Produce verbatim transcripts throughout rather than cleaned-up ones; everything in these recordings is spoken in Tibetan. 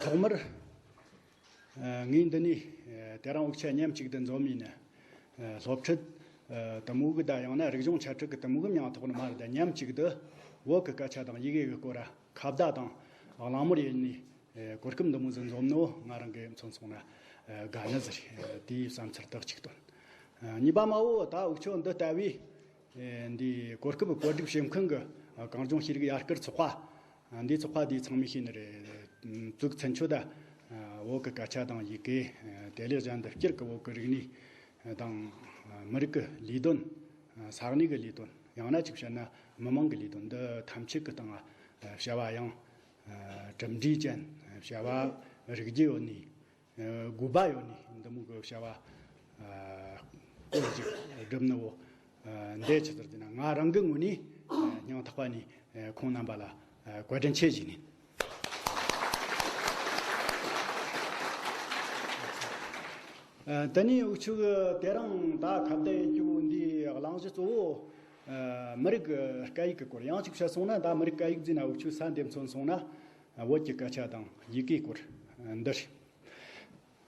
ཐོག་མར་ངས་འདི་ནས་དེ་རིང་འུ་ཆོ་མཉམ་གཅིག་ཏུ་འཛོམས་ཡིན་ན། སློབ་ཁྲིད་དུ་མོ་གི་དང་ཡང་ན་རིག་གཞུང་འཆད་ཁྲིད་ཀྱི་དུ་མོ་གི་མིང་ཐོག་ནས་མ་རེད། ད་མཉམ་གཅིག་ཏུ་བོད་ཀྱི་སྐད་ཆ་དང་ཡི་གེ་གི་སྐོར་ཁ་བརྡ་དང་གླེང་མོལ་ཡིན་ནས་གོ་སྐབས་འདི་མོ་ཟིག་འཛོམས་ནོ་ང་རང་གི་མཚོན་སོང་ན་དགའ་ནི་ཟིག་རེད། དེའི་བསམ་ཚུལ་དག་གཅིག་བཏོན། གཉིས་པ་མ་བོ་ད་འུ་ཆོ་འདི་ལྟ་བུའི་འདི་གོ་སྐབས་བཀོད་སྒྲིག་བྱེད་མཁན་གྱི་གངས་ལྗོངས་ཤེས་རིག་ཡར་སྐུལ་ཚོགས་པ། འདིའི་ཚོགས་པ་འདིའི་ཚང་མས་ཤེས་ནི་རེད། གཙུག་བཙན་བྱོལ་དུ་བོད་ཀྱི་སྐད་ཆ་དང་ཡི་གེ། དེ་ལས་གཞན་དུ་སྤྱིར་གྱི་བོད་ཀྱི་རིག་གནས་དང་མི་རིགས་ཀྱི་ལས་དོན། ས་གནས་ཀྱི་ལས་དོན། ཡང་ན་ཅིག་བཤད་ན་མི་མང་གི་ལས་དོན་འདི་ཐམས་ཅད་ཀྱི་སྟེང་བྱ་བ་ཡང་གྲུབ་འབྲས་ཅན། བྱ་བ་རིག་རྒྱུ་ཡོད་ནི། དགོས་པ་ཡོད་ནི་འདི་མོ་གི་བྱ་བ་སྐོར་ཅིག་སྒྲུབ་ནི་བོ། འདི་ཆི་ཟེར་དེ་ན་ང་རང་གི་ངོས་ནས་སྙིང་ཐག་པ་ནས་ཁོང་རྣམ་པ་ལ་བཀའ་དྲིན་ཆེ་ཞུ་ནི། དེ་ནས་འུ་ཆོ་གི་དེ་རིང་ད་ཁ་བརྡ་ཡེད་རྒྱུ་འདི་གླེང་གཞི་གཙོ་བོ་མི་རིགས་ཀྱི་སྐད་ཡིག་གི་སྐོར། ཡང་ཅིག་བཤད་སོང་ན་ད་མི་རིགས་སྐད་ཡིག་ཟེར་ན་འུ་ཆོའི་ས་འདི་མཚོན་སོང་ན་བོད་ཀྱི་སྐད་ཆ་དང་ཡི་གེའི་སྐོར་འདི་རེད།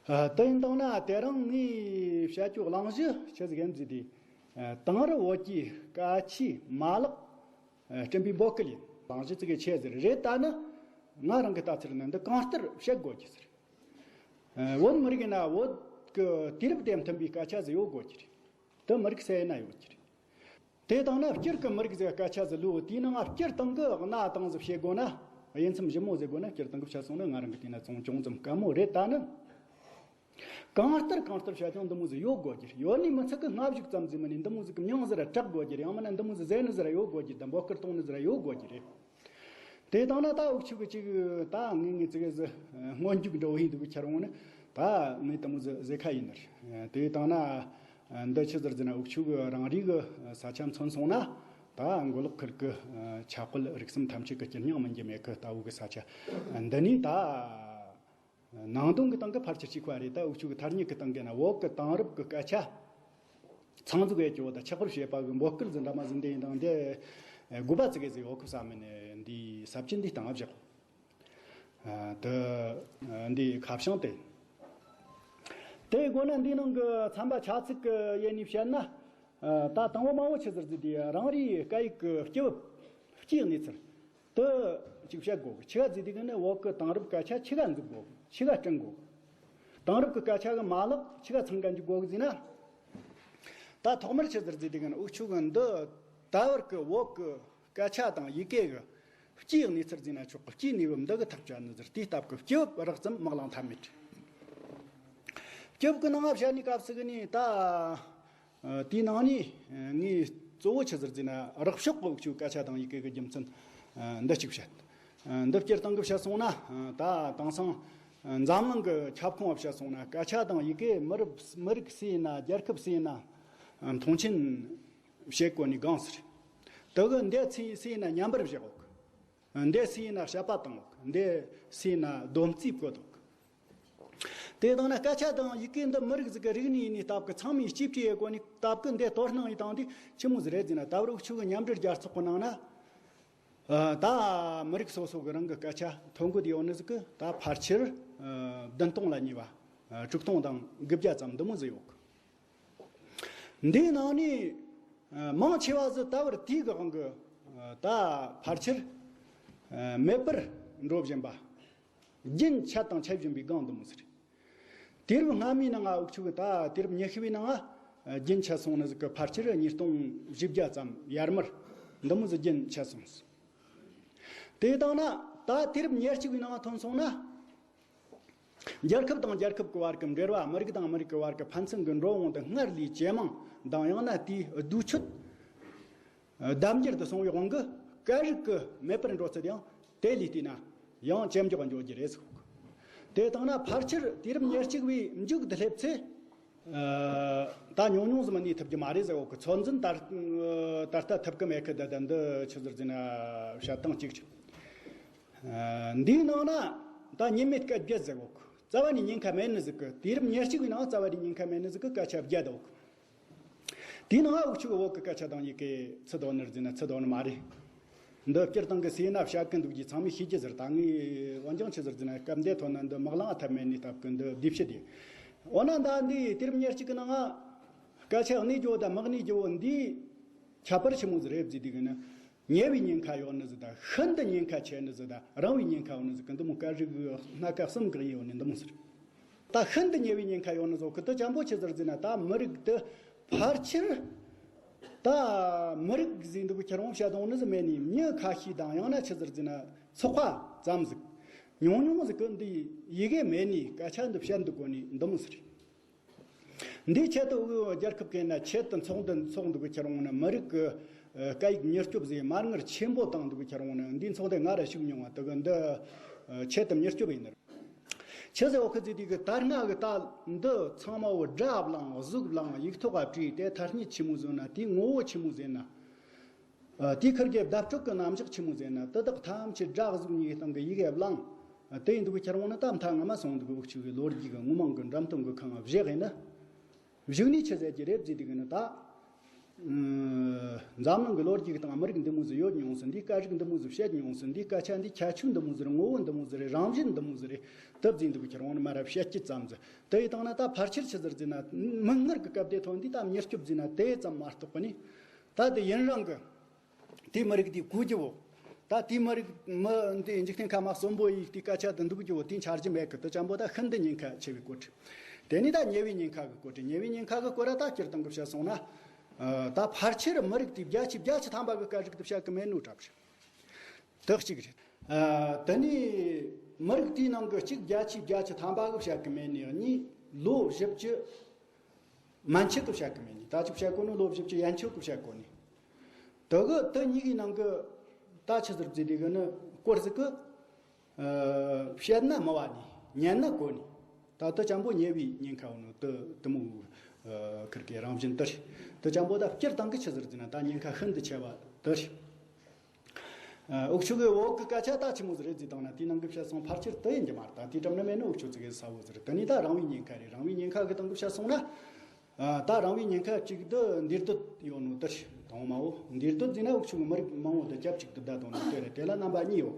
ཨ། དེ་ཡིན་དང་ན་དེ་རིང་ངས་བཤད་རྒྱུ་གླེང་གཞི་ཆི་ཟིག་ཡིན་ཟེར་དུས། ཨ། དེང་རབས་བོད་ཀྱི་སྐད་ཆའི་མ་ལག་ཨ། སྐྲུན་པའི་འབོད་སྐུལ་ཡིན། གླེང་གཞི་ཙི་གེ་ཆེ་ཟེར་རེད། ད་ནི་ང་རང་གི་ལྟ་ཚུལ་ནི་འདི་གང་ལྟར་བཤད་དགོས་ཀྱི་ཟེར། ཨ། བོད་མི་རིགས་ཡིན་ན་བོད་ཀྱི་དུས་རབས་དེ་མཐུན་པའི་སྐད་ཆ་ཟིག་ཡོད་དགོས་ཀྱི་རེད། དེ་མི་རིགས་སུ་ཡིན་ན་ཡོད་ཀྱི་རེད། དེ་དང་ན་སྤྱིར་གྱི་མི་རིགས་ཟིག་སྐད་ཆ་ཟིག་ལུགས་དེའི་ནང་སྤྱིར་བཏང་གི་གནའ་དེང་ཟིག་བཤད་དགོས་ན། དབྱེ་མཚམས་ཞིབ་མོ་ཟིག་དགོས་ན་སྤྱིར་བཏང་གི་བཤད་སོང་ན་ང་རང་གི་དེ་ན་ཙང་ཅུང་ཙམ་དཀའ་མོ་རེད། ད་ནི་གང་ལྟར་གང་ལྟར་བཤད་ཀྱང་འདི་མོ་ཟིག་ཡོད་དགོས་ཀྱི་རེད། ཡོད་ནི་མི་ཚད་གི་སྔ་གཞུག་ཙམ་ཟིག་མིན་ནི་འདི་མོ་ཟིག་གི་མྱིང་ཟིག་ར་གྲགས་དགོས་ཀྱི་རེད། ཡང་མིན་ན་འདི་མོ་ཟིག་ཟེར་ནི་ཟིག་ར་ཡོད་དགོས་ཀྱི་རེད། འབོད་སྐུལ་གཏོང་ནི་ཟིག་ར་ཡོད་དགོས་ཀྱི་རེད། དེ་དང་ན་ད་འུ་ཆོ་གི་ཅིག་ད་ངས་ངས་ཙི་གེ་ཟིག་སྔོན་འཇུག་འདྲ་བོ་ཡིན་འདུག་གི་ཁྱེར་འོང་ནི་ད་ངས་དེ་མོ་ཟིག་ཟེར་ཁ་ཡིན་ནི་རེད། དེ་དང་ན་འདི་ཆི་ཟེར་ཟེར་ན་འུ་ཆོ་གི་རང་རེ་གི་ས་ཆ་མཚོན་སོང་ན་ད་མགོ་ལོག་ཁུལ་གི་ཆབ་དཔལ་རིག་གསུམ་ཐམས་ཅད་ཀྱི་སྤྱི་སྙིང་མི་འགྱུར་མེད་གི་ལྟ་བུ་གི་ས་ཆ་འདི་ནས་ད། ནང་དོན་གྱི་སྟེང་གི་ཕལ་ཆེར་གཅིག་པ་རེད། ད་འུ་ཆོ་གི་ཐ་སྙད་ཀྱི་སྟེང་གི་ན་བོད་ཀྱི་དེང་རབས་ཀྱི་སྐད་ཆ་ཚང་འཛུགས་ཡས་ཀྱི་འོག་ད་ཆགས་པར་བྱེད་པ་གི་འབོད་སྐུལ་ཟིན་འདྲ་མ་ཟིན་དེ་ཡིན་དང་དེ་དགོས་པ་ཙི་གེ་ཟིག་ཡོད་ཁུ་བསམ་མིན་འདི་ས་བཅད་འདི་སྟེང་བཞག་ཨ། དེ་འདི་ཁ་བྱང་དེ། དེའི་སྒོ་ན་འདི་ནང་གི་ཚན་པ་ཆ་ཚིག་གི་ཡས་ནས་བཤད་ན། ཨ། ད་དང་བོ་མང་བོ་ཆི་ཟེར་ཟེར་དུས་རང་རེའི་སྐད་ཡིག་གི་སྐྱེ་བབ་སྐྱེའི་གནས་ཚུལ་དུ་ཅིག་བཤད་དགོས་གི། ཆི་ག་ཟེར་དུས་གི་ནི་བོད་གི་དེང་རབས་སྐད་ཆ་ཆི་ག་འཛུགས་དགོས་གི། ཆི་ག་བསྐྲུན་དགོས་གི། དེང་རབས་གི་སྐད་ཆ་གི་མ་ལག་ཆི་ག་ཚང་ག་འཇུག་དགོས་གི་ཟེར་ན། ད་ཐོག་མར་ཆི་ཟེར་ཟེར་དུས་གི་ནི་འུ་ཆོ་གི་འདི་ད་བར་གི་བོད་གི་སྐད་ཆ་དང་ཡི་གེ་གི་སྐྱེའི་གནས་ཚུལ་ཟེར་ན་ཆོག་གི། སྐྱེའི་གནས་བབ་འདི་གི་ཐག་བཅད་ནི་ཟེར། དེའི་སྟབས་གི་སྐྱེ་བབ་རགས་ཙམ་མ་གླེང་ཐབས་མེད། སྐྱེ་བབ་གི་ནང་ང་བཤད་ནི་སྐབས་སུ་གི་ནི་ད། ཨ། དེའི་ནང་ནས་ངས་གཙོ་བོ་ཆི་ཟེར་ཟེར་ན་རིག་ཕྱོགས་ཀྱི་འུ་ཆོའི་སྐད་ཆ་དང་ཡི་གེ་གི་རྒྱུ་མཚན་འདི་གཅིག་བཤད། འདི་སྤྱིར་བཏང་གི་བཤད་སོང་ན་ད་དེང་སང་འཛམ་གླིང་གི་ཁྱབ་ཁོངས་བཤད་སོང་ན་སྐད་ཆ་དང་ཡི་གེ་མི་རབས་མི་རིགས་སུ་ཡིན་ན་རྒྱལ་ཁབ་སུ་ཡིན་ན་མཐོང་ཆེན་བྱེད་དགོས་ནི་གང་ཟེར། དེ་གི་འདི་སུ་ཡིན་ན་མཉམ་པར་བཞག་འོག་འདི་སུ་ཡིན་ན་བཤད་པ་བཏང་འོག་འདི་སུ་ཡིན་ན་སྡོམ་རྩིས་བཀོད་འོག་དེ་དང་ན་སྐད་ཆ་དང་ཡི་གེ་འདི་མི་རིགས་ཟིག་གི་རིག་གནས་ཡིན་ནི་སྟབས་ཀྱི་ཚང་མས་གཅེས་སྤྲས་ཡེད་དགོས་ནི་སྟབས་ཀྱི་འདི་དོ་སྣང་ཡིན་དང་དེ་ཆི་མོ་ཟིག་རེད་ཟེར་ན། ད་བར་འུ་ཆོ་གི་མཉམ་འབྲེལ་རྒྱལ་ཚོགས་ཀྱི་ནང་ན་ད་མི་རིགས་སོ་སོ་གི་རང་གི་སྐད་ཆ་ཐོན་གོ་དེ་ཡོད་ནི་ཟིག་གི་ད་ཕལ་ཆེར་བདུན་སྟོང་ལ་ཉེ་བ་དྲུག་སྟོང་དང་དགུ་བརྒྱ་ཙམ་འདི་མོ་ཟིག་ཡོད་གི། འདིའི་ནང་ནས་མང་ཆེ་བ་ཟིག་ད་བར་དུས་ཀྱི་དབང་གིས་ད་ཕལ་ཆེར་མེད་པར་འགྲོ་བཞིན་པ། རྒྱུན་ཆད་དང་ཆད་བཞིན་པའི་སྒང་འདི་མོ་ཟིག་རེད། དུས་རབས་སྔ་མའི་ནང་ང་འུ་ཆོ་གི་ད་དུས་རབས་ཉི་ཤུ་བའི་ནང་ང་རྒྱུན་ཆད་སོང་ནི་ཟིག་གི་ཕལ་ཆེར་ཉིས་སྟོང་བཞི་བརྒྱ་ཙམ་ཡར་མར་འདི་མོ་ཟིག་རྒྱུན་ཆད་སོང་ཟིག་དེ་དང་ན་ད་དུས་རབས་ཉེར་གཅིག་པའི་ནང་ང་ཐོན་སོང་ན། རྒྱལ་ཁབ་དང་རྒྱལ་ཁབ་ཀྱི་བར་གྱི་འབྲེལ་བ། མི་རིགས་དང་མི་རིགས་ཀྱི་བར་གྱི་ཕན་ཚུན་གྱི་འགྲོ་འོང་དེ་སྔར་ལས་ཇེ་མང་དང་ཡང་ན་དེའི་བསྡུས་ཆོད་ལྡབ་འགྱུར་དུ་སོང་བའི་དབང་གིས་སྐད་རིགས་ཀྱི་མེད་པར་འགྲོ་ཚུལ་ཡང་དེ་ལས་བལྟས་ན་ཡང་ཇེ་མགྱོགས་འགྱོ་རྒྱུ་རེད་ཟེར། དེ་དང་ན་ཕལ་ཆེར་དུས་རབས་ཉེར་གཅིག་པའི་མཇུག་ཏུ་སླེབས་ཚེ། ད་ཉུང་ཉུང་ཟིག་མ་གནས་ཐུབ་རྒྱུ་མ་རེད་ཟེར་འོག་གི་ཚོད་འཛིན་ད་ད་ལྟ་ཐུབ་གི་མེད་གི། ད་ད་འདི་ཆི་ཟེར་ཟེར་ན་བཤད་སྟངས་གཅིག་རེད། འདིའི་ནང་ན་ད་ཉི་མའི་སྐད་བརྒྱད་ཟེར་འོག་རྩ་བ་ནས་ཉེན་ཁ་མེད་ནི་ཟིག་གི། དུས་རབས་ཉེར་གཅིག་པའི་ནང་རྩ་བ་ནས་ཉེན་ཁ་མེད་ནི་ཟིག་གི་སྐད་ཆ་བརྒྱད་འོག་དེའི་ནང་འུ་ཆོ་གི་བོད་གི་སྐད་ཆ་དང་ཡི་གེ་ཚུད་དོ་ནི་ཟེར་ན་ཚུད་དོ་ནི་མ་རེད། འདི་སྤྱིར་བཏང་གི་སེ་ན་བཤད་ཀི་འདུག་ཅེས་ཚང་མས་ཤེས་ཀྱི་ཟེར། ད་ངས་འོན་ཀྱང་ཆི་ཟེར་ཟེར་ན་སྐབས་འདིའི་ཐོག་ན་འདི་མི་གླེང་ཐབས་མེད་ནི་སྟབས་ཀི་འདི་བསྡུས་བཤད་དེ། འོ་ན་ད་འདི་དུས་རབས་ཉེར་གཅིག་གི་ནང་ང་སྐད་ཆ་གནས་རྒྱུ་བོ་དང་མི་གནས་རྒྱུ་བོ་འདི་ཁྱད་པར་ཆི་མོ་ཟིག་རེད་ཟེར་དུས་གི་ནི། ཉེ་བའི་ཉེན་ཁ་ཡོད་ནི་ཟིག་དང་ཤིན་ཏུ་ཉེན་ཁ་ཆེ་ནི་ཟིག་དང་རིང་བའི་ཉེན་ཁ་ཡོད་ནི་ཟིག་གི་འདི་མོ་སྐད་རིགས་སྣ་ཁ་གསུམ་གི་ཡོད་ནི་འདི་མོ་ཟིག་ད་ཤིན་ཏུ་ཉེ་བའི་ཉེན་ཁ་ཡོད་ནི་ཟིག་གི་དེ་ཅན་པོ་ཆི་ཟིག་ཟེར་ན། ད་མི་རིགས་དེ་ཕལ་ཆེར་ད་མི་རིགས་ཟིག་འདི་གི་ཁྱེར་འོང་བཤད་དོང་ནི་ཟིག་མེད་ནི། མྱི་ཁ་ཤས་དང་ཡང་ན་ཆི་ཟིག་ཟེར་ན་ཚོགས་པ་ཙམ་ཟིག་ཉུང་ཉུང་ཟིག་གི་འདི་ཡི་གེ་མེད་ནི་སྐད་ཆ་འདི་བཤད་འདུག་གོ་ནི་འདི་མོ་ཟིག་འདིའི་ཆེད་དུ་དབུས་རྒྱལ་ཁབ་ཀྱི་ན་ཆེད་དུ་ཚོགས་འདུ་ཚོགས་འདུག་གི་ཁྱེར་འོང་ན་མི་རིགས་ཀྱི་སྐད་ཡིག་མྱུར་སྐྱོབ་ཟེར་མར་ངར་ཆེན་པོ་བཏང་འདུག་གི་ཁྱེར་འོང་ན། འདིའི་ཚོགས་འདུ་ང་ར་ཞུགས་མྱོང་བ་དེ་གི་འདི་ཆེད་དུ་མྱུར་སྐྱོབ་ཡིན་ནི། ཆི་ཟེར་འོ་ཁི་ཟེར་དུས་གི་ད་སྔ་གི་ད་འདི་ཚང་མ་བོ་སྒྲ་བླངས་གཟུགས་བླངས་ཡིག་ཐོག་ག་བྲིས་ཏེ་ཐ་སྙད་ཆི་མོ་ཟེར་ན། དེའི་ངོ་བོ་ཆི་མོ་ཟེར་ན། ཨ། དེའི་ཁུར་གི་བརྡ་སྤྲོད་ཀྱི་རྣམ་གཞག་ཆི་མོ་ཟེར་ན། དེ་དག་ཐམས་ཅད་སྒྲ་གཟུགས་གཉིས་སྟེང་གི་ཡི་གེ་བླངས། ཨ། དེ་ཡིན་འདུག་ཁྱེར་འོང་ན་ད་མཐའ་ང་མ་སོང་འདུག་འུ་ཆོ་གི་ལོ་རྒྱུས་ཀྱི་དངོས་མང་གི་འགྲེམས་སྟོན་གྱི་ཁང་བཞག་ཡིན་ན། བཞུགས་ནས་ཆི་ཟེར་གྱི་རེད་ཟེར་དུས་གི་ནི་ད། ཨ། འཛམ་གླིང་གི་ལོ་རྒྱུས་ཀྱི་སྟེང་མི་རིགས་འདི་མོ་ཟིག་ཡོད་མྱོང་ཟིག་འདིའི་སྐད་རིགས་འདི་མོ་ཟིག་བཤད་མྱོང་ཟིག་འདིའི་སྐད་ཆ་འདིའི་ཁྱད་ཆོས་འདི་མོ་ཟིག་རེད། ངོ་བོ་འདི་མོ་ཟིག་རེད། རང་བཞིན་འདི་མོ་ཟིག་རེད། དེ་བཟོས་འདུག་ཁྱེར་འོང་ན་མ་ར་བཤད་ཀྱི་ཙམ་ཟིག་དེ་ཡི་སྟེང་ན་ད་ཕལ་ཆེར་ཆི་ཟེར་ཟེར་ན། མིག་སྔར་གྱི་སྐབས་དེ་ཐོག་འདི་ད་མྱུར་སྐྱོབ་ཟེར་ན་དེ་ཙམ་མ་གཏོགས་པ་ནི། ད་དེ་ཡུན་རིང་གི་དེ་མི་རིགས་དེ་གོ་རྒྱུ་བོ། ད་དེ་མི་རིགས་མི་འདི་འཇིག་རྟེན་ཁམས་གསུམ་པོ་ཡི་དེ་སྐད་ཆ་དེ་འདུག་རྒྱུ་བོ་དེ་འཆར་རྒྱུ་མེད་གི། དེ་ཅན་པོ་ད་ཤིན་ཏུ་ཉེན་ཁ་ཆེ་བའི་སྐོར་བྲིས། དེ་ནས་ད་ཉེ་བའི་ཉེན་ཁ་གི་སྐོར་བྲིས། ཉེ་བའི་ཉེན་ཁ་གི་སྐོར་ར་ད་སྤྱིར་བཏང་གི་བཤད་སོང་ན། ཨ། ད་ཕལ་ཆེར་མི་རིགས་དེ་བརྒྱ་ཆའི་བརྒྱ་ཆ་ཐམ་པ་གི་སྐད་རིགས་དེ་བཤད་གི་མེད་ནོ་འདྲ་བ་རེད། དེ་གཅིག་རེད། ཨ། དེ་ནས་མི་རིགས་དེའི་ནང་གི་གཅིག་བརྒྱ་ཆའི་བརྒྱ་ཆ་ཐམ་པ་གི་བཤད་གི་མེད་ནི། གཉིས་ལོ་བཞི་བཅུ་མན་ཆད་དུ་བཤད་གི་མེད་ནི། ད་ཅིག་བཤད་གོ་ནི་ལོ་བཞི་བཅུ་ཡན་ཆད་དུ་བཤད་གོ་ནི། དེ་གི་དེ་གཉིས་ཀྱི་ནང་གི་ད་ཆི་ཟེར་ཟེར་དེ་གི་ནི་སྐོར་ཟིག་གི། ཨ། བཤད་ན་མི་བ་ནི། ཉན་ན་གོ་ནི། ད་དེ་ཅན་པོ་ཉེ་བའི་ཉེན་ཁ་ཡོད་ནོ་དེ་དེ་མོ། ཨ། ཁུར་གི་རང་བཞིན་དེ་རེད། དེ་ཅན་པོ་ད་སྤྱིར་བཏང་གི་ཆི་ཟེར་ཟེར་ན་ད་ཉེན་ཁ་ཤིན་ཏུ་ཆེ་བ་དེ་རེད། ཨ། འུ་ཆོ་གི་བོད་གི་སྐད་ཆ་ད་ཆི་མོ་ཟིག་རེད་ཟེར་བཏང་ན། དེའི་ནང་གི་བཤད་སོང་ཕལ་ཆེར་དེ་ཡིན་གྱི་མ་རེད། ད་དེའི་གྲམ་ན་མེད་ནི་འུ་ཆོ་ཙི་གེ་ས་བོ་ཟིག་རེད། དེ་ནས་ད་རིང་བའི་ཉེན་ཁ་རེད། རིང་བའི་ཉེན་ཁ་གི་སྟེང་གི་བཤད་སོང་ན། ཨ། ད་རིང་བའི་ཉེན་ཁ་གཅིག་དེ་འདུས་སྡོད་ཡོད་ནོ་དེ་རེད། དང་མ་བོ་འདུས་སྡོད་ཟེར་ན་འུ་ཆོ་གི་མི་རིགས་མང་བོ་དེ་རྒྱབ་གཅིག་ཏུ་བསྡད་དོ་ནོ་དེ་རེད། དེ་ལ་རྣམ་པ་གཉིས་ཡོད་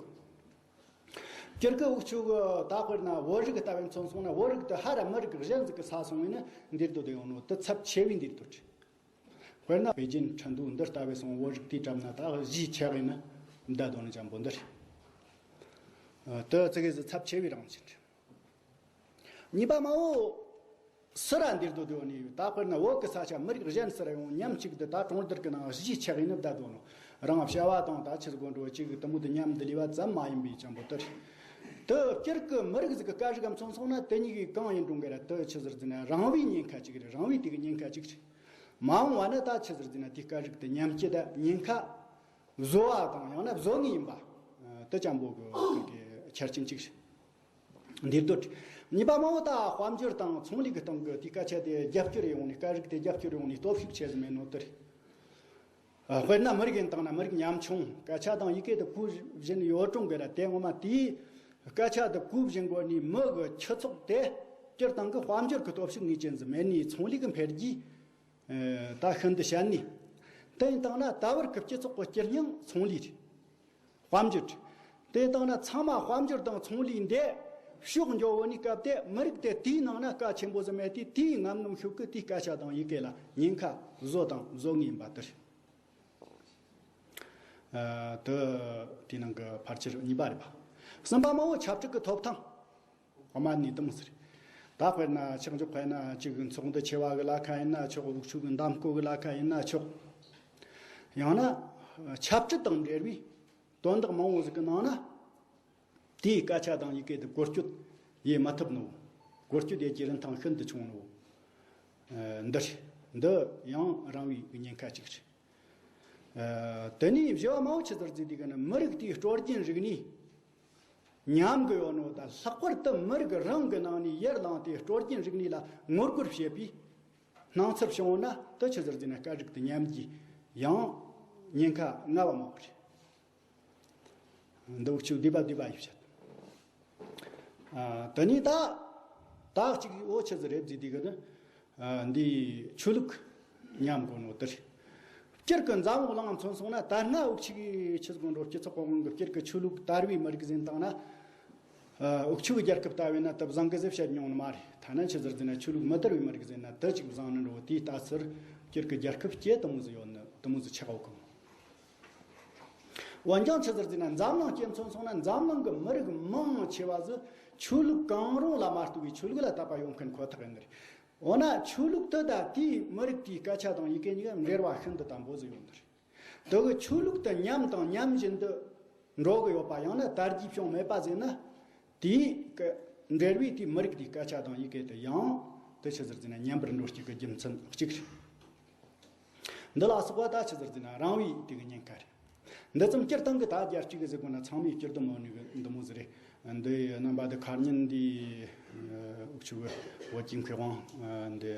གི། སྤྱིར་གི་འུ་ཆོ་གི་ད་དཔེར་ན་བོད་རིགས་ལྟ་བུ་མཚོན་སོང་ན། བོད་རིགས་དེ་ཧ་ར་མི་རིགས་གཞན་ཟིག་གི་ས་སོང་བས་ན་འདུས་སྡོད་ཡོང་ནོ་དེ་ཚབས་ཆེ་བའི་འདུས་སྡོད་རེད། དཔེར་ན་པེ་ཅིན་ཁྲིན་ཏུའུ་འདི་ལྟ་བུ་སོང་བོད་རིགས་དེའི་གྲམ་ན་ད་གཞིས་ཆགས་ཡིན་ན་བསྡད་དོ་ནི་ཅན་པོ་འདི་རེད། དེ་ཙི་གེ་ཟིག་ཚབས་ཆེ་བའི་རང་བཞིན་རེད། གཉིས་པ་མ་འོ། སུ་ར་འདིར་སྡོད་དོ་ནི་ཡོད། ད་དཔེར་ན་བོད་ཀྱི་ས་ཆ་མི་རིགས་གཞན་སུ་ར་ཡོང་མཉམ་གཅིག་ཏུ་ད་གྲོང་རྡལ་གྱི་ནང་གཞིས་ཆགས་ཡིན་ནི་བསྡད་དོ་ནོ། རང་བྱ་བ་དང་ད་ཆི་ཟིག་གོ་འགྲོ་གཅིག་གི་དུམ་བུ་དུ་མཉམ་དུ་ལུས་པ་ཙམ་མ་ཡིན་པའི་ཅན་པོ་དེ་རེད། དེ་སྤྱིར་གི་མི་རིགས་ཟིག་གི་སྐད་རིགས་མཚོན་སོང་ན་དེ་གཉིས་ཀའི་གང་ཡིན་རུང་གི་ར་དེ་ཆི་ཟེར་ཟེར་ན་རིང་བའི་ཉེན་ཁ་གཅིག་རེད། རིང་བའི་དེ་གི་ཉེན་ཁ་གཅིག་རེད། མ་འོངས་བ་ན་ད་ཆི་ཟེར་ཟེར་ན་དེའི་སྐད་རིགས་དེ་ཉམས་སྐྱེ་ད་ཉེན་ཁ་བཟོ་བ་དང་ཡང་ན་བཟོ་ངེས་ཡིན་པ། དེ་ཅན་པོ་གི་གི་ཆ་རྐྱེན་གཅིག་རེད། འདིར་སྡོད། གཉིས་པ་མ་འོ་ད་དཔལ་འབྱོར་དང་ཚོང་ལས་ཀྱི་སྟེང་གི་དེའི་སྐད་ཆ་དེ་རྒྱབ་སྐྱོར་ཡོང་ནས་སྐད་རིགས་དེ་རྒྱབ་སྐྱོར་ཡོང་ནས་སྟོབས་ཤུགས་ཆེ་ཟིན་མེད་ནོ་དེ་རེད། ཨ། དཔེར་ན་མི་རིགས་ཡིན་བཏང་ན་མི་རིགས་ཉམ་ཆུང་སྐད་ཆ་དང་ཡི་གེ་དེ་གོ་བཞིན་ཡོད་རུང་གི་ར་དེ་ངོ་མ་དེའི་སྐད་ཆ་དེ་གོ་བཞིན་དགོས་ནས་མི་གི་སྤྱི་ཚོགས་དེ་སྤྱིར་བཏང་གི་དཔལ་འབྱོར་གྱི་སྟོབས་ཤུགས་ངེས་ཅན་ཟིན་མེད་ནས་ཚོང་ལས་ཀྱི་འཕེལ་རྒྱས། ཨ། ད་ཤིན་ཏུ་ཞན་ནས། དེ་ཡིན་བཏང་ན་ད་བར་གྱི་སྤྱི་ཚོགས་ཀྱི་སྤྱི་སྙིང་ཚོང་ལས་རེད། དཔལ་འབྱོར། དེ་བཏང་ན་ཚང་མ་དཔལ་འབྱོར་དང་ཚོང་ལས་འདི་ཕྱོགས་འགྱོ་བོ་ནི་སྐབས་དེ་མི་རིགས་དེ་དེའི་ནང་ན་སྐད་ཆེན་པོ་ཟིག་མེད་དེ་དེའི་ངམ་ནུམ་ཤུགས་ཀྱིས་དེའི་སྐད་ཆ་དང་ཡི་གེ་ལ་ཉེན་ཁ་བཟོ་དང་བཟོ་ངེས་ཡིན་པ་དེ་རེད། ཨ། དེ་དེའི་ནང་གི་ཕལ་ཆེར་གཉིས་པ་རེད་པ། གསུམ་པ་མ་འོ་ཆབ་སྲིད་ཀྱི་ཐོབ་ཐང་། ཨ་མ་ནི་དེ་མོ་ཟེར། ད་དཔེར་ན་ཆག་འཇོག་དཔེར་ན་གཅིག་ཚོགས་འདུ་ཆེ་བ་གི་ལ་ཁ་ཡིན་ན་ཆོག་འུ་ཆོ་གི་མདའ་བསྐོར་གི་ལ་ཁ་ཡིན་ན་ཆོག་ཡང་ན་ཆབ་སྲིད་དང་འབྲེལ་བའི་དོན་དག་མང་བོ་ཟིག་གི་ནང་ན། དེའི་སྐད་ཆ་དང་ཡི་གེ་དེ་བཀོལ་སྤྱོད་ཡེ་མ་ཐུབ་ནོ། བཀོལ་སྤྱོད་ཡེ་གི་རིན་ཐང་ཤིན་ཏུ་ཆུང་ནོ། ཨ། འདི་རེད། འདི་ཡང་རིང་བའི་ཉེན་ཁ་གཅིག་རེད། ཨ། དེ་ནས་བཞི་བ་མ་འོ་ཆི་ཟེར་ཟེར་དུས་གི་ནི་མི་རིགས་དེའི་སྲོལ་རྒྱུན་རིག་གནས་ཉམས་གི་ཡོད་ནོ་དང་། ལྷག་པར་དུ་མི་རིགས་རང་གི་ནང་ནས་ཡར་ལངས་ཏེ་སྲོལ་རྒྱུན་རིག་གནས་ལ་ངོ་རྒོལ་བྱེད་པའི་སྣང་ཚུལ་བྱུང་བ་ན་དེ་ཆི་ཟེར་ཟེར་ན་སྐད་རིགས་དེ་ཉམས་ཀྱི་ཡང་ཉེན་ཁ་ལྔ་བ་མ་འོ་རེད། འདི་འུ་ཆོས་བསྡུས་པ་བསྡུས་པ་ཡིས་བཤད། ཨ། དེ་ནས་ད་ད་གཅིག་འོ་ཆི་ཟིག་རེད་ཟེར་དུས་གི་ནི། ཨ། འདི་ཆོས་ལུགས་ཉམས་དགོས་ནོ་དེ་རེད། སྤྱིར་གྱི་འཛམ་བུ་གླིང་མཚོན་སོང་ན། ད་སྔ་འུ་ཆོ་གི་ཆི་ཟིག་འགྲོ་སྤྱི་ཚོགས་གོང་གི་སྤྱིར་གྱི་ཆོས་ལུགས་དར་བའི་མི་རིགས་ཟིན་བཏང་ན། ཨ། འུ་ཆོ་གི་རྒྱལ་ཁབ་ལྟ་བས་ན་ད་བཟང་གི་ཟེར་བཤད་མྱོང་ནི་མ་རེད། ཐ་ན་ཆི་ཟིག་ཟེར་ན་ཆོས་ལུགས་མི་དར་བའི་མི་རིགས་ཟིན་ན་དེ་ཅིག་བཟང་ནི་འགྲོ། དེའི་ལྟ་ཚུལ་སྤྱིར་གྱི་རྒྱལ་ཁབ་སྐྱེ་དེ་མོ་ཟིག་ཡོད་ནི་དེ་མོ་ཟིག་ཆགས་ཡོད་གི། འོན་ཀྱང་ཆི་ཟིག་ཟེར་ན་འཛམ་གླིང་སྤྱི་མཚོན་སོང་ན། འཛམ་གླིང་གི་མི་རིགས་མང་ཆེ་བ་ཟིག་ཆོས་ལུགས་གང་རུང་ལ་མ་གཏོགས་པའི་ཆོས་ལུགས་ལ་དད་པ་ཡོད་མཁན་ཁོ་ཐག་ཡིན་ནི་རེད། འོ་ན་ཆོས་ལུགས་དེ་དང་དེའི་མི་རིགས་དེའི་སྐད་ཆ་དང་ཡི་གེ་གཉིས་ཀ་འབྲེལ་བ་ཤིན་ཏུ་དམ་པོ་ཟིག་ཡོད་ནི་རེད། དེ་གི་ཆོས་ལུགས་དེ་ཉམས་དང་ཉམས་བཞིན་དུ་འགྲོ་གི་ཡོད་པ། ཡང་ན་དར་རྒྱས་བྱུང་མེད་པ་ཟེར་ན། དེའི་གི་འབྲེལ་བའི་དེའི་མི་རིགས་དེའི་སྐད་ཆ་དང་ཡི་གེ་དེ་ཡང་དེ་ཆི་ཟིག་ཟེར་ན་ཉམས་པར་འགྲོ་རྒྱུ་གི་རྒྱུ་མཚན་གཅིག་རེད། འདི་ལ་སོགས་པ་ད་ཆི་ཟིག་ཟེར་ན་རང་བའི་དེ་གི་ཉེན་ཁ་རེད། འདི་ཙམ་སྤྱིར་བཏང་གི་ད་རྒྱལ་སྤྱི་གི་ཟེར་དགོས་ན་ཚང་མས་སྤྱིར་བཏང་མོ་ནི་གི་འདི་མོ་ཟིག་རེད། འདི་ཡི་རྣམ་པ་འདི་ཁ་ཉིན་འདི་འུ་ཆོ་གི་བོད་ཀྱི་མཁས་དབང་འདི་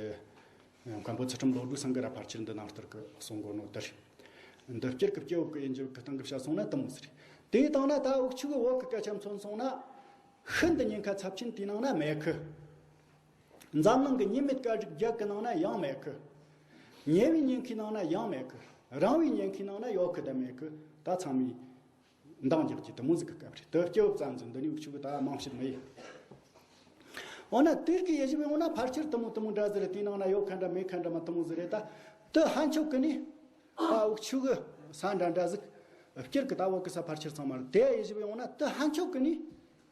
མཁན་པོ་ཚུལ་ཁྲིམས་བློ་གྲོས་ཚང་གི་ར་ཕལ་ཆེར་འདི་ནང་ལྟར་གི་གསུང་གོ་ནོ་དེ་རེད། འདི་སྤྱིར་གི་སྐྱེ་བོ་གི་དབྱེ་འབྱེད་གི་སྟེང་གི་བཤད་སོང་ན་དེ་མོ་ཟིག་རེད། དེ་ཡི་སྟེང་ན་ད་འུ་ཆོ་གི་བོད་གི་སྐད་ཆ་མཚོན་སོང་ན། ཤིན་ཏུ་ཉེན་ཁ་ཚབས་ཆེན་དེའི་ནང་ན་མེད་གི། འཛམ་གླིང་གི་ཉེས་མེད་སྐད་རིགས་བརྒྱད་ཀྱི་ནང་ན་ཡང་མེད་གི། ཉེ་བའི་ཉེན་ཁའི་ནང་ན་ཡང་མེད་གི། རིང་བའི་ཉེན་ཁའི་ནང་ན་ཡོད་གི་དང་མེད་གི། ད་ཚང་མས་འདང་རྒྱག་རྒྱུ་དེ་མོ་ཟིག་གི་སྐབས་རེད། དེ་སྐྱེ་བོ་ཙམ་ཟིག་འདི་ནས་འུ་ཆོ་གི་ད་མང་བཤད་མི་ཡེ། འོ་ན་དེར་གི་དབྱེ་ཞིབ་ཡོང་ན་ཕལ་ཆེར་དེ་མོ་དེ་མོ་འདྲ་ཟིག་རེད། དེའི་ནང་ན་ཡོད་ཁ་འདྲ་མེད་ཁ་འདྲ་མ་དེ་མོ་ཟིག་རེད། ད་དེ་ཧན་ཆོག་གི་ནི། ད་འུ་ཆོ་གི་ས་འདྲ་འདྲ་ཟིག་སྤྱིར་གི་ད་བོད་གི་ས་ཕལ་ཆེར་ཚང་མ་རེད། དེ་དབྱེ་ཞིབ་ཡོང་ན་དེ་ཧན་ཆོག་གི་ནི།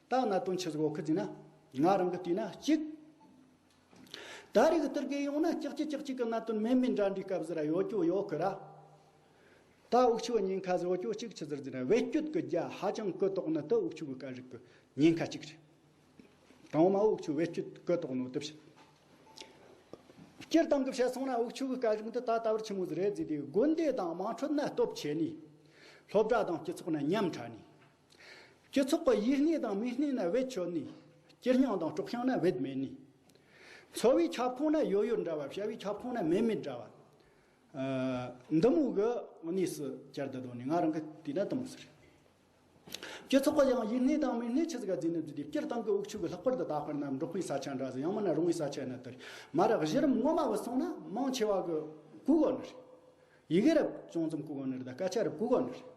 ད་གནད་དོན་ཆི་ཟིག་ཡོད་གི་ཟེར་ན། ང་རང་གི་བལྟས་ན་གཅིག་ད་རེས་ཀྱི་དེར་གི་ཡོང་ན་ཅིག་ཅིག་ཅིག་ཅིག་གི་གནད་དོན་མེད་མེད་འདྲ་འདྲའི་སྐབས་ཟིག་ར་ཡོད་རྒྱུ་ཡོད་གི་ར། ད་འུ་ཆོ་ཉེན་ཁ་ཟིག་ཡོད་རྒྱུ་གཅིག་ཆི་ཟིག་ཟེར་ན། བེད་སྤྱོད་གི་རྒྱ་ཧ་ཅང་གུ་དོག་ནི་དེ་འུ་ཆོ་གི་སྐད་རིགས་གི་ཉེན་ཁ་གཅིག་རེད། དང་པོ་མ་འུ་ཆོ་བེད་སྤྱོད་གུ་དོག་ནོ་དེ་བཤད། སྤྱིར་བཏང་གི་བཤད་སོང་ན་འུ་ཆོ་གི་སྐད་རིགས་འདི་ད་ལྟ་བར་ཆི་མོ་ཟིག་རེད་ཟེར་དུས། དགོན་སྡེ་དང་དམངས་ཁྲོད་ན་སྟོབས་ཆེ་ནི། སློབ་གྲྭ་དང་སྤྱི་ཚོགས་ན་ཉམས་ཕྲ་ནི། སྤྱི་ཚོགས་ཀྱི་ཡིད་གནས་དང་མིག་གནས་ན་བེད་ཆོད་ནི། སྤྱིར་སྙིང་དང་དཀྲོག་ཤིང་ན་བེད་མེད་ནི། འཚོ་བའི་ཁྱབ་ཁོངས་ན་ཡོད་ཡོད་འདྲ་བ། བྱ་བའི་ཁྱབ་ཁོངས་ན་མེད་མེད་འདྲ་བ། ཨ། འདི་མོ་གི་གནས་སུ་གྱར་དུ་འདོད་ནི། ང་རང་གི་བལྟས་ན་དེ་མོ་ཟིག་རེད། སྤྱི་ཚོགས་ཀྱི་ཡང་ཡིད་གནས་དང་མིག་གནས་ཆི་ཟིག་ག་འཛིན་ནི་ཟེར་དུས། སྤྱིར་བཏང་གི་འུ་ཆོ་གི་ལྷག་པར་དུ་ད་དཔེར་ན་འབྲོག་པའི་ས་ཆ་འདྲ་ཟིག་ཡང་མིན་ན་རོང་བའི་ས་ཆ་ན་དེར་མ་ར་གཞི་རིམ་ངོ་མ་བུད་སོང་ན་མང་ཆེ་བ་གི་གོ་གོ་ནི་རེད། ཡི་གེ་ར་ཅུང་ཙམ་གོ་གོ་ནི་རེད། ད་སྐད་ཆ་ར་གོ་གོ་ནི་རེད།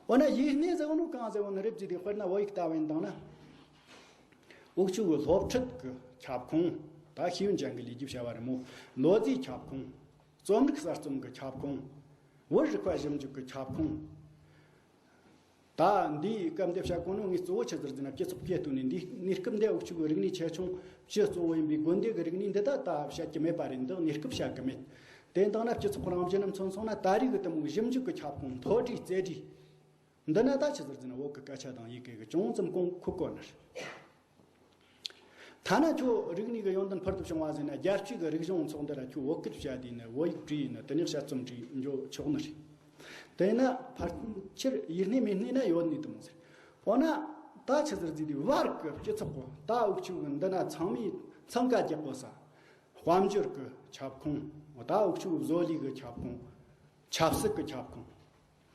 འོ་ན་ཡིད་གནས་ཟེར་བ་ནི་གང་ཟེར་བ་ནི་རེད་ཟེར་དུས། དཔེར་ན་བོད་ཡིག་ལྟ་བ་ཡིན་བཏང་ན། འུ་ཆོ་གི་སློབ་ཁྲིད་ཀྱི་ཁྱབ་ཁོངས། ད་ཤེས་ཡོན་ཅན་གྱི་ལས་རྒྱུ་བྱ་བ་རེད་མོ། ལོ་ཙཱའི་ཁྱབ་ཁོངས། རྩོམ་རིག་གསར་རྩོམ་གྱི་ཁྱབ་ཁོངས། བོད་རིག་པ་ཞིབ་འཇུག་གི་ཁྱབ་ཁོངས། ད་འདིའི་སྐབས་འདི་བཤད་གོ་ནོ་ངས་གཙོ་བོ་ཆི་ཟིག་ཟེར་ན་སྤྱི་ཚོགས་སྐྱེ་སྟོན་ནི་འདི་གནས་སྐབས་འདི་འུ་ཆོ་གི་རིག་གནས་ཆེ་ཆུང་སྤྱི་གཙོ་བོ་ཡིན་པའི་དགོན་སྡེ་གི་རིག་གནས་འདི་ད་ད་བཤད་ཀྱི་མེད་པ་རེད། འདི་གནས་སྐབས་བཤད་གི་མེད། དེ་ལྟ་ན་སྤྱི་ཚོགས་རང་བཞིན་ནམ་མཚོན་སོང་ན། ད་རེས་གི་དེ་མོ་ཞིབ་འཇུག་གི་ཁྱབ་ཁོངས། མཐོ་གྲས་རྩེ་གྲས། འདི་ན་ད་ཆི་ཟིག་ཟེར་ན་བོད་གི་སྐད་ཆ་དང་ཡི་གེ་གི་ཅུང་ཙམ་གོང་ཁུག་གོ་ནི་རེད། ཐ་ན་ཁྱོད་རིག་གནས་ཀྱི་ཡོན་ཏན་ཕུལ་དུ་བྱུང་བ་ཟེར་ན། རྒྱལ་སྤྱི་གི་རིག་གཞུང་ཚོགས་འདུ་ལ་ཁྱོད་བོད་སྐད་བཤད་དུས་ནི། བོད་ཡིག་བྲིས་ནི། དེ་ནས་དཔྱད་རྩོམ་བྲིས་འཇོག་ཆོག་ནི་རེད། དེས་ན་ཕལ་ཆེར་ཡིད་གནས་མིག་གནས་ན་ཡོད་ནི་དེ་མོ་ཟིག་འོ་ན་ད་ཆི་ཟིག་ཟེར་དུས། བར་གི་སྤྱི་ཚོགས་གི་ད་འུ་ཆོ་གི་འདི་ན་ཚང་མས་འཚང་ཀ་རྒྱག་གོ་ས། དཔལ་འབྱོར་གི་ཁྱབ་ཁོངས། ད་འུ་ཆོ་གི་བཟོ་ལས་གི་ཁྱབ་ཁོངས། ཆབ་སྲིད་གི་ཁྱབ་ཁོངས།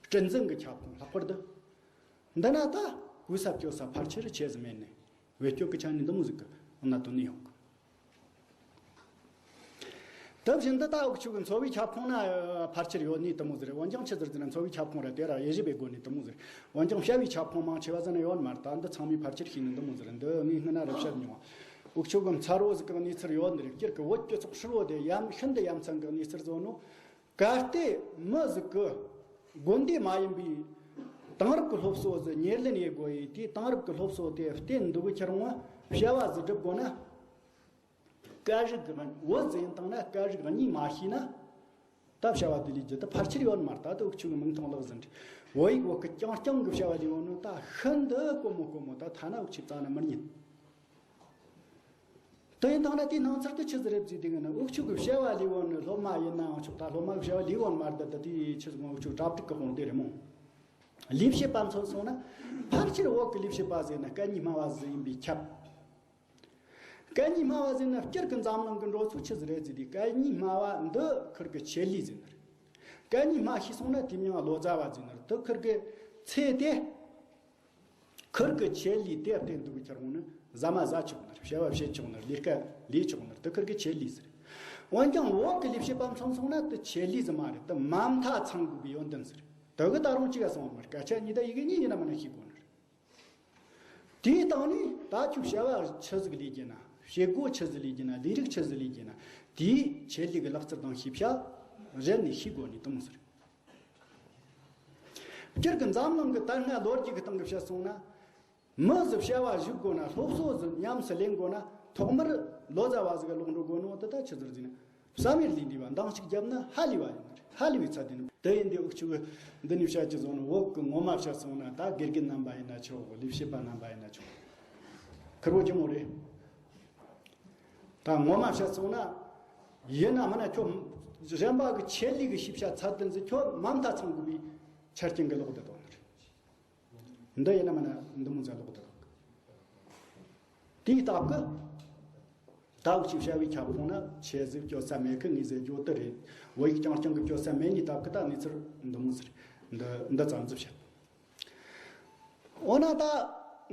སྲིད་འཛིན་གི་ཁྱབ་ཁོངས། ལྷག་པར་དུ་འདི་ན་ད་གོ་ས་སྐྱོ་ས་ཕལ་ཆེར་ཆེ་ཟིག་མེད་ནི། བེད་སྤྱོད་ཀྱི་ཆ་ནས་འདི་མོ་ཟིག་གི་གནད་དོན་ནི་ཡོང་གི། དེ་བཞིན་དུ་ད་འུ་ཆོ་གི་འཚོ་བའི་ཁྱབ་ཁོངས་ན་ཕལ་ཆེར་ཡོད་ནི་དེ་མོ་ཟིག་རེད། འོན་ཀྱང་ཆི་ཟིག་ཟེར་ན་འཚོ་བའི་ཁྱབ་ཁོངས་ར་དེ་ར་དབྱེ་ཞིབ་བྱེད་དགོས་ནི་དེ་མོ་ཟིག་རེད། འོན་ཀྱང་བྱ་བའི་ཁྱབ་ཁོངས་མང་ཆེ་བ་ཟེར་ན་ཡོད་མ་རེད། ད་འདི་ཚང་མས་ཕལ་ཆེར་ཤེས་ནི་འདི་མོ་ཟིག་རེད། འདི་ངས་སྔོན་ན་ར་བཤད་མྱོང་བ། འུ་ཆོ་གི་མཚར་བོ་ཟིག་གི་གནས་ཚུལ་ཡོད་ནི་རེད། སྤྱིར་གི་བོད་སྤྱི་ཚོགས་ཧྲིལ་བོ་དེ་ཡ་ཤིན་ཏུ་ཡ་མཚན་གི་གནས་ཚུལ་བཟོ་ནོ། གལ་ཏེ་མི་ཟིག་གི་དགོན་སྡེ་མ་ཡིན་པའི་དེང་རབས་ཀྱི་སློབ་གསོ་ཟིག་ཉེར་ལེན་ཡེད་དགོས་ཡེ། དེའི་དེང་རབས་ཀྱི་སློབ་གསོ་དེ་བསྟེན་འདུག་གི་ཁྱེར་འོང་བ་བྱ་བ་ཟིག་སྒྲུབ་དགོས་ན། སྐད་རིགས་ཀྱི་བོད་ཟིག་ཡིན་བཏང་ན་སྐད་རིགས་གཉིས་མ་ཤེས་ན། ད་བྱ་བ་དེ་ལས་རྒྱུ་དེ་ཕལ་ཆེར་ཡོད་མ་རེད། ད་དུ་འུ་ཆོ་གི་མིག་མཐོང་ལག་ཟིན་རེད། བོད་ཡིག་བོད་ཀྱི་རྐྱང་རྐྱང་གི་བྱ་བ་ལས་ཡོང་ནོ་ད་ཤིན་ཏུ་དཀོན་མོ་དཀོན་མོ། ད་ཐ་ན་འུ་ཆོས་རྩ་ནས་མི་ཉན། དེ་ཡིན་བཏང་ན་དེའི་སྣང་ཚུལ་དེ་ཆི་ཟིག་རེད་ཟེར་དུས་ན། འུ་ཆོ་གི་བྱ་བ་ལས་བོ་ནི་སློབ་མ་ཡིན་ནའང་ཆོག། ད་སློབ་མ་གི་བྱ་བ་ལས་བོ་མ་རེད། ད་དེ་ཆི་ཟིག་འུ་ཆོ་གྲ་སྒྲིག་གི་དཔུང་སྡེ་རེད་མོ། ལས་བྱེད་པ་མཚོན་སོང་ན་ཕལ་ཆེར་བོད་གི་ལས་བྱེད་པ་ཟེར་ན་སྐད་གཉིས་སྨྲ་བ་ཟིག་ཡིན་པས་ཁྱབ། སྐད་གཉིས་སྨྲ་བ་ཟེར་ན་སྤྱིར་གི་འཛམ་གླིང་གི་འགྲོ་ཚུལ་ཆི་ཟིག་རེད་ཟེར་དུས། སྐད་གཉིས་སྨྲ་བ་འདི་ཁིར་གི་ཆེད་ལས་ཟེར་ནི་རེད། སྐད་གཉིས་སྨྲ་ཤེས་སོང་ན་དེ་མིང་ལོ་ཙཱ་བ་ཟེར་ནི་རེད། དེ་ཁིར་གི་ཚེ་དེ། ཁིར་གི་ཆེད་ལས་དེ་བསྟེན་འདུག་གི་ཁྱེར་འོང་ན་ཟ་མ་ཟ་ཆོག་ནི་རེད། བྱ་བ་བྱེད་ཆོག་ནི་རེད། ལས་ཀ་ལས་ཆོག་ནི་རེད། དེ་ཁིར་གི་ཆེད་ལས་ཟེར། འོན་ཀྱང་བོད་ཀྱི་ལས་བྱེད་པ་མཚོན་སོང་ན་དེ་ཆེད་ལས་ཟིག་མ་རེད། དེ་མ་མཐའ་ཚང་དགོས་པའི་ཡོན་ཏན་ཟིག་རེད། དེ་གི་ད་རུང་གཅིག་ག་སོང་བ་མ་རེད། སྐད་ཆ་གཉིས་དང་ཡི་གེ་གཉིས་ཡིན་ན་མིན་ན་ཤེས་དགོས་ནི་རེད། དེའི་སྟེང་ནས་ད་ཁྱོད་བྱ་བ་ཆི་ཟིག་ལས་རྒྱུ་ན། བྱེད་སྒོ་ཆི་ཟིག་ལས་རྒྱུ་ན། ལས་རིགས་ཆི་ཟིག་ལས་རྒྱུ་ན། དེའི་ཆེད་ལས་ཀྱི་ལག་རྩལ་དང་ཤེས་བྱ་གཞན་ནས་ཤེས་དགོས་ནི་དེ་མོ་ཟིག་རེད། སྤྱིར་གྱི་འཛམ་གླིང་གི་ད་སྔ་ལོ་རྒྱུས་ཀྱི་སྟེང་གི་བཤད་སོང་ན། མི་ཟིག་བྱ་བ་ཞུགས་དགོས་ན། སློབ་གསོ་ཟིག་ཉམས་སུ་ལེན་དགོས་ན། ཐོག་མར་ལོ་ཙཱ་བ་ཟིག་ག་ལོག་འགྲོ་དགོས་ནོ་དེ་ད་ཆི་ཟིག་ཟེར་ན། བསམ་ཡུལ་ལས་འདས་པ་འདང་ཞིག་བརྒྱབ་ན་ཧ་ལས་པ་ཡིན་ནི་རེད། ཧ་ལས་པའི་ཚད་དེ་ནི། དེ་ཡིན་དུས་འུ་ཆོ་གི་འདི་ནས་བཤད་ཀྱི་བཟོ་ནི། བོད་ཀྱི་ངོ་མ་བཤད་སོང་ན། ད་དགེ་རྒན་རྣམ་པ་ཡིན་ན་ཆོག་ལས་བྱེད་པ་རྣམ་པ་ཡིན་ན་ཆོག་ཁེར་བོ་ཅི་མོ་རེད། ད་ངོ་མ་བཤད་སོང་ན། ཡིན་ན་མིན་ན་ཁྱོད་གཞན་པ་གི་ཆེད་ལས་གི་ཤེས་བྱ་ཚད་ལྡན་ཟིག་ཁྱོད་མ་མཐའ་ཚང་དགོས་པའི་ཆ་རྐྱེན་གི་ལོག་བསྡད་དོ་ནི་རེད། འདི་ཡིན་ན་མིན་ན་འདི་མོ་ཟིག་ལོག་བསྡད་དོ། དེའི་སྟབས་ཀྱིས་ད་འུ་ཆོ་བྱ་བའི་ཁྱབ་ཁོངས་ན་ཆེ་ཟིག་སྤྱོད་ས་མེད་གི། ངས་ཟེར་རྒྱུ་དེ་རེད། བོད་ཡིག་རྐྱང་རྐྱང་གི་སྤྱོད་ས་མེད་ནི་སྟབས་ཀྱིས་ད་གནས་ཚུལ་འདི་མོ་ཟིག་རེད། འདི་འདི་ཙམ་ཟིག་བཤད། འོ་ན་ད་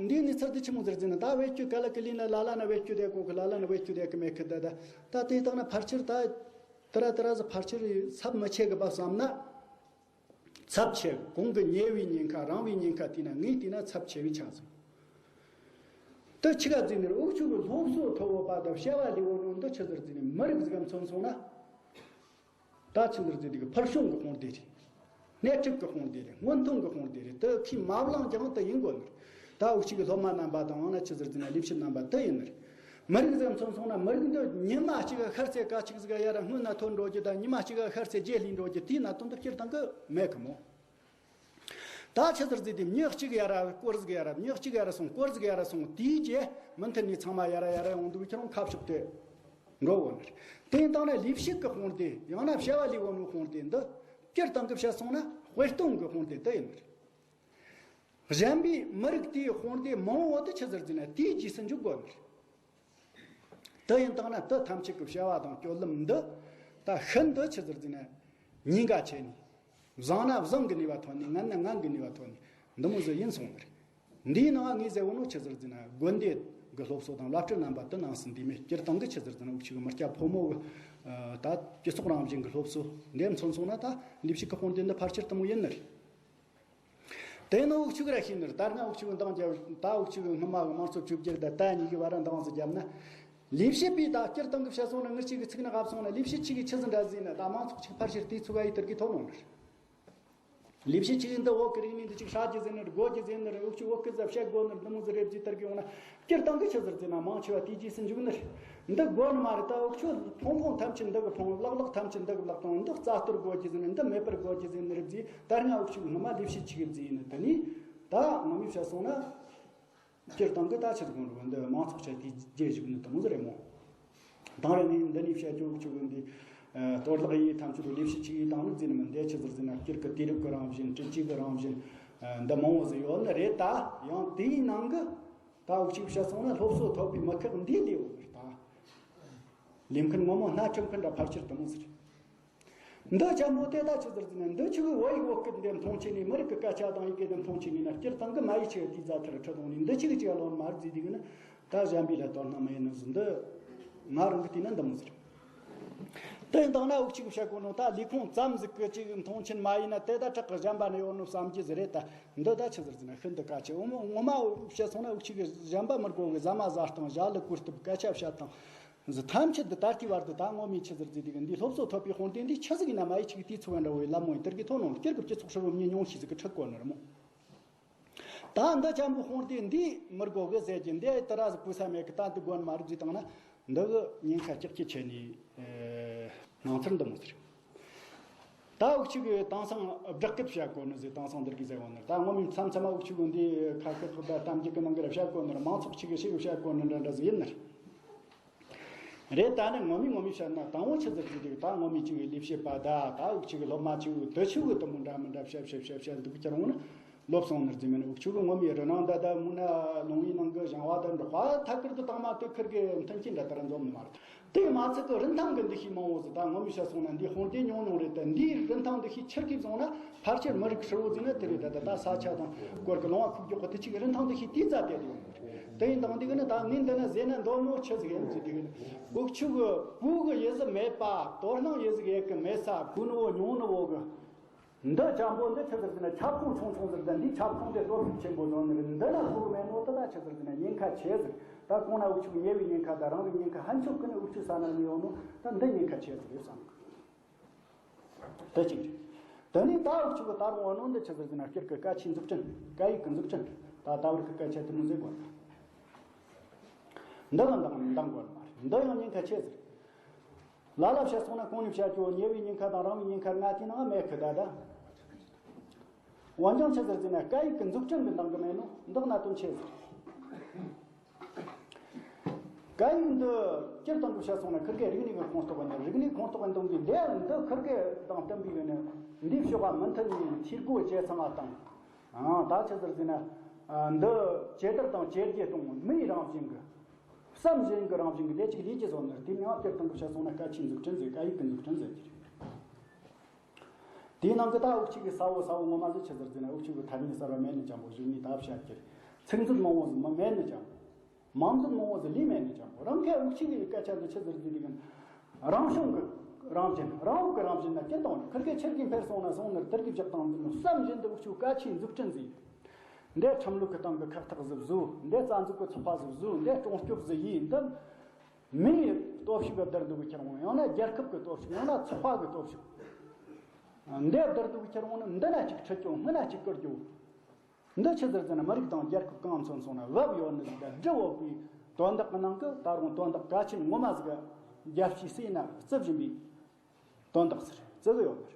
འདིའི་གནས་ཚུལ་འདི་ཆི་མོ་ཟིག་རེད་ཟེར་ན། ད་བེད་སྤྱོད་ག་ལ་གི་ལས་ན་ལ་ལ་ན་བེད་སྤྱོད་བསྡད་གོ་གི། ལ་ལ་ན་བེད་སྤྱོད་བསྡད་གི་མེད་གི། ད་ད་ད་དེ་ལྟ་ན་ཕལ་ཆེར་ད་དེ་ར་དེ་ར་ཟིག་ཕལ་ཆེར་ཚབས་མི་ཆེ་གི་བབ་བསམ་ན། ཚབས་ཆེ་གི། གོང་གི་ཉེ་བའི་ཉེན་ཁ། རིང་བའི་ཉེན་ཁ་བལྟས་ན། ངས་བལྟས་ན་ཚབས་ཆེ་བའི་ཆ་ཟིག། དེ་ཆི་ག་ཟེར་ན། འུ་ཆོ་གི་སློབ་གསོ་ཐོབ་བོ་པ་དང་བྱ་བ་ལས་བོ་ནོ་འདི་ཆི་ཟིག་ཟེར་ན། མི་རིགས་ཟིག་ག་མཚོན་སོང་ན། ད་ཆི་ཟིག་ཟེར་དུས་ཕུལ་བྱུང་གི་དཔུང་སྡེ་རེད། སྣེ་ཁྲིད་ཀྱི་དཔུང་སྡེ་རེད། སྔོན་ཐོན་གྱི་དཔུང་སྡེ་རེད། དེ་ཁས་མ་བླངས་ཀྱང་དེ་ཡིན་དགོས་ནི་རེད། ད་འུ་ཆོ་གི་སློབ་མ་རྣམ་པ་དང་། ཡང་ན་ཆི་ཟིག་ཟེར་ན་ལས་བྱེད་རྣམ་པ་དེ་ཡིན་ནི་རེད། མི་རིགས་ཟིག་མཚོན་སོང་ན། མི་རིགས་འདི་ཉི་མ་གཅིག་ག་ཤར་ཚེ་ཁ་ཅིག་ཟིག་ག་ཡར་ར་སྔོན་ན་ཐོན་འགྲོ་རྒྱུ་དང་། ཉི་མ་གཅིག་ག་ཤར་ཚེ་རྗེས་ལུས་འགྲོ་རྒྱུ། དེའི་གནད་དོན་འདི་སྤྱིར་བཏང་གི་མེད་གི་མོ། ད་ཆི་ཟིག་ཟེར་དུས་མྱི་གཅིག་ཡར་ར་སྐོར་ཟིག་ཡར་ར། མྱི་གཅིག་ཡར་ར་སོང་། སྐོར་ཟིག་ཡར་ར་སོང་། དེའི་རྗེས་མུ་མཐུད་ནས་ཚང་མ་ཡར་ར་ཡར་ར་ཡོང་དུས་ཁྱེད་རང་ཁ་ཕྱོགས་དེ་འགྲོ་འོ་ནི་རེད། དེ་ཡིན་དང་ན་ལས་བྱེད་ཀྱི་དཔུང་སྡེ། ཡང་ན་བྱ་བ་ལས་བོ་ནོ་དཔུང་སྡེ་འདི་སྤྱིར་བཏང་གི་བཤད་སོང་ན་དཔེ་སྟོན་གྱི་དཔུང་སྡེ་དེ་ཡིན་ནི་རེད། གཞན་པའི་མི་རིགས་དེའི་དཔུང་སྡེ་མང་བོ་དེ་ཆི་ཟིག་ཟེར་ན་དེའི་རྗེས་སུ་འཇུག་དགོས་ནི་རེད། དེ་ཡིན་དང་ན་དེ་ཐམས་ཅད་ཀྱི་བྱ་བ་དང་སྤྱོད་ལམ་འདི་ད་ཤིན་ཏུ་ཆི་ཟིག་ཟེར་ན་ཉེན་ཁ་ཆེ་ནི། བཟང་ན་བཟང་གི་ནུས་པ་ཐོན་ནི། ངན་ན་ངན་གི་ནུས་པ་ཐོན་ནི། འདི་མོ་ཟིག་ཡིན་སོང་ནི་རེད། འདིའི་ནང་ངས་ཟེར་བོ་ནོ་ཆི་ཟིག་ཟེར་ན། དགོན་སྡེ་གི་སློབ་གསོ་དང་བླ་སྤྲུལ་རྣམ་པ་དེ་ནང་སུ་འདུས་མེད། སྤྱིར་བཏང་གི་ཆི་ཟིག་ཟེར་ན་འུ་ཆོ་གི་མི་སྐྱ་ཕོ་མོ་གི་ད་སྤྱི་ཚོགས་རང་བཞིན་གི་སློབ་གསོ་འདི་མཚོན་སོང་ན། ད་ལས་བྱེད་ཀྱི་དཔུང་སྡེ་འདི་ཕལ་ཆེར་དེ་མོ་ཡིན་ནི་རེད། དེ་ནི་འུ་ཆོ་གི་ར་ཤེས་ནི་རེད། ད་སྔ་འུ་ཆོ་གི་འདང་རྒྱབ། ད་འུ་ཆོ་གི་སྔོན་མ་གི་དམངས་གཙོ་བཅོས་བསྒྱུར་དང་ད་གཉིས་ཀྱི་བར་ར་འདང་ཟིག་བརྒྱབ་ན། ལས་བྱེད་པས་ད་སྤྱིར་བཏང་གི་བཤད་སོང་ན། ངེད་ཅག་གི་ཚིག་ནི་བབས་སོང་ན། ལས་བྱེད་ཅིག་གིས་ཆི་ཟིག་འདྲ་ཟེར་ན། ད་མང་ཚོགས་ཅིག་ཕལ་ཆེར་དེའི་ཚུགས་ཀ་ཡི་དེར་གི་ཐོན་ནོ་ནི་རེད། ལས་བྱེད་ཅིག་གིས་འདི་བོད་ཀྱི་རིག་གནས་འདི་ཅིག་ཧྲ་རྒྱུ་ཟེར་ནི་རེད། དགོས་རྒྱུ་ཟེར་ནི་རེད། འུ་ཆོས་བོད་སྐད་ཟིག་བཤད་དགོས་ནི་རེད། འདི་མོ་ཟིག་རེད་ཟེར་དེར་གི་ཡོང་ན། སྤྱིར་བཏང་གི་ཆི་ཟིག་ཟེར་ན་མང་ཆེ་བ་དེའི་རྗེས་སུ་འཇུག་ནི་རེད། འདི་དགོས་ནི་མ་རེད། ད་འུ་ཆོ་ཕོང་ཕོང་ཐམས་ཅད་འདི་གི་ཕོང་། ལག་ལག་ཐམས་ཅད་འདི་གི་ལག་བཏང་། འདི་རྩ་གཏོར་དགོས་རྒྱུ་ཟེར་ནི། འདི་མེད་པར་དགོས་རྒྱུ་ཟེར་ནི་རེད་ཟེར། ད་སྔ་འུ་ཆོ་གི་སྔོན་མ་ལས་བྱེད་ཅིག་གིས་ཟེར་ནི། དེ་ནས་ད་ངོ་མས་བཤད་སོང་ན། སྤྱིར་བཏང་གི་ད་ཆི་ཟིག་འདི་མང་ཚོགས་ཆ་དེའི་རྗེས་ཞུགས་ནི་དེ་མོ་ཟིག་རེད་མོ། དང་རེ་ནས་འདི་ནས་བཤད་རྒྱུ་འུ་ཆོ་གི་འདི་གཏོར་བརླག་ཡས་ཐམས་ཅད་དུ་ལས་བྱེད་ཅིག་གིས་བཏང་ནི་ཟེར་ནི་མིན། འདི་ཆི་ཟིག་ཟེར་ན་སྤྱིར་གི་དུས་རབས་ཀྱི་རང་བཞིན། སྤྲུལ་སྐུའི་རང་བཞིན་འདི་མང་བོ་ཟིག་ཡོད་ནི་རེད། ད་ཡང་དེའི་ནང་གི་ད་འུ་ཆོས་བཤད་སོང་ན་སློབ་གསོ་ཐོབ་པའི་མི་ཁག་འདིའི་ལས་བོ་རེད། ད་ལས་མཁན་ངོ་མ་སྣ་ཁྲིད་མཁན་འདྲ་ཕལ་ཆེར་དེ་མོ་ཟིག་རེད། འདི་ཅན་པོ་དེ་ད་ཆི་ཟིག་ཟེར་ན། འདི་ཆི་གི་བོད་ཡིག་བོད་སྐད་འདི་མཐོང་ཆེན་ནས། མི་རིགས་ཀྱི་སྐད་ཆ་དང་ཡི་གེ་འདི་མཐོང་ཆེན་ནས་ན། སྤྱིར་བཏང་གི་མ་ཡི་ཆི་གི་དེའི་རྩ་ཐེར་ཁྲིད་འོང་ནས། འདི་ཆི་གི་ཅིག་ལོན་མ་རེད་ཟེར་དུས་གི་ནི། ད་གཞན་པའི་ལ་དོ་སྣང་མི་ཡེད་ནི་ཟིག། འདི་ང་རང་གིས་བལྟས་ན་འདི་མོ་ཟིག་རེད། དེ་ཡིན་དང་ན་འུ་ཆོས་བཤད་གོ་ནོ། ད་ལས་ཁུངས་ཙམ་ཟིག་གི་ཅིག་མཐོང་ཆེན་མ་ཡེད་ན། དེ་ད་ཁྲག་གི་གཞན་པ་ནས་ཡོད་ནོ་བསམ་རྒྱུ་ཟིག་རེད། ད་འདི་ད་ཆི་ཟིག་ཟེར་ན་ཤིན་ཏུ་གལ་ཆེ། འོ་མ་ངོ་མ་བཤད་སོང་ན་འུ་ཆོས་གཞན་པ་མི་དགོས་གི། ཟ་མ་ཟ་སྟངས། ཞྭ་ལུ་གོས་སྟབས། སྐད་ཆ་བཤད་སྟངས་ཟིག་ཐམས་ཅད་འདི་ད་ལྟའི་བར་དུ་ད་ངོ་མས་ཆི་ཟིག་ཟེར་དུས་གི། འདི་སློབ་གསོ་ཐོབ་པའི་དཔུང་སྡེ་འདི་ཆི་ཟིག་ཡིན་ན་མ་ཡི་ཆི་གི་དེའི་ཚུགས་ཀ་འདྲ་བོ་ཡི་ལམ་མོ་ཡི་དེར་གི་ཐོན་ནོ། སྤྱིར་གི་སྤྱི་ཚོགས་ཧྲིལ་བོ་མྱི་ཉུང་ཤས་ཟིག་གིས་ཁྲིད་གོ་ནི་རེད་མོ། ད་འདི་ཅན་པོ་དཔུང་སྡེ་འདིས་མི་དགོས་གི་ཟེར་གི། འདི་དེ་ར་ཟིག་བུ་ས་མེད་གི། ད་འདི་དགོས་ནི་མ་རེད་ཟེར་བཏང་ན། འདི་གི་ཉེན་ཁ་ལྕགས་ཀྱུ་ཆེ་ནི་སྣང་ཚུལ་འདི་མོ་ཟིག་རེད། ད་འུ་ཆོས་གི་དེང་སང་སྦྲགས་སྐད་བཤད་གོ་ནི་ཟིག། དེང་སང་འདིར་གི་ཟེར་བ་ནི། ད་ངོ་མས་མཚམས་མཚམས་མ་འུ་ཆོས་གི་འདི་ཁ་ཁ་ཁ་ད་གཏམ་རྒྱུད་གི་ནང་གི་ར་བཤད་གོ་ནི་རེད། མང་ཚོགས་ཅིག་གིས་ཤེས་གི་བཤད་གོ་ནི་འདྲ་འདྲ་ཟིག་ཡིན་ནི་རེད། རེད། ད་ནི་ངོ་མས་ངོ་མས་བཤད་ན་དང་པོ་ཆི་ཟིག་ཟེར་དུས། ད་ངོ་མས་ཅིག་གི་ལས་བྱེད་པ་ད་ད་འུ་ཆོས་གི་སློབ་མ་ཅིག་དེ་ཆི་གི་དེ་མོ་འདྲ་མི་འདྲ་བཤད་བཤད་བཤད་བཤད་འདུག་ཀྱང་རུང་ནི། ལོབས་སོང་ནི་རེད་ཟེར་མིན། འུ་ཆོ་གི་ངོ་མའི་རི་ནང་ད་ད་མུ་ན་ལུང་བའི་ནང་གི་ཞིང་བ་དང་འབྲོག་པ་ཐད་ཀར་དུ་དང་མ་དེ་ཁུར་གི་མཐུན་རྐྱེན་འདྲ་ལྟར་འཛོམས་ནི་མ་རེད། དེ་མ་ཚད་གི་རིན་ཐང་གི་འདུ་ཤེས་མང་བོ་ཟིག། ད་ངོ་མས་བཤད་སོང་ན་འདིའི་དཔུང་སྡེ་ཉུང་ཉུང་རེད། ད་འདིའི་རིན་ཐང་འདུ་ཤེས་ཆེར་གི་བཟུང་ན་ཕལ་ཆེར་མི་རིགས་ཧྲིལ་བོ་ཟིག་ན་དེ་རེད། ད་ད་ད་ས་ཆ་དང་སྐོར་གི་ལུང་བ་ཁུག་ཀྱོག་གི་དེ་ཅིག་རིན་ཐང་འདུ་ཤེས་དེའི་རྩ་དེ་དེ་ཡོང་གི་རེད། དེ་ཡིན་དང་དེ་གི་ནི་ད་ངས་འདི་ན་ཟེར་ན་འདོད་མོ་ཆི་ཟིག་ཡིན་ཟེར་དེ་གི་ནི། འུ་ཆུ་གི་བུ་གི་ཡི་ཟི་མེད་པ། དོ་སྣང་ཡི་ཟི་ཡེ་གི་མེད་ས་གུ་ནི་བོ་ཉུང་ནི་བོ་གི། འདི་ཅང་པོ་འདི་ཆི་ཟིག་ཟེར་ན་ཁྱབ་ཁོངས་ཆུང་ཆུང་ཟིག་ད་འདི་ཁྱབ་ཁོངས་དེ་སྟོབས་ཤུགས་ཆེན་པོ་ཡོང་ནི་རེད། འདི་ན་ཧུ་མེད་ནོ་དེ་ད་ཆི་ཟིག་ཟེར་ན་ཉེན་ཁ་ཆེ་ཟིག་ད་གོང་ན་འུ་ཆུ་གི་ཉེ་བའི་ཉེན་ཁ་ད་རང་གི་ཉེན་ཁ་ཧན་ཆོག་གི་ནི་འུ་ཆུ་ས་ན་ནི་ཡོང་ནོ་ད་འདི་ཉེན་ཁ་ཆེ་ཟིག་རེད་བསམ་གི། དེ་གཅིག་རེད། དེ་ནས་ད་འུ་ཆུ་གི་ད་རུང་བ་ནོ་འདི་ཆི་ཟིག་ཟེར་ན་སྤྱིར་གི་སྐད་ཆའི་འཛུགས་སྐྲུན། སྐད་ཡིག་གི་འཛུགས་སྐྲུན། ད་ད་བར་གི་སྐད་ཆ་དེ་མོ་ཟེར་དགོས་ད། འདི་ལ་འདང་འདང་དགོས་མ་རེད། འདི་ཡང་ཉེན་ཁ་ཆེ་ཟིག་ལ་ལ་བཤད་སོང་ན་གོང་ནས་བཤད་རྒྱུ་ཉེ་བའི་ཉེན་ཁ་དང་རང་བའི་ཉེན་ཁ་ལྔ་དེའི་ནང་མེད་གི་ད་ད། འོན་ཀྱང་ཆི་ཟིག་ཟེར་ན་སྐད་ཡིག་གི་འཛུགས་སྐྲུན་གི་འདང་གི་མེད་ནོ་འདི་གནད་དོན་ཆེ་ཟིག་སྐད་ཡིག་འདི་སྤྱིར་བཏང་གི་བཤད་སོང་ན་ཁིར་གེ་རིག་གནས་ཀྱི་ཁོངས་གཏོགས་ཡིན། རིག་གནས་ཁོངས་གཏོགས་ཡིན་དང་གི་ལས་འདི་ཁིར་གེ་དང་བསྟུན་པའི་ཡོད་ནི་འདིའི་ཕྱོགས་ལ་མུ་མཐུད་ནས་འཐུས་སྒོ་ཇེ་ཚང་བ་དང་། ཨང་ད་ཆི་ཟིག་ཟེར་ན། ཨ་འདི་ཇེ་དར་དང་ཇེ་རྒྱས་གཏོང་མིའི་རང་བཞིན་གི། བསམ་བཞིན་གི་རང་བཞིན་གི་ལས་ཅིག་ལས་ཀྱི་བཟོ་ནི་དེ་མིང་སྤྱིར་བཏང་གི་བཤད་སོང་ན་སྐད་ཆའི་འཛུགས་སྐྲུན་ཟེར། སྐད་ཡིག་གི་འཛུགས་སྐྲུན་ཟེར་གྱི་རེད། དེའི་ནང་གི་ད་འུ་ཆུ་གི་ས་བོ་ས་བོ་ངོ་མ་ཟིག་ཆི་ཟིག་ཟེར་ན་འུ་ཆུ་གི་ཐ་སྙད་གསར་བ་མེད་ནི་ཅང་པོ་གཞུག་ནས་ད་བཤད་ཀྱི་རེད། ཚིག་མཛོད་མང་བོ་ཟིག་མ་མེད་ནི་ཅང་པོ། མང་ཚོགས་མང་བོ་ཟིག་ལས་མེད་ནི་ཅང་པོ། རང་གི་འུ་ཆུ་གི་སྐད་ཆ་འདི་ཆི་ཟིག་ཟེར་དུས་གི་རང་བྱུང་གི་རང་བཞིན། རང་འོག་གི་རང་བཞིན་ན་སྐྱིད་གཏོང་ནི་ཁིར་གེ་ཆེར་གི་འཕེལ་སོང་ན་སོང་ནི་དེར་གི་བཞག་སྟངས་འདི་ནི་བསམ་བཞིན་དུ་འུ་ཆུ་སྐད་ཆའི་འཛུགས་སྐྲུན་ཟིག་འདི་ཁྲིམས་ལུགས་ཀྱི་སྟེང་གི་ཁག་ཐེག་ཟིག་བཟོ། འདི་རྩ་འཛུགས་ཀྱི་ཚོགས་པ་ཟིག་བཟོ། འདི་སྲུང་སྐྱོབ་ཟིག་ཡིན། འདི་མིའི་སྟོབས་ཤུགས་བསྡུར་འདུག་གི་ཁྱེར་འོང་། ཡང་ན་རྒྱལ་ཁབ་ཀྱི་སྟོབས་ཤུགས། ཡང་ན་ཚོགས་པ་གི་སྟོབས་ཤུགས། འདི་བསྡུར་འདུག་གི་ཁྱེར་འོང་ནི་འདི་ན་གཅིག་ཁྲིད་རྒྱུ་སྔོན་ན་གཅིག་བསྐུར་རྒྱུ། འདི་ཆི་ཟེར་ཟེར་ན་མི་རིགས་དང་རྒྱལ་ཁབ་གང་མཚོན་སོང་ན་བབ་ཡོད་ནི་ཟིག་དང་འབྲི་འོས་པའི་དོན་དག་གི་ནང་གི་ད་རུང་དོན་དག་གལ་ཆེན་ངོ་མ་ཟིག་རྒྱལ་སྤྱིའི་སྲིད་ན་བརྩི་བཞིན་པའི་དོན་དག་ཟེར་བརྩི་གི་ཡོད་མ་རེད།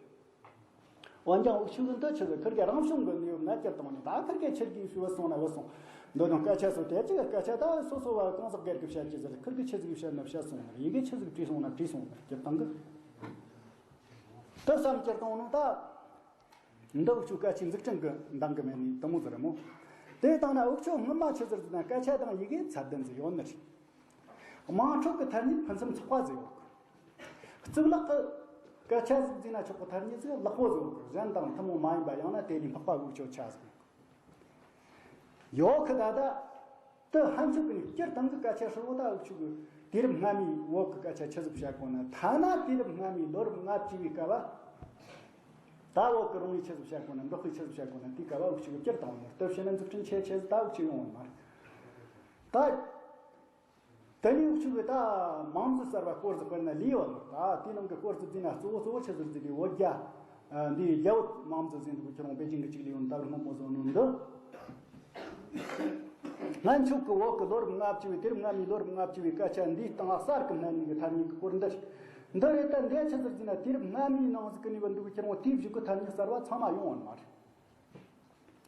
འོན་ཀྱང་འུ་ཆོ་གི་འདི་ཆི་ཟེར་ཁིར་གི་རང་བྱུང་གི་གནས་བབ་ན་སྤྱིར་བཏང་ནས་ད་ཁིར་གི་ཆེར་གི་ཞུ་བ་སོང་ན་བུད་སོང་། འདི་དང་སྐད་ཆ་སོ་དེ་ཅི་གི་སྐད་ཆ་ད་སོ་སོ་བ་གང་ཟག་སྒེར་གི་བཤད་ཀྱི་ཟེར། ཁིར་གི་ཆི་ཟིག་བཤད་ན་བཤད་སོང་ན་ཡི་གེ་ཆི་ཟིག་བྲིས་སོང་ན་བྲིས་སོང་ན་སྤྱིར་བཏང་གི་དེ་བསམ་སྤྱིར་བཏང་ནང་ད། འདི་འུ་ཆོ་སྐད་ཆའི་འཛུགས་སྐྲུན་གྱི་འདང་གི་མེད་ནི་དེ་མོ་ཟིག་རེད་མོ། དེ་བཏང་ན་འུ་ཆོ་སྔོན་མ་ཆི་ཟིག་ཟེར་ན་སྐད་ཆ་དང་ཡི་གེ་ཚད་ལྡན་ཟིག་ཡོད་ནི་རེད། དམངས་ཁྲོད་ཀྱི་ཐ་སྙད་ཕུན་སུམ་ཚོགས་པ་ཟིག་ཡོད་གི། གཙུག་ལག་གི་སྐད་ཆ་ཟིག་ཟེར་ན་ཆོག་གི་ཐ་སྙད་ཟིག་ལེགས་པོ་ཟིག་ཡོད་གི། གཞན་དང་ཐུན་མོང་མ་ཡིན་པ་ཡང་ན་དེ་ལས་ལྷག་པ་འུ་ཆོ་ཆ་ཟིག་ཡོད་གི། ད་ལྟ། དེ་ཕན་ཚུན་གྱི་ནི་སྤྱིར་བཏང་གི་སྐད་ཆ་ཧྲིལ་བོ་ད་འུ་ཆོ་གི་དུས་རབས་སྔ་མའི་བོད་ཀྱི་སྐད་ཆ་ཆི་ཟིག་བཤད་གོ་ན། ཐ་ན་དུས་རབས་སྔ་མའི་ལོ་རབས་ལྔ་བཅུ་བའི་སྐབས་ད་བོད་ཀྱི་རང་ཡུལ་ཆི་ཟིག་བཤད་གོ་ན། འབྲོག་པའི་ཆི་ཟིག་བཤད་གོ་ན། དེའི་སྐབས་འུ་ཆོ་གི་སྤྱིར་བཏང་ནི་སྟོབས་ཆེ་ན་འཛུགས་སྐྲུན་ཆེ་ཆེ་ཟིག་ད་འུ་ཆོ་ཡོང་བ་མ་རེད། ད་དེ་ནས་འུ་ཆོ་གི་ད་མང་གཙོ་གསར་བ་སྐོར་ཟིག་དཔེར་ན་ལས་ཡོད་ནོ། ད་དེའི་ནང་གི་སྐོར་ཟིག་བརྩིས་ན་གཙོ་བོ་གཙོ་བོ་ཆི་ཟིག་ཟེར་དུས་བོད་རྒྱ། ཨ། འདི་རྒྱ་བོད་མང་གཙོ་ཟེར་འདུག་ཁྱེད་རང་པེ་ཅིང་གི་གཅིག་ལས་ཡོང་ད་བར་སྔོན་མོ་བཟོ་ནོ་འདི། སྔོན་ཆད་ཀྱི་བོད་ཀྱི་ལོ་རབས་ལྔ་བཅུ་བའི། དུས་རབས་སྔ་མའི་ལོ་རབས་ལྔ་བཅུ་བའི་སྐད་ཆ་འདིའི་སྟེང་གསར་གྱི་སྣེ་ནས་ཀྱི་ཐ་སྙད་ཀྱི་སྐོར་འདི་རེད། འདི་རེད། ད་འདི་ཆི་ཟིག་ཟེར་ན་དུས་རབས་སྔ་མའི་ནང་ཟིག་གི་ནས་བ་འདུག་ཁྱེད་རང་དེའི་གཞུག་གི་ཐ་སྙད་གསར་བ་ཚང་མ་ཡོང་བ་མ་རེད།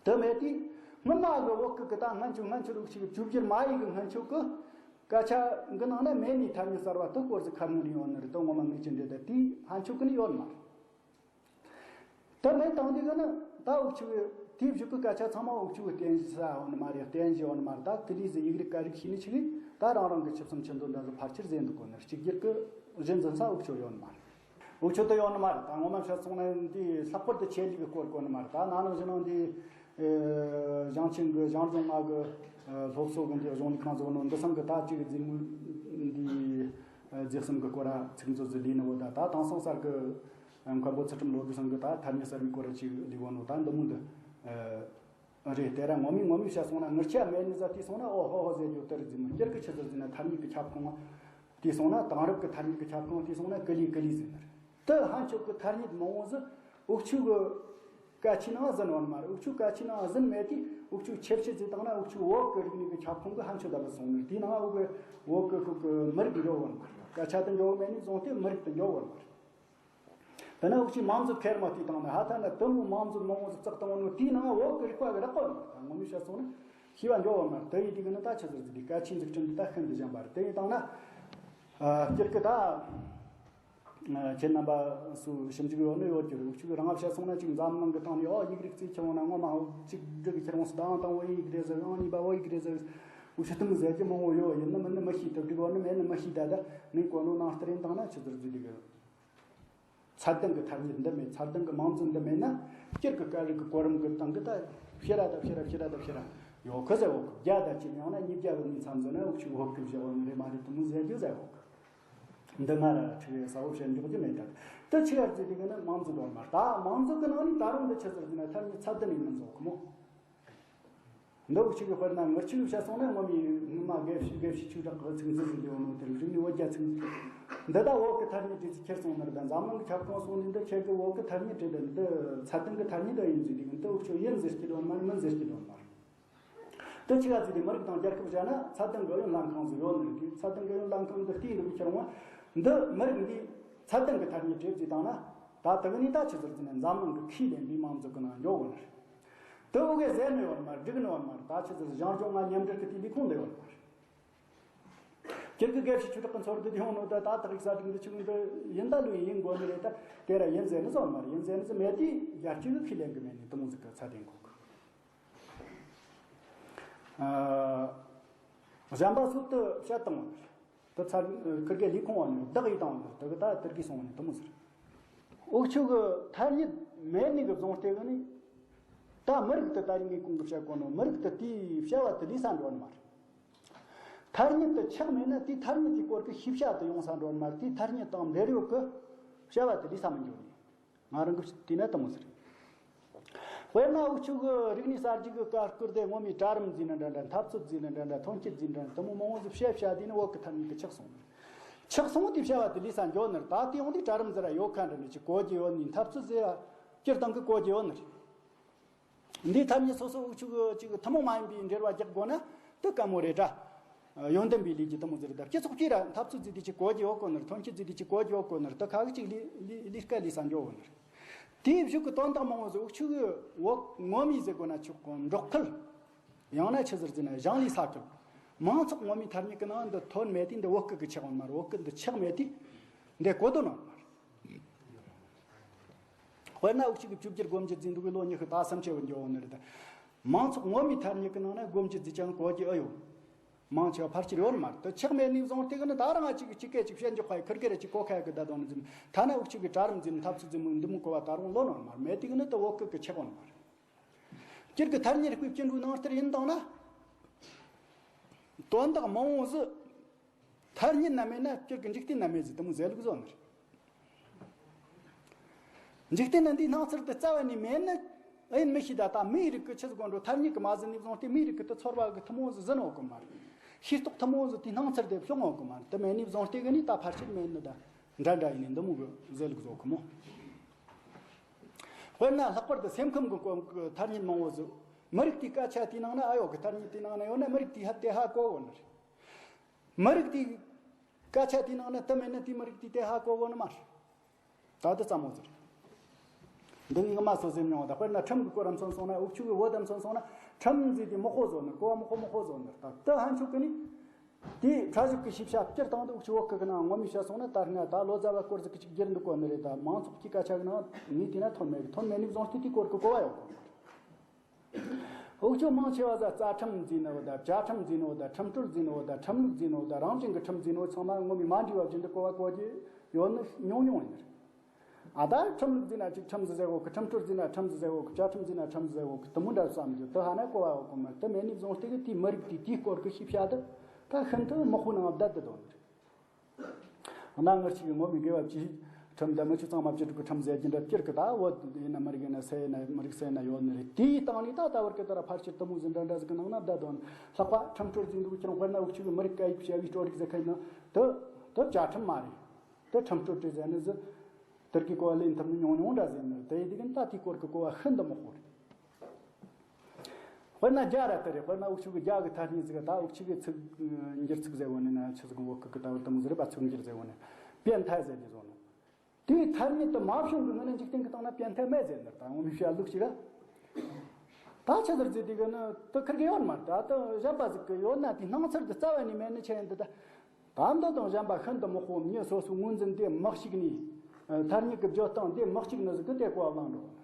དེ་མེད་དུས་སྔོན་མ་གི་བོད་ཀྱི་གི་ད་སྔོན་ཆད་སྔོན་ཆད་རིག་གཞུང་གི་བཅོས་བསྒྱུར་མ་ཡིན་གི་སྔོན་ཆད་གི་སྐད་ཆ་གི་ནང་ན་མེད་ནི་ཐ་སྙད་གསར་བ་དེ་སྐོར་ཟིག་ཁ་སྣོན་ནས་ཡོང་ནི་རེད། དོན་ངོ་མ་ངེས་ཅན་རེད། ད་དེའི་སྔོན་ཆད་གི་ནི་ཡོད་མ་རེད། དེ་མེད་བཏང་དུས་གི་ནི་ད་འུ་ཆོ་གི་དེའི་གཞུག་གི་སྐད་ཆ་ཚང་མ་འུ་ཆོ་གི་རྟེན་གཞི་ས་ཡོད་ནི་མ་རེད། རྟེན་གཞི་ཡོད་ནི་མ་རེད། ད་ཀི་ལི་ཟིག་ཡིག་རིགས་སྐད་རིགས་ཤེས་ནི་ཆི་གི་ད་རང་རང་གི་ཆུ་གསུམ་ཆུ་མདོ་འདྲ་ཟིག་ཕལ་ཆེར་ཟེར་འདུག་གོ་ནི། གཅིག་གྱུར་གི་གཞི་འཛིན་ས་འུ་ཆོ་ཡོད་ནི་མ་རེད། འུ་ཆོ་དེ་ཡོད་ནི་མ་རེད། ད་ངོ་མ་བཤད་སོང་ན་འདི་ལྷག་པར་དུ་ཆོས་ལུགས་ཀྱི་སྐོར་གོ་ནི་མ་རེད། ད་ན་ནིང་གཞེས་ནིང་འདི་ཞང་ཆེན་གི་ཞང་རྫོང་ང་གི་སློབ་གསོ་གི་འདི་གཞུང་ལས་ཁང་བཟོ་ནོ་འདི་སང་གི་ད་ཅིག་འཛིན་མོ་འདི་རྫས་གསུམ་གི་སྐོར་ར་ཚིག་མཛོད་ཟིག་ལས་ནི་བོ། ད་ད་དེང་སང་གསར་གི་མཁན་པོ་ཚུལ་ཁྲིམས་བློ་གྲོས་ཚང་གི་ད་ཐ་སྙད་གསར་བའི་སྐོར་ར་ཅིག་ལས་བོ་ནོ། ད་འདི་མོ་འདི་རེད། དེ་ར་ངོ་མའི་ངོ་མའི་བཤད་སོང་ན་ངར་ཆ་མེད་ནི་ཟ་དེ་སོང་ན་ཨོ་ཧོ་ཧོ་ཟེར་རྒྱུ་དེ་རེད། འཛིན་མོ་སྤྱིར་གི་ཆི་ཟེར་ཟེར་ན་ཐ་སྙད་གི་ཁྱབ་ཁོངས་དེ་སོང་ན་དེང་རབས་གི་ཐ་སྙད་གི་ཁྱབ་ཁོངས་དེ་སོང་ན་ཀི་ལི་ཀི་ལི་ཟེར་ནི་རེད། དེ་ལྷན་ཆོད་ཀྱི་ཐ་སྙད་མང་བོ་ཟིག་འུ་ཆོ་གི་སྐད་ཆའི་ནང་ཟིན་བ་ནི་མ་རེད། འུ་ཆོ་སྐད་ཆའི་ནང་ཟིན་མེད་དུས་འུ་ཆོ་ཆེ་བཤད་ཅིག་བཏང་ན་འུ་ཆོ་བོད་ཀྱི་རིག་གནས་ཀྱི་ཁྱབ་ཁོངས་ཀྱི་ལྷན་ཆོད་ལྡབ་ལ་སོང་ནས་དེའི་ནང་འུ་གི་བོད་ཀྱི་ཁུག་གི་མི་རིགས་འགྲོ་བ་ནི་མ་རེད། སྐད་ཆ་དེ་འགྲོ་བ་མེད་ནས་བཟུང་སྟེ་མི་རིགས་དེ་འགྲོ་བ་ནི་མ་རེད། དེ་ནས་འུ་ཆོས་མང་གཙོ་ཁེར་མ་དེ་བཏང་ན་ཧ་ཐ་ན་དུམ་བུ་མང་གཙོ་མང་བོ་ཟིག་བཙུགས་བཏང་བ་ནི་དེའི་ནང་འུ་གི་རིག་པ་གི་རག་པ་ནི་མ་རེད། ད་ངོ་མ་བཤད་སོང་ན་ཤེས་པ་འགྲོ་བ་མ་རེད། དེ་ཡིན་དུས་གི་ནི་ད་ཆི་ཟེར་ཟེར་དུས་སྐད་ཆའི་འཛུགས་སྐྲུན་འདི་ད་ཤིན་ཏུ་གཞན་པ་རེད། དེ་ཡིན་བཏང་ན་ཨ་སྤྱིར་གི་ད། ཁྱེད་རྣམ་པ་སུ་ཞིབ་འཇུག་ཡོད་ནི་ཡོད་ཀྱི་རེད། འུ་ཆོ་གི་རང་ང་བཤད་སོང་ན་ཅིག་འཛམ་གླིང་གི་སྟེང་ནས་ཨོ་ཡིག་རིགས་བརྩིས་ཁྱེར་འོང་ན་ངོ་མ་ཨོ་གཅིག་སྒྲིག་གི་ཁྱེར་འོང་ཟེར། ད་ཨང་དང་བོད་ཡིག་རེད་ཟེར། ཨང་གཉིས་པ་བོད་ཡིག་རེད་ཟེར། འུ་ཆོ་དེ་མོ་ཟེར་གྱི་མང་བོ་ཡོད། ཡིན་ནི་མིན་ནི་མི་ཤེས། དེ་འགྲིག་ཡོད་ནི་མེད་ནི་མི་ཤེས། ད་ད་ངས་གོ་ནོ་ནང་བསྟན་བཏང་ན་ཆི་ཟེར་ཟེར་གི་རེད། ཚད་ལྡན་གྱི་ཐ་སྙད་འདི་མེད། ཚད་ལྡན་གྱི་མང་གཙོ་འདི་མེད་ན་སྤྱིར་གྱི་སྐད་རིགས་ཀྱི་གོ་རིམ་གྱི་སྟེང་གི་ད་ཕྱི་ར་ད་ཕྱི་ར་ཕྱི་ར་ད་ཕྱི་ར། ཡོད་གི་ཟེར་བོ་གི། བརྒྱ་དང་བཅུ་ཡང་ན་ཉིས་བརྒྱ་ལོ་ནས་མཚམས་འཛིན་ན་འུ་ཆོ་བོད་ཀྱི་བཞག་བོ་ནི་རེད་མ་རེད་དུ་མོ་ཟེར་རྒྱུ་ཟེར་བོ་གི། འདི་ང་ར་ཁྲི་ས་བོ་བཤད་འཇོག་རྒྱུ་མེད་ད། དེ་ཆི་ཡར་ཟེར་དེ་གི་ནི་མང་གཙོ་དོན་མར་ད་མང་གཙོ་གི་ནང་ནས་ད་རུང་འདི་ཆི་ཟེར་ཟེར་ན་ཐར་ཉི་ཚད་ལྡན་ནས་མི་འཛོག་གི་མོ། འདི་འུ་ཆོ་གི་དཔེར་ན་ངུ་ཆོ་གི་བཤད་སོང་ན་ངོ་མའི་ངོ་མ་དགེ་བཤེས་དགེ་བཤེས་ཆོས་གྲགས་གི་ཚིག་འཛིན་ཟིན་དེ་འོ་ནོ་དེ་རིག་གནས་བོད་རྒྱ་ཚིག་འདི་ད་བོད་ཀྱི་ཐ་སྙད་བྲིས་ཚུལ་ཁྱེར་སོང་ནི་རེད། ད་འཛམ་གླིང་གི་ཁྱབ་ཁོངས་སོང་ནི་འདི་ཁྱེད་ཀྱི་བོད་ཀྱི་ཐ་སྙད་བྲིས་འདི་འདི་ཚད་ལྡན་གྱི་ཐ་སྙད་ད་ཡིན་ཟིན་དེ་འདི་འུ་ཆོ་ཡིན་ཟེར་གྱི་དོན་མ་རེད་མིན་ཟེར་གྱི་དོན་མ་རེད། དེ་ཆི་ག་ཚིག་དེ་མི་རིགས་དང་རྒྱལ་ཁབ་བཤད་ན་ཚད་ལྡན་གྱི་ཨུ་ཡོན་ལྷན་ཁང་ཟིག་ཡོད་ནི་རེད། དེ་ཚད་ལྡན་གྱི་ཨུ་ཡོན་ལྷན་ཁང་འདི་བལྟས་འདུག་ཁྱེར་འོང་འདི་མི་རིགས་འདི་ཚད་ལྡན་གྱི་ཐ་སྙད་བྲིས་བརྩིས་བཏང་ན་ད་དེ་གི་ནི་ད་ཆི་ཟེར་ཟིན་ནི་འཛམ་གླིང་གི་ཁས་ལེན་པའི་མང་གཙོ་གི་ནང་འཇོག་གོ་ནི་རེད། དེ་འུ་གས་ཟེར་ནི་ཡོད་མ་རེད། སྒྲིག་ནི་ཡོད་མ་རེད། ད་ཆི་ཟེར་ཞང་ཞུང་ང་མཉམ་འབྲེལ་གི་དེ་ལས་ཁུངས་འདི་ཡོད་མ་རེད། ཁྱེད་ཀྱི་དགེ་བཤེས་ཆོས་གྲགས་ཀྱི་ཚོར་འདུ་དེ་ཡོང་ནོ་ད་ད་ད་རིག་ས་སྒྲིག་འདི་ཆུ་འདི་ཡིན་ད་ལོས་ཡིན་དགོས་ནི་རེད། ད་དེ་ར་ཡིན་ཟེར་ནི་བཟོ་མ་རེད། ཡིན་ཟེར་ནི་ཟི་མེད་དེ་རྒྱལ་སྤྱི་གི་ཁས་ལེན་གི་མེད་ནི་དུ་མོ་ཟིག་གི་ཚ་དེ་འགོག་གི། གཞན་པ་སུ་དུ་བཤད་བཏང་བ་ནི་དུ་ཚ་ཁིར་གེ་ལས་ཁུངས་བ་ནི་བདག་ཡིད་དང་བ་ནི་དུ་གི་ད་དེར་གི་སོང་བ་ནི་དུ་མོ་ཟིག་འུ་ཆུ་གི་ཐ་སྙད་མེད་ནི་གི་བཟུང་སྟེ་གི་ནི་ད་མི་རིགས་དུ་ད་རིང་གི་གོང་གི་བཤད་གོ་ནོ་མི་རིགས་དུ་དེའི་བྱ་བ་དུ་ལས་ས་འགྲོ་ནི་མ་རེད། ཐ་སྙད་དུ་ཆགས་མེད་ན་དེའི་ཐ་སྙད་ཀྱི་སྐོར་གྱི་ཤེས་བྱ་དུ་ཡོང་ས་འགྲོ་མ་དེའི་ཐ་སྙད་དང་འབྲེལ་ཡོད་ཀྱི་བྱ་བ་དུ་ལས་ས་མི་འགྱོ་ནི། ང་རང་གི་དེ་ན་དུ་མོ་ཟེར། དཔེར་ན་འུ་ཆུ་གི་རིག་གནས་གསར་བརྗེ་གི་ཀ་སྐུར་དེ་ངོ་མའི་གྲལ་རིམ་འཛིན་ན་འདྲ་འདྲ། འཐབ་རྩོད་འཛིན་ན་འདྲ་འདྲ། ཐོན་སྐྱེད་འཛིན་འདྲ་འདྲ། དུ་མོ་མང་བོ་ཟིག་བཤད་བཤད་དེ་ནི་བོད་ཀྱི་ཐ་སྙད་ཀྱི་ཆགས་སོང་། ཆགས་སོང་དེ་བྱ་བ་དུ་ལས་ས་འགྱོ་ནི་རེད། ད་དེ་ཡོང་དུས་གྲལ་རིམ་ཟེར་ར་ཡོད་ཁ་འདྲ་ནི་ཅིག་གོ་རྒྱུ་ཡོད་ནི། འཐབ་རྩོད་ཟེར་ར་སྤྱིར་བཏང་གི་གོ་རྒྱུ་ཡོད་ནི་རེད། འདིའི་ཐ་སྙད་སོ་སོ་འུ་ཆུ་གི་ཅིག་ཐུན་མོང་མ་ཡིན་པའི་འབྲེལ་བ་རྒྱག་དགོས་ན་དེ་དཀའ་མོ་རེད་དྲ། ཡོན་ཏན་པའི་ལས་ཀྱི་དུ་མོ་ཟེར་ད་སྤྱི་ཚོགས་ཀྱི་ར་འཐབ་རྩོད་ཟེར་དུས་ཅིག་གོ་རྒྱུ་ཡོད་གོ་ནི་རེད། ཐོན་སྐྱེད་ཟེར་དུས་ཅིག་གོ་རྒྱུ་ཡོད་གོ་ནི་རེད། དེ་ཁ་གི་ཅིག་ལས་ལས་ལས་ཀ་ལས་ས་འགྱོ་གོ་ནི་རེད། དེའི་གཞུག་གི་དོན་དག་མང་བོ་ཟེར་འུ་ཆུ་གི་ངོ་མའི་ཟེར་དགོས་ན་ཆོག་གོ་འབྲོག་ཁུལ་ཡང་ན་ཆི་ཟེར་ཟེར་ན་ཞིང་ལས་ས་ཁུལ་མང་ཚོགས་ངོ་མའི་ཐ་སྙད་ཀྱི་ནང་འདི་ཐོན་མེད་དུས་འདི་བོད་སྐད་ཀྱི་ཆགས་ཡོད་མ་རེད། བོད་སྐད་འདི་ཆགས་མེད་དུས་འདི་གོ་དོན་ཡོད་མ་རེད། དཔེར་ན་འུ་ཅག་གི་བཅོས་བསྒྱུར་སྒོམ་རྒྱུ་རྫས་འདུག་གི་ལོ་ཉི་ཤུ་ད་སུམ་ཅུ་བ་འགྱོ་འོང་ནི་རེད། མང་ཚོགས་ངོ་མའི་ཐ་སྙད་ཀྱི་ནང་ན་སྒོམ་རྒྱུ་རྫས་ཀྱང་གོ་རྒྱུ་ཨེ་ཡོད། མང་ཆེ་བ་ཕལ་ཆེར་ཡོད་མ་རེད། དེ་ཆགས་མེད་ནས་བཟུང་སྟེ་གི་ནི་ད་རང་ང་ཅིག་གི་ཅི་སྐད་ཅིག་བཤད་འཇོག་པ་ཡི་ཁིར་ཁིར་ཅིག་གོ་ཁ་ཡ་གི་ད་དོན་ནི་ཟིན་ཐ་ན་འུ་ཅག་གི་གྲལ་རིམ་འཛིན་འཐབ་རྩོད་འཛིན་མི་འདི་མོ་གོ་བ་ད་རུང་ལོ་ནོར་མ་རེད། མེད་དེ་གི་ནི་དེ་བོད་སྐད་ཀྱི་ཆགས་ཡོད་མ་རེད། སྤྱིར་གི་ཐ་སྙད་དཔེ་སྐྱིད་འགྲོའི་ནང་ལྟར་ཡིན་བཏང་ན། དོན་དག་མང་བོ་ཟིག་ཐ་སྙད་ན་མེད་ན་སྤྱིར་གི་འཇིག་རྟེན་ན་མེད་ཟིག་དེ་མོ་ཟེར་ལུགས་བཟོ་ནི་རེད། འཇིག་རྟེན་ན་འདིའི་སྣང་ཚུལ་དེ་རྩ་བ་ནས་མེད་ནི་ཨེ་ཡིན་མི་ཤེས། ད་ལྟ་མིའི་རིགས་ཀྱི་ཆི་ཟིག་གོ་འགྲོ་ཐ་སྙད་ཀྱི་མ་ཟིན་ནས་བཟུང་སྟེ་མིའི་རིགས་ཀྱི་དེ་ཚོར་བ་གི་ཐུན་མོང་ཟིག་ཟིན་འོང་གི་མ་རེད། ཤེས་རྟོགས་ཐུན་མོང་ཟིག་དེའི་སྣང་ཚུལ་དེ་བྱུང་འོང་གི་མ་རེད། དེ་མེད་ནས་བཟུང་སྟེ་གི་ནི་ད་ཕལ་ཆེར་མེད་ནི་ད་འདྲ་འདྲ་ཡིན་ནི་འདི་མོ་གི་ཟེར་ལུགས་བཟོ་གི་མོ། དཔེར་ན་ལྷག་པར་དུ་སེམས་ཁམས་ཀྱི་སྐོར་གྱི་ཐ་སྙད་མང་བོ་ཟིག་མི་རིགས་དེའི་སྐད་ཆ་དེའི་ནང་ན་ཨ་ཡོད་གི་ཐ་སྙད་དེའི་ནང་ན་ཡོད་ན་མི་རིགས་དེའི་ཧ་དེ་ཧ་གོ་གོ་ནི་རེད། མི་རིགས་དེའི་སྐད་ཆ་དེའི་ནང་ན་དེ་མེད་ན་དེའི་མི་རིགས་དེའི་དེ་ཧ་གོ་གོ་ནི་མ་རེད། ད་དེ་ཙམ་མོ་ཟེར། འདི་ངས་ངོ་མ་སོ་སེམས་མྱོང་བ་དང་དཔེར་ན་ཁྲིམས་ཀྱི་སྐོར་རམ་ཚོན་སོང་ན་འུ་ཆུ་གི་བོད་དམ་ཚོན་སོང་ན་ཁྲིམས་ཟེར་དེ་མི་ཧོ་བཟོ་ནི་གོ་བ་མི་ཧོ་མི་ཧོ་བཟོ་ནི་ད་དེ་ཧན་ཆུ་གི་ནི། དེའི་ཁྲ་ཞིབ་ཀྱི་ཤེས་བྱ་སྤྱིར་བཏང་དུ་འུ་ཆུ་བོད་ཀྱི་ནང་ངོ་མས་བཤད་སོང་ན་ད་སྔ་ད་ལོ་ཙཱ་བ་སྐོར་ཟིག་གི་ཅིག་བསྒྱུར་འདུག་གོ་ནི་རེད། ད་མང་ཚོགས་ཀྱི་སྐད་ཆ་གི་ནང་ངས་དེ་ན་ཐོན་མེད་གི་ཐོན་མེད་ནི་བཟུང་སྟེ་དེའི་སྐོར་གི་གོ་བ་ཡོད་གོ། འུ་ཆོ་མང་ཆེ་བ་ཟ་རྩ་ཁྲིམས་འཛིན་ནོ་དང་བཅའ་ཁྲིམས་འཛིན་ནོ་དང་ཁྲིམས་སྲོལ་འཛིན་ནོ་དང་ཁྲིམས་ལུགས་འཛིན་ནོ་དང་རང་བཞིན་གྱི་ཁྲིམས་འཛིན་ནོ་ཚང་མ་ངོ་མའི་མ་འདྲེས་པ་བཞིན་དུ་གོ་བ་གོ་རྒྱུ་ཡོད་ནི་ཉུང་ཉུང་ཡིན་ནི་རེད། ཨ་ད་ཁྲིམས་ལུགས་འཛིན་ན་ཅིག་ཁྲིམས་ཟེར་གོ་གི་ཁྲིམས་སྲོལ་འཛིན་ན་ཁྲིམས་ཟེར་གོ་གི་བཅའ་ཁྲིམས་འཛིན་ན་ཁྲིམས་ཟེར་གོ་གི་དུ་མོ་འདྲ་བསམ་རྒྱུ་དུ་ཧ་ན་གོ་བ་ཡོད་གོ་མ་དུ་མེད་ནི་བཟུང་སྟེ་གི་དེའི་མི་རིགས་དེ་དེའི་སྐོར་གི་ཤེས་བྱ་དུ་ད་ཤིན་ཏུ་མི་ཧུ་ནང་བསྡད་དུ་དོན་ནི་རེད། ང་ངར་ཅིག་གི་ངོ་མི་དགེ་བ་བཅུ་ཁྲིམས་དང་མི་ཆོས་གཙང་མ་བཅུ་དྲུག་གི་ཁྲིམས་ཟེར་གྱི་འདྲ་སྤྱིར་གི་ད་བོད་ཡིན་ན་མི་རིགས་ཡིན་ན་ས་ཡིན་ན་མི་རིགས་ས་ཡིན་ན་ཡོད་ནི་རེད། དེའི་སྟེང་ནས་ད་ད་བར་གི་ད་ར་ཕལ་ཆེར་དུ་མོ་ཟིན་འདྲ་འདྲ་ཟིག་གི་ནང་ན་བསྡད་དོན་ལྷག་པ་ཁྲིམས་སྲོལ་འཛིན་འདུག་ཁྱེད་རང་དཔེར་ན་འུ་ཆུ་གི་མི་རིགས་སྐད་ཡིག་བྱ་བའི་སྲོལ་རིག་ཟེར་མཁན་ནི་དུ་དུ་བཅའ་ཁྲིམས་མ་རེད། དུ་ཁྲིམས་སྲོལ་བྲིས་ཟེར་ནི་ཟི་དུར་གི་གོ་བ་ལེན་ཐུབ་ནི་ཉུང་ཉུང་འདྲ་ཟིན་ནི་དེ་ཡི་དེ་གི་ད་དེའི་སྐོར་གི་གོ་བ་ཤིན་ཏུ་མི་ཧོ་རེད། དཔེར་ན་རྒྱ་ར་དེ་རེད། དཔེར་ན་འུ་ཆུ་གི་རྒྱ་གི་ཐ་སྙད་ཟིག་ད་འུ་ཆུ་གི་ཚིག་འགྱུར་ཚིག་ཟེར་བོ་ནི་ན་ཆི་ཟིག་འོག་གི་ཀི་ཏ་བུ་དུ་མོ་ཟེར་བ་ཚིག་འགྱུར་ཟེར་བོ་ནི་པེན་ཐའི་ཟེར་གི་བཟོ་ནོ། དེའི་ཐ་སྙད་དུ་མ་བྱུང་གི་ངོས་ནས་འཇིག་རྟེན་གི་སྟེང་ན་པེན་ཐའི་མེད་ཟེར་ནི་ད་ངོ་མི་ཤེས་ལུགས་ཤིག་ར། ད་ཆི་ཟེར་ཟེར་དེ་གི་ནི་དུ་ཁིར་གི་ཡོད་མ་ད་དུ་གཞན་པ་ཟིག་གི་ཡོད་ན་དེའི་སྣང་ཚུལ་དུ་རྩ་བ་ནས་མེད་ནི་ཆི་ཡིན་དུ་ད། ད་འདི་དང་གཞན་པ་ཤིན་ཏུ་མི་དཔོག་མྱི་སོ་སོའི་ངོས་འཛིན་དེ་མི་གཅིག་ནས། ཐ་སྙད་ཀྱི་བརྗོད་སྟངས་དེ་མི་གཅིག་ནི་ཟིག་གི་དེ་གོ་བ་བླངས་འགྲོ་བ་རེད།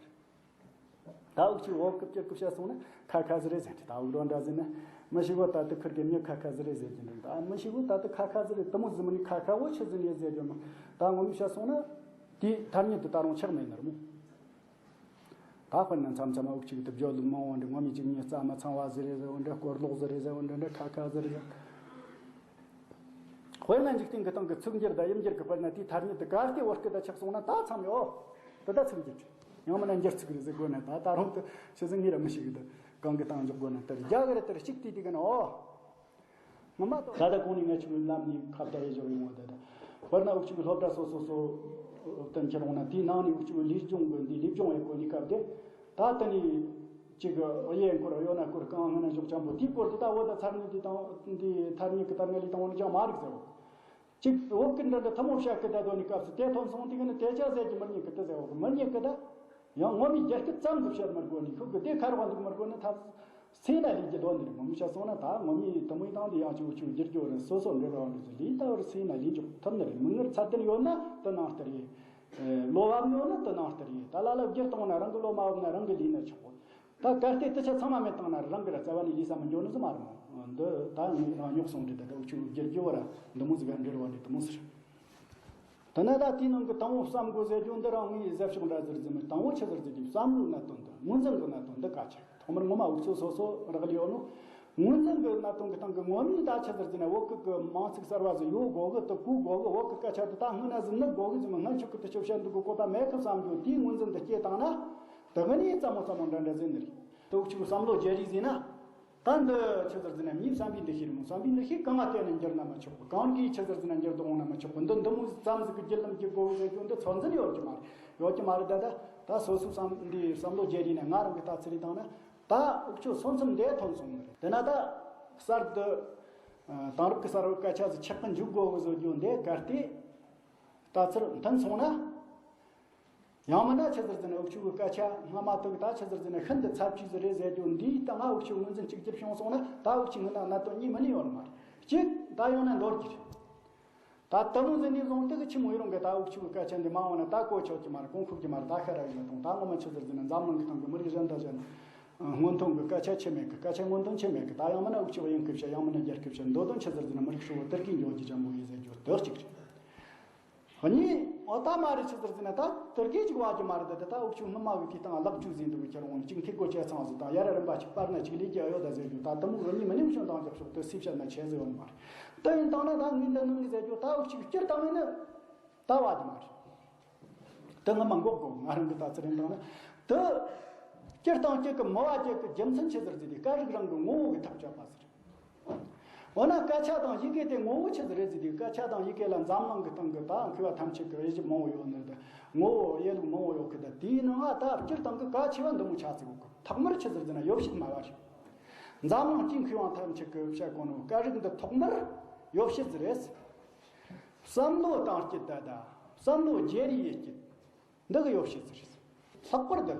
ད་འུ་ཆོས་འོག་གི་སྤྱིར་གི་བཤད་སོང་ན་ཁ་ཁ་ཟི་རེད་ཟེར་ཏེ་ད་འུ་རོ་འདྲ་ཟེར་ན་མི་ཞིག་བོ་ད་དུ་ཁུར་གི་མྱི་ཁ་ཁ་ཟི་རེད་ཟེར་གྱི་འདུག་ད་མི་ཞིག་བོ་ད་དུ་ཁ་ཁ་ཟི་རེད་དུ་མོ་ཟི་མོ་ནི་ཁ་ཁ་བོ་ཆི་ཟི་ནི་ཟེར་གྱི་མོ། ད་ངོ་མ་བཤད་སོང་ན་དེ་ཐ་སྙད་དུ་ད་རུང་ཆགས་མེད་ནི་རེད་མོ། ད་དཔེར་ན་མཚམས་མཚམས་འུ་ཅག་གི་བརྗོད་ལུགས་མང་བོ་འདྲ། ངོ་མའི་ཅིག་ཉིད་རྩ་མ་ཚང་བ་ཟེར་རེད་ཟེར་བོ་འདྲ། སྐོར་ལོག་ཟེར་རེད་ཟེར་བོ་འདྲ་འདྲ། ཁ་ཁ་ཟེར་རེད་ཟེར། དཔེར་ན་འཇིག་རྟེན་གྱི་སྟེང་གི་ཚིག་འགྱུར་དང་དབྱིབས་འགྱུར་གྱི་དཔེར་ན་དེའི་ཐ་སྙད་དེ་གལ་ཏེ་བོད་སྐད་དུ་ཆགས་སོང་ན་ད་མཚམས་ཡོད། དེ་ད་ཚིག་འགྱུར། ཡང་མིན་ན་འགྱུར་ཚིག་རེད་ཟེར་དགོས་ན། ད་ད་རུང་དེ་ཆི་ཟིག་ངེས་ར་མི་ཤེས་གི། དེ་གང་གི་སྟེང་འཇོག་དགོས་ན་དེར་རྒྱ་གི་རེད། དེར་གཅིག་དེ་དེ་གི་ན་ཨོ། ངོ་མ་ད་ད་གོང་ནས་ང་ཆུ་ལམ་ནས་ཁ་བརྡ་ཡེ་འཇོག་ཡོང་བ། ད་ད་དཔེར་ན་འུ་ཅག་གི་སློབ་གྲྭ་སོ་སོ་སོ་དེ་འཁྱེར་འོང་ན། དེའི་ནང་ནས་འུ་ཅག་གི་ལས་སྦྱོང་གི་འདི་ལས་སྦྱོང་ཡེ་གོ་ནི་སྐབས་དེ། ད་དེ་ནས་ཅིག་གཡས་སྐོར་གཡོན་སྐོར་གང་སྔོན་ན་འཇོག་ཅམ་པོ། དེའི་སྐོར་དུ་ད་འོ་ད་ཚར་ནས་འདི་དང་འདི་ཐར་ནས་གི་ཐར་ནས་ལས་དང་འོ་ན་ཅང་མ་རིག་ཟེར་བ། ཅིག་བོད་སྐད་འདྲ་འདྲ་ཐུན་མོང་བཤད་གི་ད་དོ་ནི་སྐབས་སུ་དེ་ཐོན་སོང་དེ་གི་ནི་དེ་ཆ་ཟེར་གི་མི་རྙེད་གི་དེ་ཟེར་བ་གི་མི་རྙེད་གི་ད། ཡང་ངོ་མའི་རྒྱ་སྐད་ཙམ་གི་བཤད་མི་དགོས་ནི། ཁུག་གི་དེ་ཁར་བ་འདུག་མི་དགོས་ནི་ད། སེམས་ལ་ལུས་ཀྱི་ལོ་འདིར་ངོ་མ་བཤད་སོང་ན། ད་ངོ་མའི་དུ་མོའི་སྟེང་དུ་ཡང་ཅིག་ཅིག་བསྒྱུར་རྒྱུ་རེད། སོ་སོ་འབྲེལ་བ་འདི་ཚོ་ལས་ད་བར་སེམས་ལ་ལུས་འཇོག་ཐུབ་ནི་རེད། མིག་སྔར་ཚད་ལྡན་ཡོད་ན་དུ་ནང་ལྟར་ཡིན། ལོ་བབ་ཡོད་ན་དུ་ནང་ལྟར་ཡིན། ད་ལ་ལ་བསྒྱུར་བཏང་ན་རང་གི་ལོ་མ་བབ་ན་རང་གི་ལུས་ན་ཆོག་གོ། ད་གལ་ཏེ་དེ་ཆ་ཚང་མ་མེད་བཏང་ན་རང་གི་ར་རྩ་བ་ནས་ལུས་ས་མི་འཇོག་ནི་ཟིག་མ་རེད་མོ། འདི་ད་ངས་རང་ཉོག་སོང་འདྲི། ད་ད་འུ་ཆུ་བསྒྱུར་རྒྱུ་བ་ར་འདི་མོ་ཟིག་ག་འབྲེལ་བ་འདི་དུ་མོ་ཟིག་རེད། དེ་ནས་ད་དེའི་ནང་གི་དང་པོ་བསམ་དགོས་ཟེར་རྒྱུ་འདི་རང་ངས་ཟབ་ཤོག་འདྲ་ཟེར་ཟིན་མེད། དང་པོ་ཆི་ཟེར་ཟེར་གྱི་བསམ་བློའི་གནད་དོན་འདི། ངོས་འཛིན་གྱི་གནད་དོན་འདི་གལ་ཆེ། ཐོག་མར་ངོ་མ་འུ་ཚོ་སོ་སོ་རག་ལས་ཡོད་ནོ། ངོས་འཛིན་གྱི་གནད་དོན་གྱི་སྟེང་གི་ངོ་མ་ད་ཆི་ཟེར་ཟེར་ན། བོད་སྐད་གི་མིང་ཚིག་གསར་བ་ཟིག་ཡོད་དགོས་གི། དེ་གོ་དགོས་གི། བོད་གི་སྐད་ཆ་དེ་ད་སྔོན་ན་ཟིག་ནི་དགོས་གི་ཟིག་མ། སྔོན་ཆད་གི་དེ་ཆོ་བཤད་འདུག་གི་བཀོད་པ་མེད་གི་བསམ་རྒྱུ། དེའི་ངོས་འཛིན་འདི་སྐྱེས་བཏང་ན། དེ་གི་ནས་རྩ་མོ་རྩ་མོ་འདྲ་འདྲ་ཟིག་ནི་རེད། དེ་འུ་ཆུ་བསམ་བློ་བརྗེ་རེས་ཟིན་ན། ད་འདི་ཆི་ཟེར་ཟེར་ན། མིའི་བསམ་པའི་འདུ་ཤེས་རེད་མོ། བསམ་པའི་འདུ་ཤེས་གང་ང་བལྟས་ནས་འགྱུར་ན་མི་ཆོག་གི། གང་གིས་ཆི་ཟེར་ཟེར་ན་འགྱུར་དུ་འོང་ན་མི་ཆོག་གི། འདི་འདི་མོ་ཙམ་ཟིག་གི་བརྒྱུད་ལམ་གྱི་སྒོ་ཟེར་རྒྱུ་འདི་ཚོད་འཛིན་ཡོད་ཀྱི་མ་རེད། ཡོད་ཀྱི་མ་རེད། ད་ད་ད་སོ་སོའི་བསམ་འདི་བསམ་བློ་བརྗེ་རེས་ནས་ང་རང་གི་ལྟ་ཚུལ་ལས་བཏང་ན། ད་འུ་ཆོ་སོ་མཚམས་འདི་ཐོན་སོང་ནི་རེད། དེ་ན་ད་གསར་དུ་ཨ་དེང་རབས་ཀྱི་གསར་བའི་སྐད་ཆ་ཟིག་ཆགས་ཀྱི་འཇུག་དགོས་གི་བཟོ་རྒྱུ་འདི་གལ་ཏེ་ལྟ་ཚུལ་མཐུན་སོང་ན། ཡང་མིན་ན་ཆི་ཟེར་ཟེར་ན། འུ་ཆོ་གི་སྐད་ཆ་སྔ་མ་དེ་གི་ད་ཆི་ཟེར་ཟེར་ན་ཤིན་ཏུ་ཚབས་ཆེ་ཟིག་རེད་ཟེར་རྒྱུ་འདིའི་སྟེང་ང་འུ་ཆོ་ངོས་འཛིན་གཅིག་གྱུར་བྱུང་སོང་ན། ད་འུ་ཆོ་ངི་ནང་གནད་དོན་གཉིས་མིན་ནི་ཡོད་ནི་མ་རེད། གཅིག་ད་ཡང་ན་འདོར་རྒྱུ་རེད། ད་དེ་མོ་ཟིག་ནས་བཟུང་སྟེ་གི་ཕྱི་མོ་ཡི་རང་གི་ད་འུ་ཆོ་གི་སྐད་ཆ་འདི་མ་འོངས་ན་ད་གོ་ཆོད་ཀྱི་མ་རེད། གོང་ཁུག་གི་མ་རེད། ད་ཤ་ར་ཡོད་དང་། ད་ངོ་མ་ཆི་ཟེར་ཟེར་ན། འཛམ་གླིང་གི་སྟེང་གི་མི་རིགས་གཞན་དང་གཞན་སྔོན་ཐོན་གི་སྐད་ཆ་ཆི་མེད་གི། སྐད་ཆ་སྔོན་ཐོན་ཆི་མེད་གི། ད་ཡང་མིན་ན་འུ་ཆོ་དབྱིན་སྐད་བཤད། ཡང་མིན་ན་རྒྱ་སྐད་བཤད། མདོ་དོན་ཆི་ཟེར་ཟེར་ན། མི་རིགས་ཧྲིལ་བོ་དར་རྒུད་འགྱོ་རྒྱུ་ཅན་པོ་ཡིན་ཟེར་རྒྱུ་དེ་གཅིག་རེད། གཉིས། འོ་ད་མ་རེད། ཆི་ཟེར་ཟེར་ན། ད་དེ་གའི་ཅིག་བ་གི་མ་རེད། ད་ད་ད་འུ་ཆོ་སྔོན་མ་གི་དེའི་སྟེང་ལག་ཆུ་ཟིན་འདུག་ཁྱེར་འོང་ཅིག་འཐུས་སྒོ་བཅད་ཚང་ཟིག་དང་། ཡ་ར་རིམ་པ་ཅིག་སྤར་ན་ཅིག་ལས་ཀྱི་ཨ་ཡོད་ད་ཟེར་རྒྱུ། ད་དེ་མོ་གི་གཉིས་མི་ནིམ་ཤོང་དང་རྒྱབ་ཕྱོགས་དེ་སུས་བཤད་ན་ཆེ་ཟིག་ཡོད་མ་རེད། ད་ཡིན་བཏང་ན་ད་ངས་འདི་ནང་གི་ཟེར་རྒྱུ། ད་འུ་ཆོ་སྤྱིར་བཏང་ནས་ནི་ད་བ་གི་མ་རེད། དེ་ངོ་མ་འགོག་དགོས། ང་རང་གི་ལྟ་ཚུལ་ཡིན་བཏང་ན། དེ་སྤྱིར་བཏང་སྤྱི་གི་མི་བ་སྤྱི་གི་རྒྱུ་མཚན་ཆི་ཟེར་ཟེར་དེ་སྐད་རིགས་རང་གི་ངོ་བོ་གི་ཐག་གཅོད་པ་ཟེར། འོ་ན་སྐད་ཆ་དང་ཡི་གེ་དེ་ངོ་བོ་ཆི་ཟིག་རེད་ཟེར་དུས། སྐད་ཆ་དང་ཡི་གེ་ལ་འཛམ་གླིང་གི་སྟེང་གི་ད་མཁས་པ་ཐམས་ཅད་ཀྱི་དབྱེ་ཞིབ་མང་བོ་ཡོད་ནི་རེད། ངོ་བོ་དབྱེ་ལུགས་མང་བོ་ཡོད་གི། ད་དེའི་ནང་ང་ད་སྤྱིར་བཏང་གི་གལ་ཆེ་བ་འདི་མོ་ཆ་ཟིག་ཡོད་གི། ཐོག་མར་ཆི་ཟིག་ཟེར་ན་ཡོ་བྱད་སྨྲ་བ་རེད། འཛམ་གླིང་སྤྱིའི་མཁས་དབང་ཐམས་ཅད་ཀྱིས་བཤད་གོ་ནོ་སྐད་རིགས་འདི་ཐོག་མར་ཡོ་བྱད་ཟིག་རེད། བསམ་བློ་གཏོང་སྐྱིད་ད་ད་བསམ་བློ་བརྗེ་རེས་ཡེད་སྐྱིད། འདི་གི་ཡོ་བྱད་ཟིག་རེད། ལྷག་པར་དུ་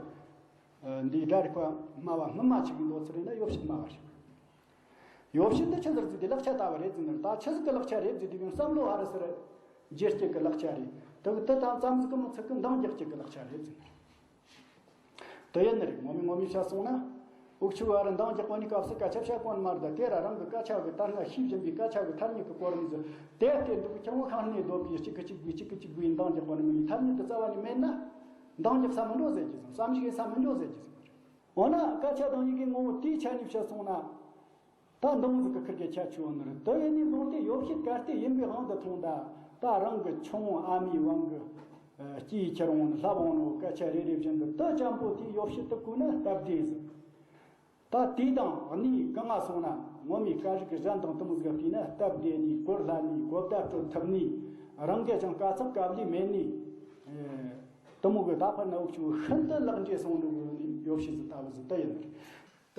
འདིའི་སྒྲ་རིག་པ་སྨྲ་བ་སྔོན་མ་ཆེ་གི་འདོད་ཚུལ་རེད་ན་ཡོ་བྱད་སྨྲ་བ་རེད། ཡོ་བྱད་འདི་ཆི་ཟིག་ཟེར་དུས་ལག་ཆ་ལྟ་བུ་རེད་ཟེར་ནི། ད་ཆི་ཟིག་གི་ལག་ཆ་རེད་ཟེར་དུས་བསམ་བློ་ཧ་རི་སི་རི་བརྗེ་སྐྱིད་གི་ལག་ཆ་རེད། དེ་གི་དེ་དང་ཙམ་ཟིག་གི་མི་ཚད་གི་འདང་རྒྱག་སྐྱིད་གི་ལག་ཆ་རེད་ཟེར་ནི། དེ་ཡིན་ནི་རེད། ངོ་མ་ངོ་མ་བཤད་སོང་ན། འུ་ཆོ་བ་ར་འདང་རྒྱག་གོ་ནི་སྐབས་སུ་སྐད་ཆ་བཤད་གོ་ནི་མ་རེད། ད་དེ་ར་རང་གི་སྐད་ཆ་གི་ད་སྔ་ཤེས་བཞིན་པའི་སྐད་ཆ་གི་ཐ་སྙད་གི་སྐོར་ནི་ཟིག་དེ་དེ་འདུག་ཁྱེད་ངོ་ཁང་ནས་སྡོད་པའི་གཅིག་གི་གཅིག་པའི་གཅིག་གི་གཅིག་པའི་འདང་རྒྱག་གོ་ནི་མིན། ཐ་སྙད་དེ་རྩ་བ་ནས་མེད་ན་འདང་རྒྱག་ས་མི་འགྲོ་ཟེར་གྱི་ཟིག་བསམ་གཞིག་ཡེད་ས་མི་འགྲོ་ཟེར་གྱི་ཟིག་འོ་ན་སྐད་ཆ་དང་ཡི་གེ་ངོ་བོ་དེའི་ཆ་ནས་བཤད་སོང་ན། ད་འདི་མོ་ཟིག་གི་ཁིར་གི་ཁྱད་ཆོས་ཡོད་ནི་རེད། དེ་ཡིན་ནས་བཟུང་སྟེ་ཡོ་བྱད་གལ་ཏེ་ཡིན་པའི་དབང་དུ་ཐོངས་ད། ད་རང་གི་ཆུང་ཨ་མའི་དབང་གི་ཨ་སྐྱེས་ཁྱེར་འོང་ནི་ལྷབ་འོང་ནོ་སྐད་ཆ་རེ་རེ་བཞིན་དུ་དེ་ཅམ་པོ་དེའི་ཡོ་བྱད་དེ་བཀོལ་ན་སྟབས་བདེ་ཟིག་ད་དེ་དང་གནས་གང་ང་སོང་ན་ངོ་མའི་སྐད་རིགས་གཞན་དང་དེ་མོ་ཟིག་བལྟས་ན་སྟབས་བདེ་ནི། གོ་སླ་ནི། གོ་བརྡ་སྤྲོད་ཐུབ་ནི། རང་གི་ཀྱང་དཀའ་ཚེགས་དཀའ་ལས་མེད་ནི། ཨེ་དེ་མོ་གི་ད་དཔེར་ན་འུ་ཆོ་ཤིན་ཏུ་ལེགས་འགྲས་སོང་ནི་ཡོ་བྱད་ཟིག་ལྟ་བུ་ཟིག་དེ་ཡིན་ནི་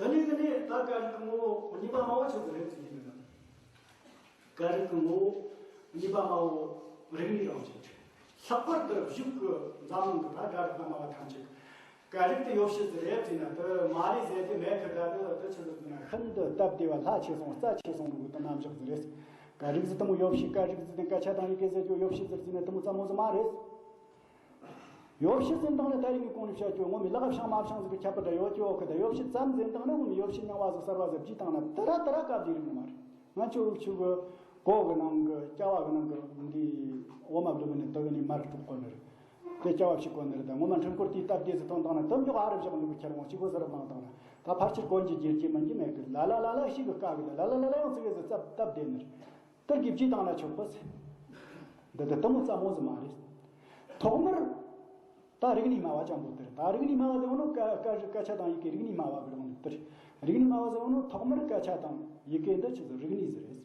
རེད། དེ་ནས་དེ་ནས་ད་སྐད་རིགས་ངོ་བོ་གཉིས་པ་སྨྲ་བ་ཆི་ཟིག་རེད་ཟེར་གྱི་འདུག་ན། སྐད་རིགས་ཀྱི་ངོ་བོ་གཉིས་པ་སྨྲ་བོ་རིག་གནས་རང་བཞིན་རེད། ལྷག་པར་དུ་བཞུགས་ཀྱི་འཛམ་གླིང་གི་ད་སྒྲ་རིག་པ་སྨྲ་བ་ཐམས་ཅད་ཀྱིས་སྐད་རིགས་དེ་ཡོ་བྱད་ཟིག་རེད་ཟེར་ན་དེ་མ་རེད་ཟེར་གྱི་མེད་གི། ད་དེ་དེ་ཆི་ཟིག་ཟེར་ན་ཤིན་ཏུ་སྟབས་བདེ་བ་ལྷ་ཆེ་སོང་རྩ་ཆེ་སོང་ནོ་གི་དེ་རྣམ་གཞག་ཟིག་རེད། སྐད་རིགས་ཟིག་དེ་མོ་ཡོ་བྱད། སྐད་རིགས་ཟིག་དེ་སྐད་ཆ་དང་ཡི་གེ་ཟེར་རྒྱུ་ཡོ་བྱད་ཟིག་ཟེར་ན་དེ་མོ་རྩ་མོ་ཟིག་མ་རེད། ཡོ་བྱད་ཟེར་བཏང་ན་ད་རིང་གི་གོང་ནས་བཤད་རྒྱུ་ངོ་མའི་ལག་བཤང་མ་བཤང་ཟིག་གི་ཁྱད་པར་འདྲ་ཡོད་ཀྱི་ཡོད་གི། ད་ཡོ་བྱད་ཙམ་ཟེར་བཏང་ན་ངོ་མའི་ཡོ་བྱད་རྙིང་བ་ཟིག་གསར་བ་ཟིག་བརྗེས་བཏང་ན་དེ་ར་དེ་ར་སྐབས་ལས་རིག་ནི་མ་རེད། ང་ཚོ་འུ་ཆོ་གི་གོ་གི་ནང་གི་སྐྱ་བ་གི་ནང་གི་འདི་འོ་མ་བླུགས་ནས་དུག་ནས་མར་དཀྲུག་གོ་ནི་རེད། དེ་སྐྱ་བ་ཞིག་གོན་ནི་རེད། ད་ངོ་མ་འཕྲུལ་འཁོར་དེའི་སྟབས་བདེ་ཟིག་བཏང་བཏང་ན་དུམ་མགྱོགས་ཨ་རབ་བཞག་འདུག་གི། ཁྱེར་འོང་གཅིག་པོ་ཟེར་བཏང་བཏང་ན་ད་ཕལ་ཆེར་གོན་རྒྱུ་བརྗེད་རྒྱུ་མིན་གྱི་མེད་གི། ལ་ལ་ལ་ལ་ཞིག་གི་དཀའ་གི། ད་ལ་ལ་ལ་ལ་ཡང་ཙི་གེ་ཟིག་སྟབས་སྟབས་བདེ་ནི་རེད། དེར་གི་བརྗེད་བཏང་ན་ཆོག་གི་ཟེར། འདི་ད་དུམ་བུ་ཙམ་མོ་ཟིག་མ་རེད། ཐོག་མར་ད་རིག་གནས་སྨྲ་བ་ཅན་པོ་དེར། ད་རིག་གནས་སྨྲ་བ་ཟེར་བ་ནོ་སྐད་སྐད་སྐད་ཆ་དང་ཡི་གེ་རིག་གནས་སྨྲ་བ་གི་རང་ནི་དེར། རིག་གནས་སྨྲ་བ་ཟེར་བ་ནོ་ཐོག་མར་སྐད་ཆ་དང་ཡི་གེ་འདི་ཆི་ཟིག་རིག་གནས་ཟིག་རེད།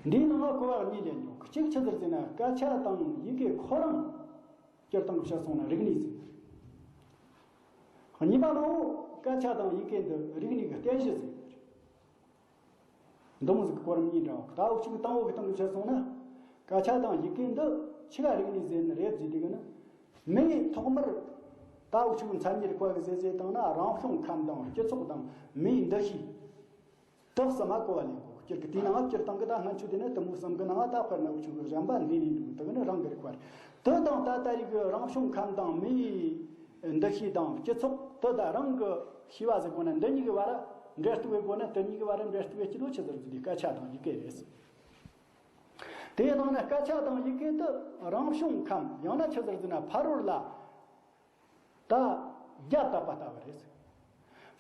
འདིའི་ནང་ང་གོ་བ་གཉིས་ལེན་ཡོང་། གཅིག་ཆི་ཟིག་ཟེར་ན་སྐད་ཆ་དང་ཡི་གེ་ཁོ་རང་སྤྱིར་བཏང་གི་བཤད་སོང་ན་རིག་གནས་ཟིག་གཉིས་པ་ནོ་སྐད་ཆ་དང་ཡི་གེ་འདི་རིག་གནས་ཀྱི་རྟེན་གཞི་ཟིག་འདི་མོ་ཟིག་གི་གོ་རིམ་གཉིས་འདྲ་བ། ད་འུ་ཆོ་གི་དང་བོ་གི་སྟེང་གི་བཤད་སོང་ན། སྐད་ཆ་དང་ཡི་གེ་འདི་ཆི་ག་རིག་གནས་ཟེར་ནི་རེད་ཟེར་དུས་ན། མིས་ཐོག་མར་ད་འུ་ཆོ་གི་མཚན་ཉིད་གོ་གི་ཟེར་ཟེར་བཏང་ན། རང་བྱུང་ཁམས་དང་སྤྱི་ཚོགས་དང་མིའི་འདུ་ཤེས། དག་གསུམ་མ་གོ་བ་ལེན་དགོས། སྤྱིར་གི་དེའི་ནང་སྤྱིར་བཏང་གི་ད་སྔོན་ཆད་དེ་ནས་དུམ་བུ་གསུམ་གི་ནང་ད་དཔེར་ན་འུ་ཆོ་གི་གཞན་པ་འདི་ནས་འདུག་དེ་གི་ནི་རང་གི་རིག་པ་རེད། དེ་དང་ད་ལྟ་རིག་གི་རང་བྱུང་ཁམས་དང་མིའི་འདུ་ཤེས་དང་སྤྱི་ཚོགས་དེ་ད་རང་གི་ཤེས་པ་ཟེར་དགོས་ན། འདི་གཉིས་ཀྱི་བར་འབྲེལ་གཏུག་བྱེད་དགོས་ན། དེ་གཉིས་ཀྱི་བར་འབྲེལ་གཏུག་བྱེད་ཀྱི་དོན་ཆི་ཟེར་ཟེར་དུས་སྐད་ཆ་དང་ཡི་གེ་རེད། དེའི་ནང་ན་སྐད་ཆ་དང་ཡི་གེ་དེ་རང་བྱུང་ཁམས། ཡང་ན་ཆི་ཟེར་ཟེར་ན་ཕ་རོལ་ལ་ད་རྒྱ་བཏབ་པ་ལྟ་བུ་རེད།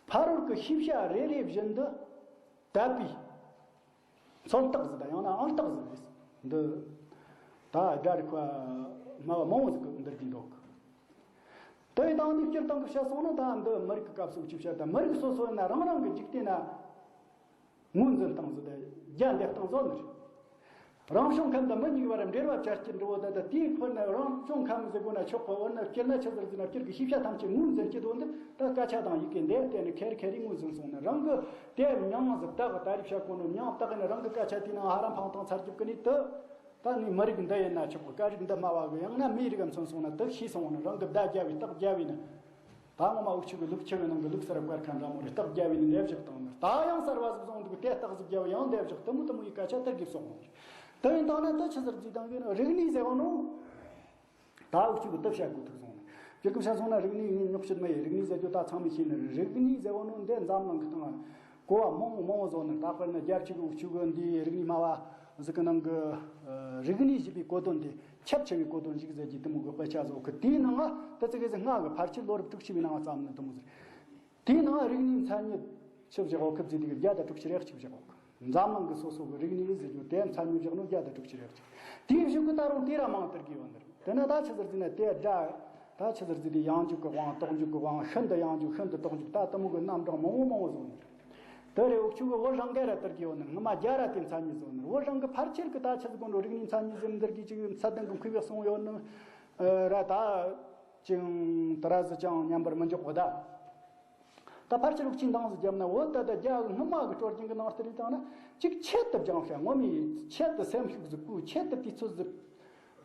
ཕ་རོལ་གྱི་ཤེས་བྱ་རེ་རེ་བཞིན་དུ་དད་པའི་མཚོན་རྟགས་ཟིག་དང་ཡང་ན་ཨང་རྟགས་ཟིག་རེད། འདི་ད་སྒྲ་རིག་པ་སྨྲ་བ་མང་བོ་ཟིག་གིས་འདི་རིག་འདུག་དེ་ཡི་སྟེང་ནས་སྤྱིར་བཏང་གི་བཤད་སོང་ན། ད་འདི་མི་རིགས་ཀྱི་སྐབས་སུ་ཅིག་བཤད། ད་མི་རིགས་སོ་སོ་ཡིན་ན་རང་རང་གི་འཇིག་རྟེན་ན་ངོས་འཛིན་སྟངས་ཟིག་དང་རྒྱ་འདེབས་སྟངས་ཟིག་ནི་རེད། རང་བྱུང་ཁམས་དང་མི་གཉིས་བར་འབྲེལ་བ་བཅད་རྒྱུ་འདྲ་བོ་ད། ད་དེའི་ཁོ་ན་རང་བྱུང་ཁམས་ཟེར་དགོས་ན་ཆོག་གི། འོ་ན་སྤྱིར་ན་ཆི་ཟེར་ཟེར་ན། སྤྱིར་གྱི་ཤེས་བྱ་ཐམས་ཅད་ངོས་འཛིན་གྱི་དོན་འདི་ད་སྐད་ཆ་དང་ཡི་གེ་འདི་བརྟེན་ནས་ཁེར་ཁེར་རེ་ངོས་འཛིན་སོང་ན། རང་གི་དེ་མྱིང་ཟིག་བཏགས་གི། ད་རེས་བཤད་གོ་ནོ་མྱིང་བཏགས་ནས་རང་གི་སྐད་ཆ་དེའི་ནང་ཧ་ར་འཕངས་བཏང་ཚར་རྒྱུ་གི་ནི་དེ། ད་ནི་མི་རིགས་འདི་ཡིན་ན་ཆོག་གི། སྐད་རིགས་འདི་སྨྲ་བ་གི། ཡང་ན་མིའི་རིགས་མཚོན་སོང་ན་དེ་ཤེས་སོང་ན། རང་གི་བརྡ་རྒྱབ་བས་རྟགས་རྒྱབ་བས་ནི། ད་ངོ་མ་འུ་ཆོ་གི་ལུག་ཁྱུ་གི་ནང་གི་ལུག་གསར་བར་ཁ་འདྲ་མོ་རེད། རྟགས་རྒྱབ་བས་ནི་ལས་བཞག་བཏང་ནི། ད་ཡང་གསར་བ་ཟིག་བཟུང་འདུག་དེ་རྟགས་ཟིག་རྒྱབ་ཡང་ལས་བཞག་དེ་མོ་དེ་མོ་ཡི་སྐད་ཆ་དེར་གིས་སོང་ནི། དེ་ཡིན་དང་ན་དེ་ཆི་ཟེར་ཟིག་དང་གི་ནི་རིག་གནས་ཟེར་བ་ནོ། ད་འུ་ཆོ་གི་དེ་བཤད་དགོས་ཐུག་སོང་ནི། སྤྱིར་གི་བཤད་སོང་ན་རིག་གནས་ངས་རྙོག་བྱེད་མ་ཡིན། རིག་གནས་ཟེར་རྒྱུ་ད་ཚང་མས་ཤེས་ནི་རེད། རིག་གནས་ཟེར་བ་ནོ་འདི་འཛམ་གླིང་གི་སྟེང་གོ་བ་མང་བོ་མང་བོ་བཟོ་ནི། ད་དཔེར་ན་རྒྱལ་སྤྱི་གི་འུ་ཆོ་གི་འདི་རིག་གནས་སྨྲ་བ་ཟིག་གི་ནང་གི་རིག་གནས་ཞེས་པའི་གོ་དོན་དེ་ཁྱབ་ཆེ་བའི་གོ་དོན་ཞིག་ཟེར་གྱི་དེ་མོ་གི་དཔེ་ཆ་བཟོ་གི། དེའི་ནང་ང་ད་ཙི་གེ་ཟིག་སྔ་གི་ཕལ་ཆེར་ལོ་རབས་དྲུག་ཅུ་བའི་ནང་བརྩམས་ནི་དེ་མོ་ཟིག་དེའི་ནང་རིག་གནས་མཚན་ཉིད་ཆི་བཞག་གོ་སྐབས་ཟིག་དེ་གི་བརྒྱ་དང་དྲུག་ཅུ་རེ་གཅིག་བཞག་གོ། འཛམ་གླིང་གི་སོ་སོ་གི་རིག་གནས་ཟེར་རྒྱུ་དེ་མཚན་ཉིད་བཞག་ནོ་བརྒྱ་དང་དྲུག་ཅུ་རེ་གཅིག་དེའི་གཞུག་གི་ད་རུང་དེ་ར་མང་དར་གི་ཡོད་ནི་རེད། དེ་ན་ད་ཆི་ཟེར་ཟེར་ན་དེ་སྒྲ་ད་ཆི་ཟེར་ཟེར་དེ་ཡང་འཇུག་གི་དབང་དོག་འཇུག་གི་དབང་ཤིན་ཏུ་ཡང་འཇུག་ཤིན་ཏུ་དོག་འཇུག་ད་དེ་མོ་གི་རྣམ་གྲངས་མང་བོ་མང་བོ་བཟོ་ནི་རེད། དེ་རེ་འུ་ཆོ་གི་བོད་རང་གི་ར་དར་གི་ཡོད་ནི་རེད། སྔ་མ་རྒྱ་ར་དེ་མཚན་ཉིད་བཟོ་ནི་རེད། བོད་རང་གི་ཕལ་ཆེར་གི་ད་ཆི་ཟེར་གོ་ནོ་རིག་གནས་མཚན་ཉིད་ཟེར་མི་འདིར་གི་ཅིག་ཚད་ལྡན་གི་མཁས་པའི་གསུང་ཡོད་ནི་ར། ད་ཅིང་དེ་ར་ཟིག་ཅང་ཉམས་པར་མི་འཇོག་གོ་ད། ད་ཕལ་ཆེར་འུ་ཆོས་འདང་ཟིག་བརྒྱབ་ན། འོ་ད་ད་རྒྱ་གི་སྔོན་མ་གི་སྲོལ་རྒྱུན་གི་ནང་ལྟར་ཡིན་བཏང་ན་ཅིག་ཆེད་དུ་སྦྱངས་བྱ། ངོ་མའི་ཆེད་དུ་སེམས་ཤུགས་ཟིག་བཀོལ། ཆེད་དུ་དུས་ཚོད་ཟིག་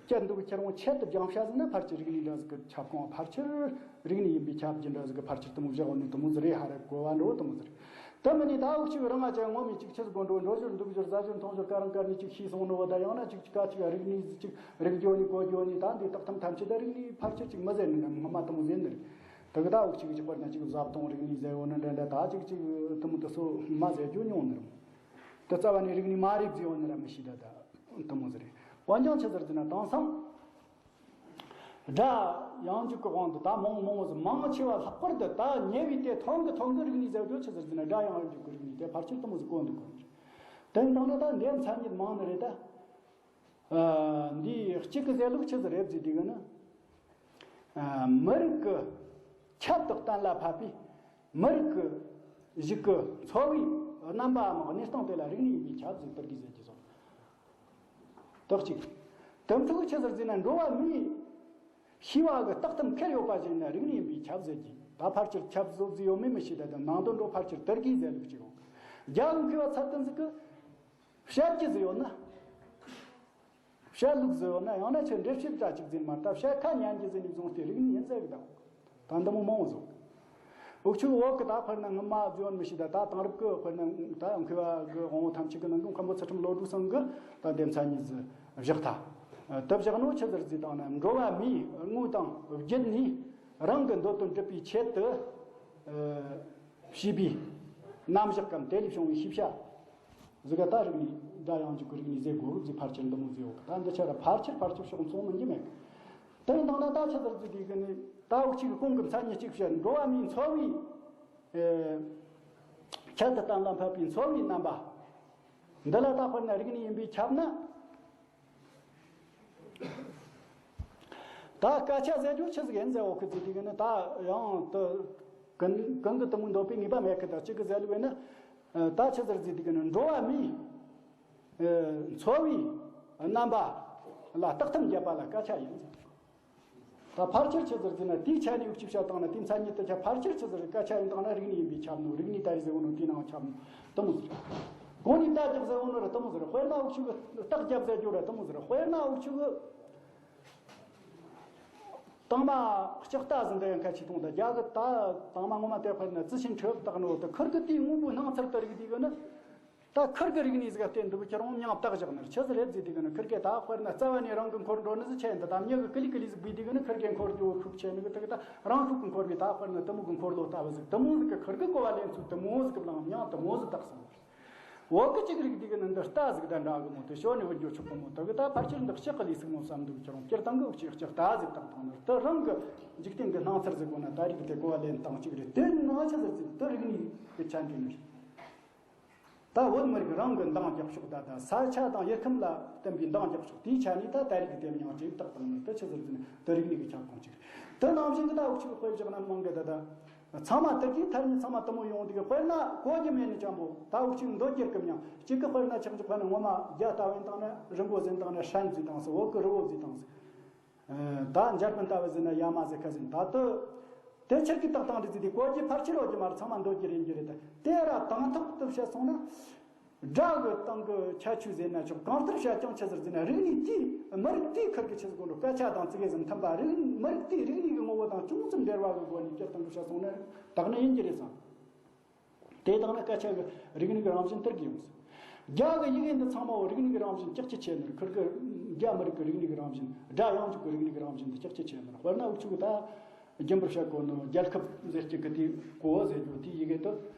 བསྐྱལ་འདུག་ཁྱེར་འོང་ཆེད་དུ་སྦྱངས་བྱ་ཟིག་ན་ཕལ་ཆེར་རིག་གནས་འདྲ་ཟིག་གི་ཁྱབ་ཁོངས། ཕལ་ཆེར་རིག་གནས་ཡིན་པའི་ཁྱབ་རྒྱུ་འདྲ་ཟིག་གི་ཕལ་ཆེར་དེ་མོ་བཞག་ནི་དེ་མོ་ཟིག་རེད་ཧ་ར་གོ་བ་འགྲོ་དེ་མོ་ཟིག་རེད། དེ་མིན་ནི་ད་འུ་ཆོས་རང་ང་ཅག་ངོ་མའི་ཅིག་ཆི་ཟིག་གོ་འགྲོ། འགྲོ་ཞོར་འདུག་ཞོར་ཟ་ཞོར་འཐུང་ཞོར་ཀ་རང་ཀ་ནས་ཅིག་ཤེས་སོང་ནོ་བ། ད་ཡང་ན་ཅིག་ཅིག་ག་ཅིག་རིག་གནས་ཟིག་ཅིག་རིག་རྒྱུ་ནི་གོ་རྒྱུ་ནི་ད་འདི་དག་ཐམ་ཐམས་ཅད་ད་རིག་གནས་ཕལ་ཆེར་ཅིག་མི་ཟེར་ནི་ངོ་མ་དེ་མོ་ཟེར་ནི་རེད། དེ་གི་ད་འུ་ཆོ་གི་ཅིག་དཔེར་ན་ཅིག་བཟའ་བཏུང་རིག་གནས་ཟེར་ཡོད་ན་འདྲ་འདྲ་ད་ཅིག་ཅིག་དེ་མོ་དེ་ཚོ་མ་ཟེར་རྒྱུ་ཉུང་ནི་རེད། དེ་རྩ་བ་ནས་རིག་གནས་མ་རེད་ཟེར་ཡོད་ནི་ར་མི་ཤེས་ད། ད་དེ་མོ་ཟིག་རེད། འོན་ཀྱང་ཆི་ཟེར་ཟེར་ན་དེང་སང་སྒྲ་ཡང་འཇུག་གི་དབང་དུ་ད་མང་མང་བོ་ཟིག་མང་ཆེ་བ་ལྷག་པར་དུ་ད་ཉེ་བའི་དེ་ཐོན་གི་ཐོན་གི་རིག་གནས་ཟེར་རྒྱུ་ཆི་ཟེར་ཟེར་ན་སྒྲ་ཡང་འཇུག་གི་རིག་གནས་དེ་ཕལ་ཆེར་དེ་མོ་ཟིག་གོ་འདུག་གོ། དེ་ཡིན་དང་ན་ད་འདི་མཚན་ཉིད་མང་ནི་རེད་ད། ཨ་འདི་གཅིག་གི་ཟེར་ལུགས་ཆི་ཟིག་རེད་ཟེར་དུས་གི་ན། ཨ་མི་རིགས་ཀྱི་ཁྱད་དུ་གཏན་ལ་ཕབ་པའི་མི་རིགས་ཀྱི་གཞུག་གི་འཚོ་བའི་རྣམ་པའམ་གནས་སྟངས་དེ་ལ་རིག་གནས་ཡིན་པས་ཁྱབ་ཟེར་དར་གི་ཟེར་གྱི་སོང་། དེ་གཅིག་དེ་ཕྲུ་གུ་ཆི་ཟིག་ཟེར་ན་འགྲོ་བ་མིའི་ཤེས་པ་གི་རྟགས་ཐམ་ཁེར་ཡོད་པ་ཞིག་ཡིན་ན་རིག་གནས་ཡིན་པས་ཁྱབ་ཟེར་གྱི། ད་ཕལ་ཆེར་ཁྱབ་བཟོ་ཟིག་ཡོད་མེད་མི་ཤེས། ད་དེ་ནང་དོན་འགྲོ་ཕལ་ཆེར་དར་གི་ཟེར་ལུགས་ཅིག་ཡོང་། རྒྱ་གི་མཁས་པ་ཚད་ལྡན་ཟིག་གི་བཤད་རྒྱུ་ཟིག་ཡོད་ན། བཤད་ལུགས་ཟིག་ཡོད་ན། ཡང་ན་ཆི་འགྲེལ་བཤད་འདྲ་ཅིག་ཟིག་མ་གཏོགས་བཤད་ཁ་ཉན་རྒྱུ་ཟིག་ནས་བཟུང་སྟེ་རིག་གནས་ཡིན་ཟེར་གི་ད། ད་འདི་མོ་མང་བོ་ཟིག་འུ་ཆོ་བོད་གི་ད་དཔེར་ན་སྔོན་མ་བརྗོད་མི་ཤེས། ད་ད་དེང་རབས་གི་དཔེར་ན་ད་མཁས་པ་གི་དབང་བོ་ཐམས་ཅད་གི་ནང་གི་མཁན་པོ་ཚུལ་ཁྲིམས་བློ་གྲོས་ཚང་གི་ད་འདི་མཚན་ཉིད་ཟིག་བཞག་ཐལ། དེ་བཞག་ནོ་ཆི་ཟིག་ཟེར་བཏང་ན་འགྲོ་བ་མིའི་དངོས་དང་བརྒྱུད་ནས་རང་གི་འདོད་དོན་སྒྲུབ་པའི་ཆེད་དུ་བྱས་པའི་རྣམ་གཞག་གམ་དེ་ལས་བྱུང་བའི་ཤེས་བྱ། ཟིག་ག་ད་རིག་གནས་སྒྲ་ཡང་འཇུག་གི་རིག་གནས་ཟེར་དགོས་གི་ཟིག་ཕལ་ཆེར་འདི་མོ་ཟིག་ཡོད་གི། ད་འདི་ཆ་ར་ཕལ་ཆེར་ཕལ་ཆེར་ཕྱོགས་མཚུངས་མིན་གྱི་མེད་གི། དེ་ཡིན་དང་ན་ད་ཆི་ཟེར་ཟིག་དེ་གི་ནི་ད་འུ་ཅག་གི་གོང་གི་མཚན་ཉིད་གཅིག་བཤད། འགྲོ་བ་མིའི་འཚོ་བའི་ཨེ་ཁྱད་དུ་གཏན་ལ་འཕགས་པའི་འཚོ་བའི་རྣམ་པ། འདི་ལ་ད་དཔེར་ན་རིག་གནས་ཡིན་པས་ཁྱབ་ན། ད་སྐད་ཆ་ཟེར་རྒྱུ་ཆི་ཟིག་ཡིན་ཟེར་འོ་ཁི་ཟིག་དེ་གི་ནི་ད་ཡང་དུ་གང་གང་གི་དུ་མོ་འདོད་པའི་ངེས་པ་མེད་གི། ད་གཅིག་གི་ཟེར་ལུགས་ཡིན་ན། ད་ཆི་ཟེར་ཟིག་དེ་གི་ནི་འགྲོ་བ་མིའི་འཚོ་བའི་རྣམ་པ་ལ་རྟགས་ཐམ་བརྒྱབ་པ་ལ་སྐད་ཆ་ཡིན་ཟེར། ད་ཕལ་ཆེར་ཆི་ཟེར་ཟེར་ན་དེའི་ཆ་ནས་འུ་ཅག་བཤད་སྟངས་ན་དེའི་མཚན་ཉིད་དུ་ཆ་ཕལ་ཆེར་ཆི་ཟེར་སྐད་ཆ་ཡིན་དང་ན་རིག་གནས་ཡིན་པས་ཁྱབ་ནོ། རིག་གནས་ད་རེས་ཟེར་བོ་ནོ་དེའི་ནང་ཁྱབ་ནོ་དུ་མོ་ཟེར། གོང་ནས་རྟགས་རྒྱག་ཟེར་བོ་ནོ་ར་དུ་མོ་ཟེར། དཔེར་ན་འུ་ཅག་གི་རྟགས་རྒྱབ་ཟེར་རྒྱུ་ར་དུ་མོ་ཟེར། དཔེར་ན་འུ་ཅག་གི་དང་མ་ལྕགས་རྟ་ཟིན་འདྲ་ཡང་ཁ་ཆེ་མཐོང་ད་རྒྱ་གི་ད་དང་མ་ངོ་མ་དེ་དཔེར་ན་རྩི་ཤིང་ཁྲི་བཏགས་ནོ་ད་ཁུར་གི་དེའི་དངོས་པོའི་སྣང་ཚུལ་དུ་རིག་དེ་གི་ནི། ད་ཁུར་གི་རིག་གནས་ཟིག་བསྟན་འདུག་ཁྱེད་རང་མིང་བཏགས་བཞག་ནི་ཆི་ཟིག་རེད་ཟེར་དུས་ཀྱི་ནི་ཁུར་གེ་ད་དཔེར་ན་རྩ་བ་ནས་རང་གི་འཁོར་འགྲོ་ནི་ཟིག་ཆེ་འདི་ད་མྱི་གི་ཀི་ལི་ཀི་ལི་ཟིག་བུས་དུས་ཀྱི་ནི་ཁུར་གེ་འཁོར་རྒྱུ་ཤུགས་ཆེ་ནི་གི་ཐུག་ད་རང་ཤུགས་ཀྱི་འཁོར་བའི་ད་དཔེར་ན་དུ་མོ་གི་འཁོར་ལོ་ལྟ་བུ་ཟིག་དུ་མོ་ཟིག་གི་ཁུར་གེ་གོ་བ་ལེན་ཚུལ་དུ་མོ་ཟིག་གི་བླངས་མྱིང་དུ་མོ་ཟིག་བཏགས་སོང་། འོ་གི་གཅིག་རིག་དུས་ཀྱི་ནི་འདི་རྟ་ཟིག་དང་འདྲ་གི་མོ་དུ་ཞོ་ནི་བུ་རྒྱུ་ཆོག་གི་མོ་དུ་གི་ད་ཕལ་ཆེར་འདི་ལྕགས་ཀི་ལི་ཟིག་མོ་བསམ་འདུག་ཁྱེད་རང་སྤྱིར་བཏང་གི་འུ་ཅག་ལྕགས་རྟ་ཟིག་བཏགས་བཏང་ནི་དུ་རང་གི་འཇིག་རྟེན་གི་སྣང་ཚུལ་ཟིག་གོ་ན་ད་རིག་དེ་གོ་བ་ལེན་སྟངས་གཅིག་རེད། དེ་ནང་ཆ་ཟིག་ཟིག་དུ་རིག་གནས་གི་ཆ་འདྲེན་ནི་རེད། ད་བོད་མི་རིགས་རང་གི་འདང་རྒྱག་ཕྱོགས་ད་ལྟ་ས་ཆ་དང་ཡུལ་ཁམས་ལ་བརྟེན་པའི་འདང་རྒྱག་ཕྱོགས་དེའི་ཆ་ནས་ད་ད་རིག་གི་དེ་མྱིང་ཅིག་བཏགས་བཏང་ནས་དེ་ཆི་ཟེར་ཟེར་ན་དེ་རིག་གནས་ཀྱི་ཁྱབ་ཁོངས་ཅིག་རེད། དེ་ནང་བཞིན་གྱི་ད་འུ་ཅག་དཔེ་བཞག་ན་མང་གི་ད་ལྟ་ཚང་མ་དེ་གའི་ཐད་ནས་ཚང་མ་དུ་མོ་ཡོང་དུས་དཔེར་ན་གོ་རྒྱུ་མེད་ནི་ཅང་པོ་ད་འུ་ཅག་འདོད་རྒྱུར་གི་མྱིང་གཅིག་གི་དཔེར་ན་ཆག་ཆག་ཁ་ནས་ངོ་མ་རྒྱ་ལྟ་བན་བཏང་ན་རི་མགོ་ཟིན་བཏང་ན་ཧྲན་ཟིན་བཏང་སོ་འོ་གི་རི་བོ་ཟིན་བཏང་སོ། ད་འཇར་པན་ལྟ་བུ་ཟིན་ན་ཡ་མ་ཟེར་ཁ་ཟིན་ད་དུ། དེ་ཆར་གྱི་རྟགས་དང་འདྲི་ཚིག་དེ་གོ་རྒྱུ་ཕལ་ཆེར་ཡོད་རྒྱུ་མ་རེད། ཚང་མ་འདོད་རྒྱུ་རེད་རྒྱུ་རེད་ད། དེ་ར་དང་ཐོག་ཏུ་བཤད་སོང་ན། སྒྲ་གི་སྟེང་གི་ཁྱད་ཆོས་ཟེར་ན་ཆོག་གང་ལྟར་བཤད་ཀྱང་ཆི་ཟེར་ཟེར་ན་རིག་གནས་དེའི་མི་རིགས་དེའི་ཁུར་གི་ཆི་ཟེར་དགོས་འགྲོ་སྐད་ཆ་དང་ཙི་གེ་ཟིན་མཐུན་པ་རིག་མི་རིགས་དེའི་རིག་གནས་ཀྱི་ངོ་བོ་དང་ཅུང་ཙམ་འབྲེལ་བ་གི་སྒོ་ནས་སྤྱིར་བཏང་གི་བཤད་སོང་ན་དག་ནི་ཡིན་རྒྱུ་རེད་བསམ། དེ་དང་ན་སྐད་ཆ་གི་རིག་གནས་ཀྱི་རང་བཞིན་དེར་གྱིས་ཡོང་སྲིད། རྒྱ་གི་ཡི་གེ་འདི་ཚང་མའོ་རིག་གནས་ཀྱི་རང་བཞིན་ཅག་ཅི་ཆེ་ནོར་ཁུར་གི་རྒྱ་མི་རིགས་ཀྱི་རིག་གནས་ཀྱི་རང་བཞིན་སྒྲ་ཡང་འཇུག་གི་རིག་གནས་ཀྱི་རང་བཞིན་འདི་ཅག་ཅི་ཆེ་ནོར་དཔེར་ན་འུ་ཆུ་གི་ད་རྒྱུན་པར་བཤད་གོ་ནོ་རྒྱལ་ཁབ་ཟེར་གྱི་གི་དེ་གོ་བོ་ཟེར་རྒྱུ་དེ་ཡི་གེ་དུ་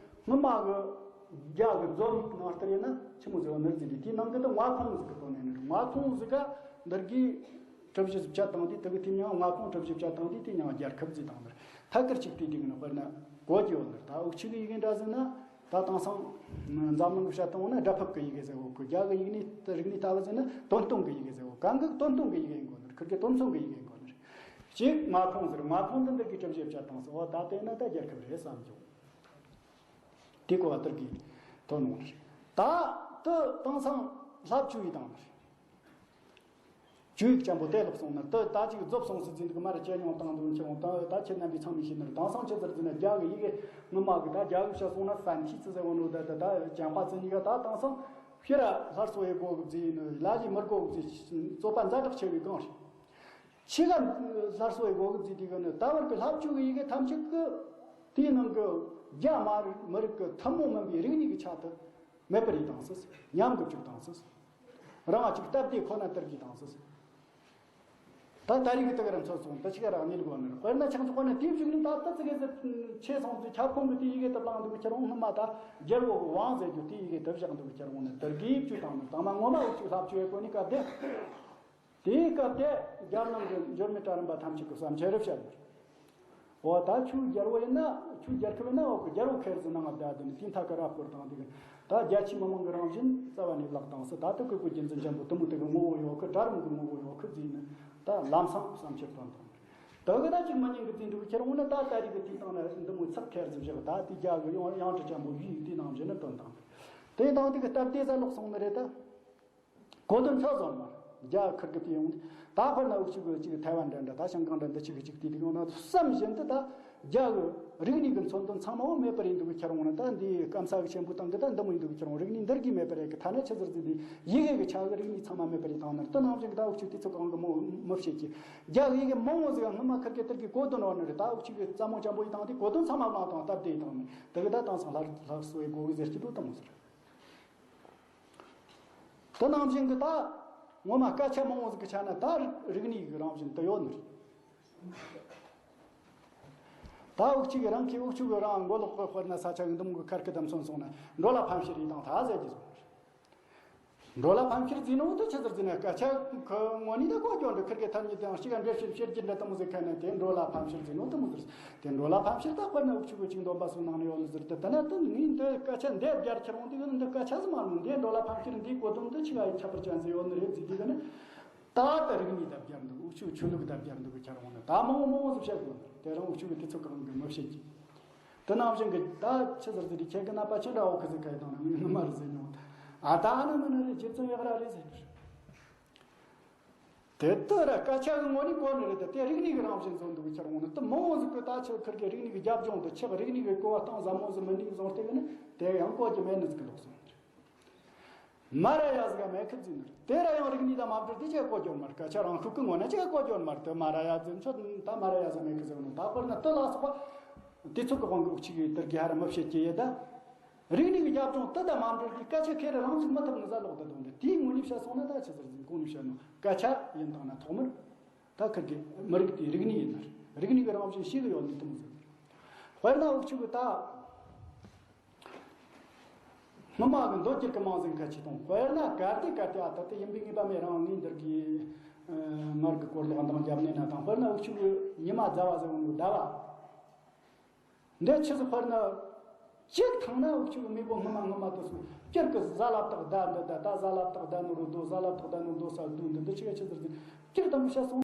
སྔོན་མ་གི་རྒྱ་གི་རྫོགས་ཡིག་ནང་ལྟར་ཡིན་ན་ཆི་མོ་ཟེར་བ་ནོར་ཟེར་དེ་དེའི་ནང་གི་དུ་མངའ་ཁོངས་ཟིག་གི་དོན་ནས་ནོར་མངའ་ཁོངས་ཟིག་ག་འདིར་གི་གྲུ་བཞི་བཞི་བཅུ་དང་དེ་དེ་གི་དེ་མྱང་མངའ་ཁོངས་གྲུ་བཞི་བཅུ་དང་དེ་དེ་མྱང་རྒྱལ་ཁབ་ཟེར་དང་ནོར་ཐད་ཀར་གཅིག་དེ་དེ་གི་ནོར་དཔེར་ན་གོ་རྒྱུ་ཡོད་ནོར་ད་འུ་ཆུ་གི་ཡི་གེ་འདྲ་ཟེར་ན། ད་དེང་སང་འཛམ་གླིང་གི་བཤད་སྟངས་ན་སྒྲ་ཕབ་ཀྱི་ཡི་གེ་ཟེར་བོ་གི་རྒྱ་གི་ཡིག་ནི་རིག་གནས་ལྟ་བུ་ཟེར་ན་དོན་སྟོན་གྱི་ཡི་གེ་ཟེར་བོ་གང་གི་དོན་སྟོན་གྱི་ཡི་གེ་ཡིན་དགོས་ནི་ཁུར་གི་དོན་མཚོན་གྱི་ཡི་གེ་ཡིན་དགོས་ནི་གཅིག་མངའ་ཁོངས་ཟེར་མངའ་ཁོངས་འདི་འདིར་གི་གྲུ་བཞི་བཅུ་དང་ཟེར་བོ་ད་དེ་ན་ད་རྒྱལ་ཁབ་རེད་བསམ་རྒྱུ་དེ་གོ་བ་དེར་གི་དོན་ནོ་ད་དུ་དེང་སང་ལྷབ་ཆུ་ཡི་དང་ནི་རེད། ཆོས་ཡིག་ཅན་པོ་དེ་ལོག་སོང་ན་དུ་ད་ཅིག་རྫོབ་སོང་སྲིད་ཟིན་འདུག་མ་ར་ཅེ་ཉུང་བཏང་འདུག་ཁྱེད་རང་ད་ད་ཁྱེད་རྣམ་པས་ཚང་མས་ཤེས་ནི་རེད། དེང་སང་ཆི་ཟེར་ཟིན་ན་རྒྱ་གི་ཡི་གེ་ངོ་མ་གི་ད་རྒྱ་གི་བཤད་སོང་ན་ཧྥན་ཐི་ཚི་ཟེར་བ་ནོ་ད་ད་ད་ཅན་པ་ཚི་གཉིས་ཀ་ད་དེང་སང་ཤི་ར་སླར་གསོ་ཡི་སྒོ་གི་བརྫིས་ནི་ལ་ལི་མི་སྒོ་གི་བརྫིས་རྩོད་པ་ཛ་དྲག་ཆེ་བའི་སྒང་རེད། ཆི་ག་སླར་གསོ་ཡི་སྒོ་གི་བརྫིས་དེ་གི་ནི་ད་བར་གི་ལྷབ་ཆུ་གི་ཡི་གེ་ཐམས་ཅད་གི་དེའི་ནང་གི་རྒྱ་མ་རིག་མི་རིགས་གི་ཐུན་མོང་མིན་པའི་རིག་གནས་གི་ཆ་དུ། མེད་པར་ཡི་དང་སྲིད། ཉམས་གི་བཅུག་དང་སྲིད། རང་ཅིག་སྟབས་བདེ་ཁོ་ན་སྟེར་གི་དང་སྲིད། ད་ད་རིག་གི་དག་ར་མཚོན་སོང་ད་ཅིག་རང་ཉིད་གོ་ནི་དཔེར་ན་ཆགས་ཚོགས་ཁོ་ན་དེའི་བཞུགས་ནི་ད་ལྟ་ཙི་གེ་ཟི་ཆེ་སོང་ཙི་ཁྱབ་ཁོང་གི་དེ་ཡི་གེ་དུ་བླངས་འདུག་ཁྱེད་རང་སྔོན་མ་ད་རྒྱལ་བོ་གི་དབང་ཟེར་རྒྱུ་དེ་ཡི་གེ་དུ་བཞག་འདུག་ཁྱེད་རང་ནི་དེར་གི་བཅུག་དང་ནི་དང་མ་ངོ་མ་འུ་ཅུག་ལྷབ་ཆུ་ཡོད་གོ་ནི་སྐབས་དེ། དེའི་སྐབས་དེ་རྒྱལ་ནང་གི་འབྱོར་མེད་གྲལ་རིམ་པ་ཐམས་ཅད་ཀྱི་བསམ་འཆར་རེ་བཤད་ནས། འོ་ད་ཆུ་རྒྱལ་བོ་ཡིན་ན་ཆུ་རྒྱལ་ཁབ་ཡིན་ན་འོ་གི་རྒྱལ་བོ་ཁེར་ཟི་ནང་ང་བསྡད་དེ་ནི་དེའི་མཐའ་ཀ་ར་སྐོར་དང་དེ་གི་ད་རྒྱ་ཆེ་མི་མང་གི་རང་བཞིན་རྩ་བ་ནས་བརླག་དང་སི་ད་ལྟ་བཀོད་པའི་རྒྱུ་འཛིན་ཆེན་པོ་དུ་མོ་དེ་གི་ངོ་བོ་ཡོད་གི་གྲལ་རིམ་གི་ངོ་བོ་ཡོད་གི་བརྫིས་ནི་ད་ལམ་སང་བསམ་འཆར་བཏོན་དང་། དེ་གི་ད་ཅིག་མི་ཉན་གི་བརྫིས་འདུག་ཁྱེད་རང་ནི་ད་ད་རེས་གི་དེའི་སྟེང་ན་འདི་མོ་ཚགས་ཁེར་ཟི་བཞག་ད་དེ་རྒྱ་གི་ཡང་ཡང་དྲི་ཆེན་པོ་ཡིས་དེ་ནང་བཞིན་ནི་བཏོན་དང་། དེ་དང་དེ་གི་སྟབས་བདེ་ས་ལོག་སོང་ནི་རེད་ད། གོ་དོན་ཚོ་བཟོ་མར་རྒྱ་ཁུར་གི་དེ་ཡོང་དུས་ད་དཔེར་ན་འུ་ཅག་གི་ཅིག་ཐའེ་ཝན་འདྲ་འདྲ་ད་ཤང་ཀང་འདྲ་འདི་ཅིག་གི་ཅིག་དེ་དེ་ཡོང་ན་བསམ་བཞིན་དུ་ད་རྒྱ་གི་རིག་གནས་ཀྱི་མཚོན་དོན་ཚང་མ་འོ་མེད་པར་ཡིན་འདུག་གི་ཁྱེར་འོང་ན་ད་འདི་སྐམ་ས་གི་ཆེན་པོ་སྟེང་གི་ད་འདི་མོ་ཡིན་འདུག་གི་ཁྱེར་འོང་རིག་གནས་འདིར་གི་མེད་པར་ཡིན་གི་ཐ་ན་ཆི་ཟེར་ཟིག་འདི་ཡི་གེ་གི་ཆ་གི་རིག་གནས་ཚང་མ་མེད་པར་ཡིན་བཏང་ན་དེ་ནང་བཞིན་གི་ད་འུ་ཅག་དེ་ཚོ་གང་གི་མོ་མི་བཤད་ཀྱི་རྒྱ་གི་ཡི་གེ་མང་བོ་ཟིག་སྔོན་མ་ཁུར་གི་དེར་གི་གོ་དོན་འོ་ནི་རེད། ད་འུ་ཅག་གི་རྩ་མོ་འཇམ་པོ་ཡིན་བཏང་དེ་གོ་དོན་ཚང་མ་བླངས་བཏང་སྟབས་བདེ་ཡིན་བཏང་ནི་དེ་གི་ད་དེང་སང་ལྷ་ལྷ་གསོལ་བའི་སྒོ་གི་ཟེར་གྱི་འདུག་དང་མོ་ཟེར། དེ་ནང་བཞིན་གྱི་ད་ངོ་མ་སྐད་ཆ་མང་བོ་ཟིག་གི་ཆ་ན་ད་རིག་གནས་ཀྱི་རང་བཞིན་དུ་ཡོད་ནི་རེད། ད་འུ་ཅག་གི་རང་གི་འུ་ཅག་གི་རང་མགོ་ལོག་གི་དཔེར་ན་ས་ཆ་གི་འདུམ་གི་ཁར་ཁི་དམ་སོན་སོང་ན་འགྲོ་ལ་ཕམ་ཤི་རེད་དང་ད་ཟེར་གྱི་སོང་ནི་རེད། འགྲོ་ལ་ཕམ་ཤེས་ཟེར་ནོ་དེ་ཆི་ཟེར་ཟེར་ན། སྐད་ཆ་ཁོ་ངོ་ནི་ད་གོ་སྐྱོན་འདྲ། ཁིར་གི་ཐ་སྙད་དེའང་གཅིག་ག་འགྲེལ་བཤད་བཤད་རྒྱུ་འདྲ་དེ་མོ་ཟིག་ཁ་ན་དེ་འགྲོ་ལ་ཕམ་ཤེས་ཟེར་ནོ་དེ་མོ་ཟིག། དེ་འགྲོ་ལ་ཕམ་ཤེས་ད་དཔེར་ན་འུ་ཆོ་གི་ཅིག་འདོན་པ་སོགས་ནང་ནས་ཡོད་ནི་ཟེར་དུས། དེ་ན་དེ་ངས་འདི་སྐད་ཆ་འདི་བརྒྱར་ཁྱེར་འོང་དུས་ནི་འདི་སྐད་ཆ་ཟིག་མ་རུང་། འདི་འགྲོ་ལ་ཕམ་ཤེས་འདིའི་གོ་དོན་འདི་ཆི་ག་ཡི་ཁྱད་པར་ཅན་ཟིག་ཡོད་ནི་རེད་ཟེར་དུས་ནི། ད་ད་རིག་གནས་ད་བརྒྱབ་འདུག། འུ་ཆོ་ཆོས་ལུགས་ད་བརྒྱབ་འདུག་གི་ཁྱེར་འོང་ནི་ད་མང་བོ་མང་བོ་ཟིག་བཤད་དགོས་ནི་རེད། དེ་རིང་འུ་ཆོ་གི་དུས་ཚོད་གང་གི་མི་བཤད་ཀྱི། དེ་ནང་བཞིན་གྱི་ད་ཆི་ཟེར་ཟེར་དུས་ཁྱེད་ཀྱི་ནད་པ་ཅི་འདྲ་བོ་གི་ཟིག་ག་ཡི་དང་ནི་ངས་ནི་མ་རེད་ཟེར་མྱོང་། ད་ཨ་ད་ཨ་ནི་མི་ནི་རེད། རྗེ་བཙུན་ཡག་ར་རེད་ཟེར་ནི་རེད། དེ་ལྟར་སྐད་ཆ་གི་ངོ་ནས་གོ་ནི་རེད་དེ། དེ་རིག་གནས་ཀྱི་རང་བཞིན་བཟོ་འདུག་ཁྱེར་འོང་ནི་དེ་མང་བོ་ཟིག་གི་ད་ཆི་ཁིར་གི་རིག་གནས་ཀྱི་རྒྱབ་ལྗོངས་དེ་ཆགས། རིག་གནས་ཀྱི་གོ་བ་གཏིང་ཟབ་མོ་ཟིག་མིན་ནི་བཟུང་སྟེ་གི་ནི་དེ་ཡང་གོ་རྒྱུ་མེད་ནི་ཟིག་གི་ལོག་སོང་ནི་རེད། མ་ར་ཡ་ཟིག་ག་མེད་ཁི་ཟིག་ནི་རེད། དེ་ར་ཡང་རིག་གནས་དང་མ་འབྲེལ་དེ་ཆི་གོ་རྒྱུ་མ་རེད། སྐད་ཆ་རང་ཤུགས་ཀྱི་ངོ་ནས་ཆི་གོ་རྒྱུ་མ་རེད། དེ་མ་ར་ཡ་ཟིག་ཆོ་ད་མ་ར་ཡ་ཟིག་མེད་ཁི་ཟིག་ནོ། ད་དཔེར་ན་དེ་ལ་སོགས་པ་དེ་ཚོ་གི་དབང་གི་འུ་ཆོ་གི་དེར་གི་ཧ་ར་མི་བཤད་ཀྱི་ཡོད་ད། རིག་གནས་ཀྱི་རྒྱབ་ལྗོངས་དེ་དང་མ་འབྲེལ་གྱི་སྐད་ཆ་ཁེ་རེ་རང་ཚུགས་མི་ཐུབ་ནི་ཟ་ལོག་ད་དོན་དེ། དེའི་ངོས་ནས་བཤད་སོང་ན་ད་ཆི་ཟེར་ཟིན་གོང་ནས་བཤད་ནོ་སྐད་ཆ་ཡིན་དང་ན་ཐོག་མར་ད་ཁིར་གི་མི་རིགས་དེའི་རིག་གནས་ཡིན་ན་རེད། རིག་གནས་ཀྱི་རང་བཞིན་ཤེས་གི་ཡོད་ནི་དེ་མོ་ཟིག་རེད། དཔེར་ན་འུ་ཆོ་གི་ད་སྔོན་མ་གི་མདོ་སྒྱུར་གི་མང་ཟིན་ཁ་ཆེ་དང་། དཔེར་ན་གལ་ཏེ་གལ་ཏེ་ཨ་ད་དེ་ཡིན་པའི་ངེས་པ་མེད་རང་ངས་འདིར་གི་ངར་གི་སྐོར་ལ་འདང་རྒྱབ་ནས་ན་དང་། དཔེར་ན་འུ་ཆོ་གི་ཉི་མ་ཟླ་བ་ཟེར་བ་ནི་ཟླ་བ། འདི་ཆི་ཟིག་དཔེར་ན། གཅིག་ཐང་ན་འུ་ཆོ་གི་མེས་པོ་སྔོན་མ་སྔོན་མ་དེ་ཚོ་སྤྱིར་གི་གཟའ་ལ་བཏགས་ཟླ་འདི་ད་ད་གཟའ་ལ་བཏགས་ཟླ་ནོ་རུ་དོ། གཟའ་ལ་བཏགས་ཟླ་ནོ་རུ་དོ་ས་དུ་འདི་འདི་ཆི་ག་ཆི་ཟིག་ཟིག་སྤྱིར་དང་བཤད་སོང་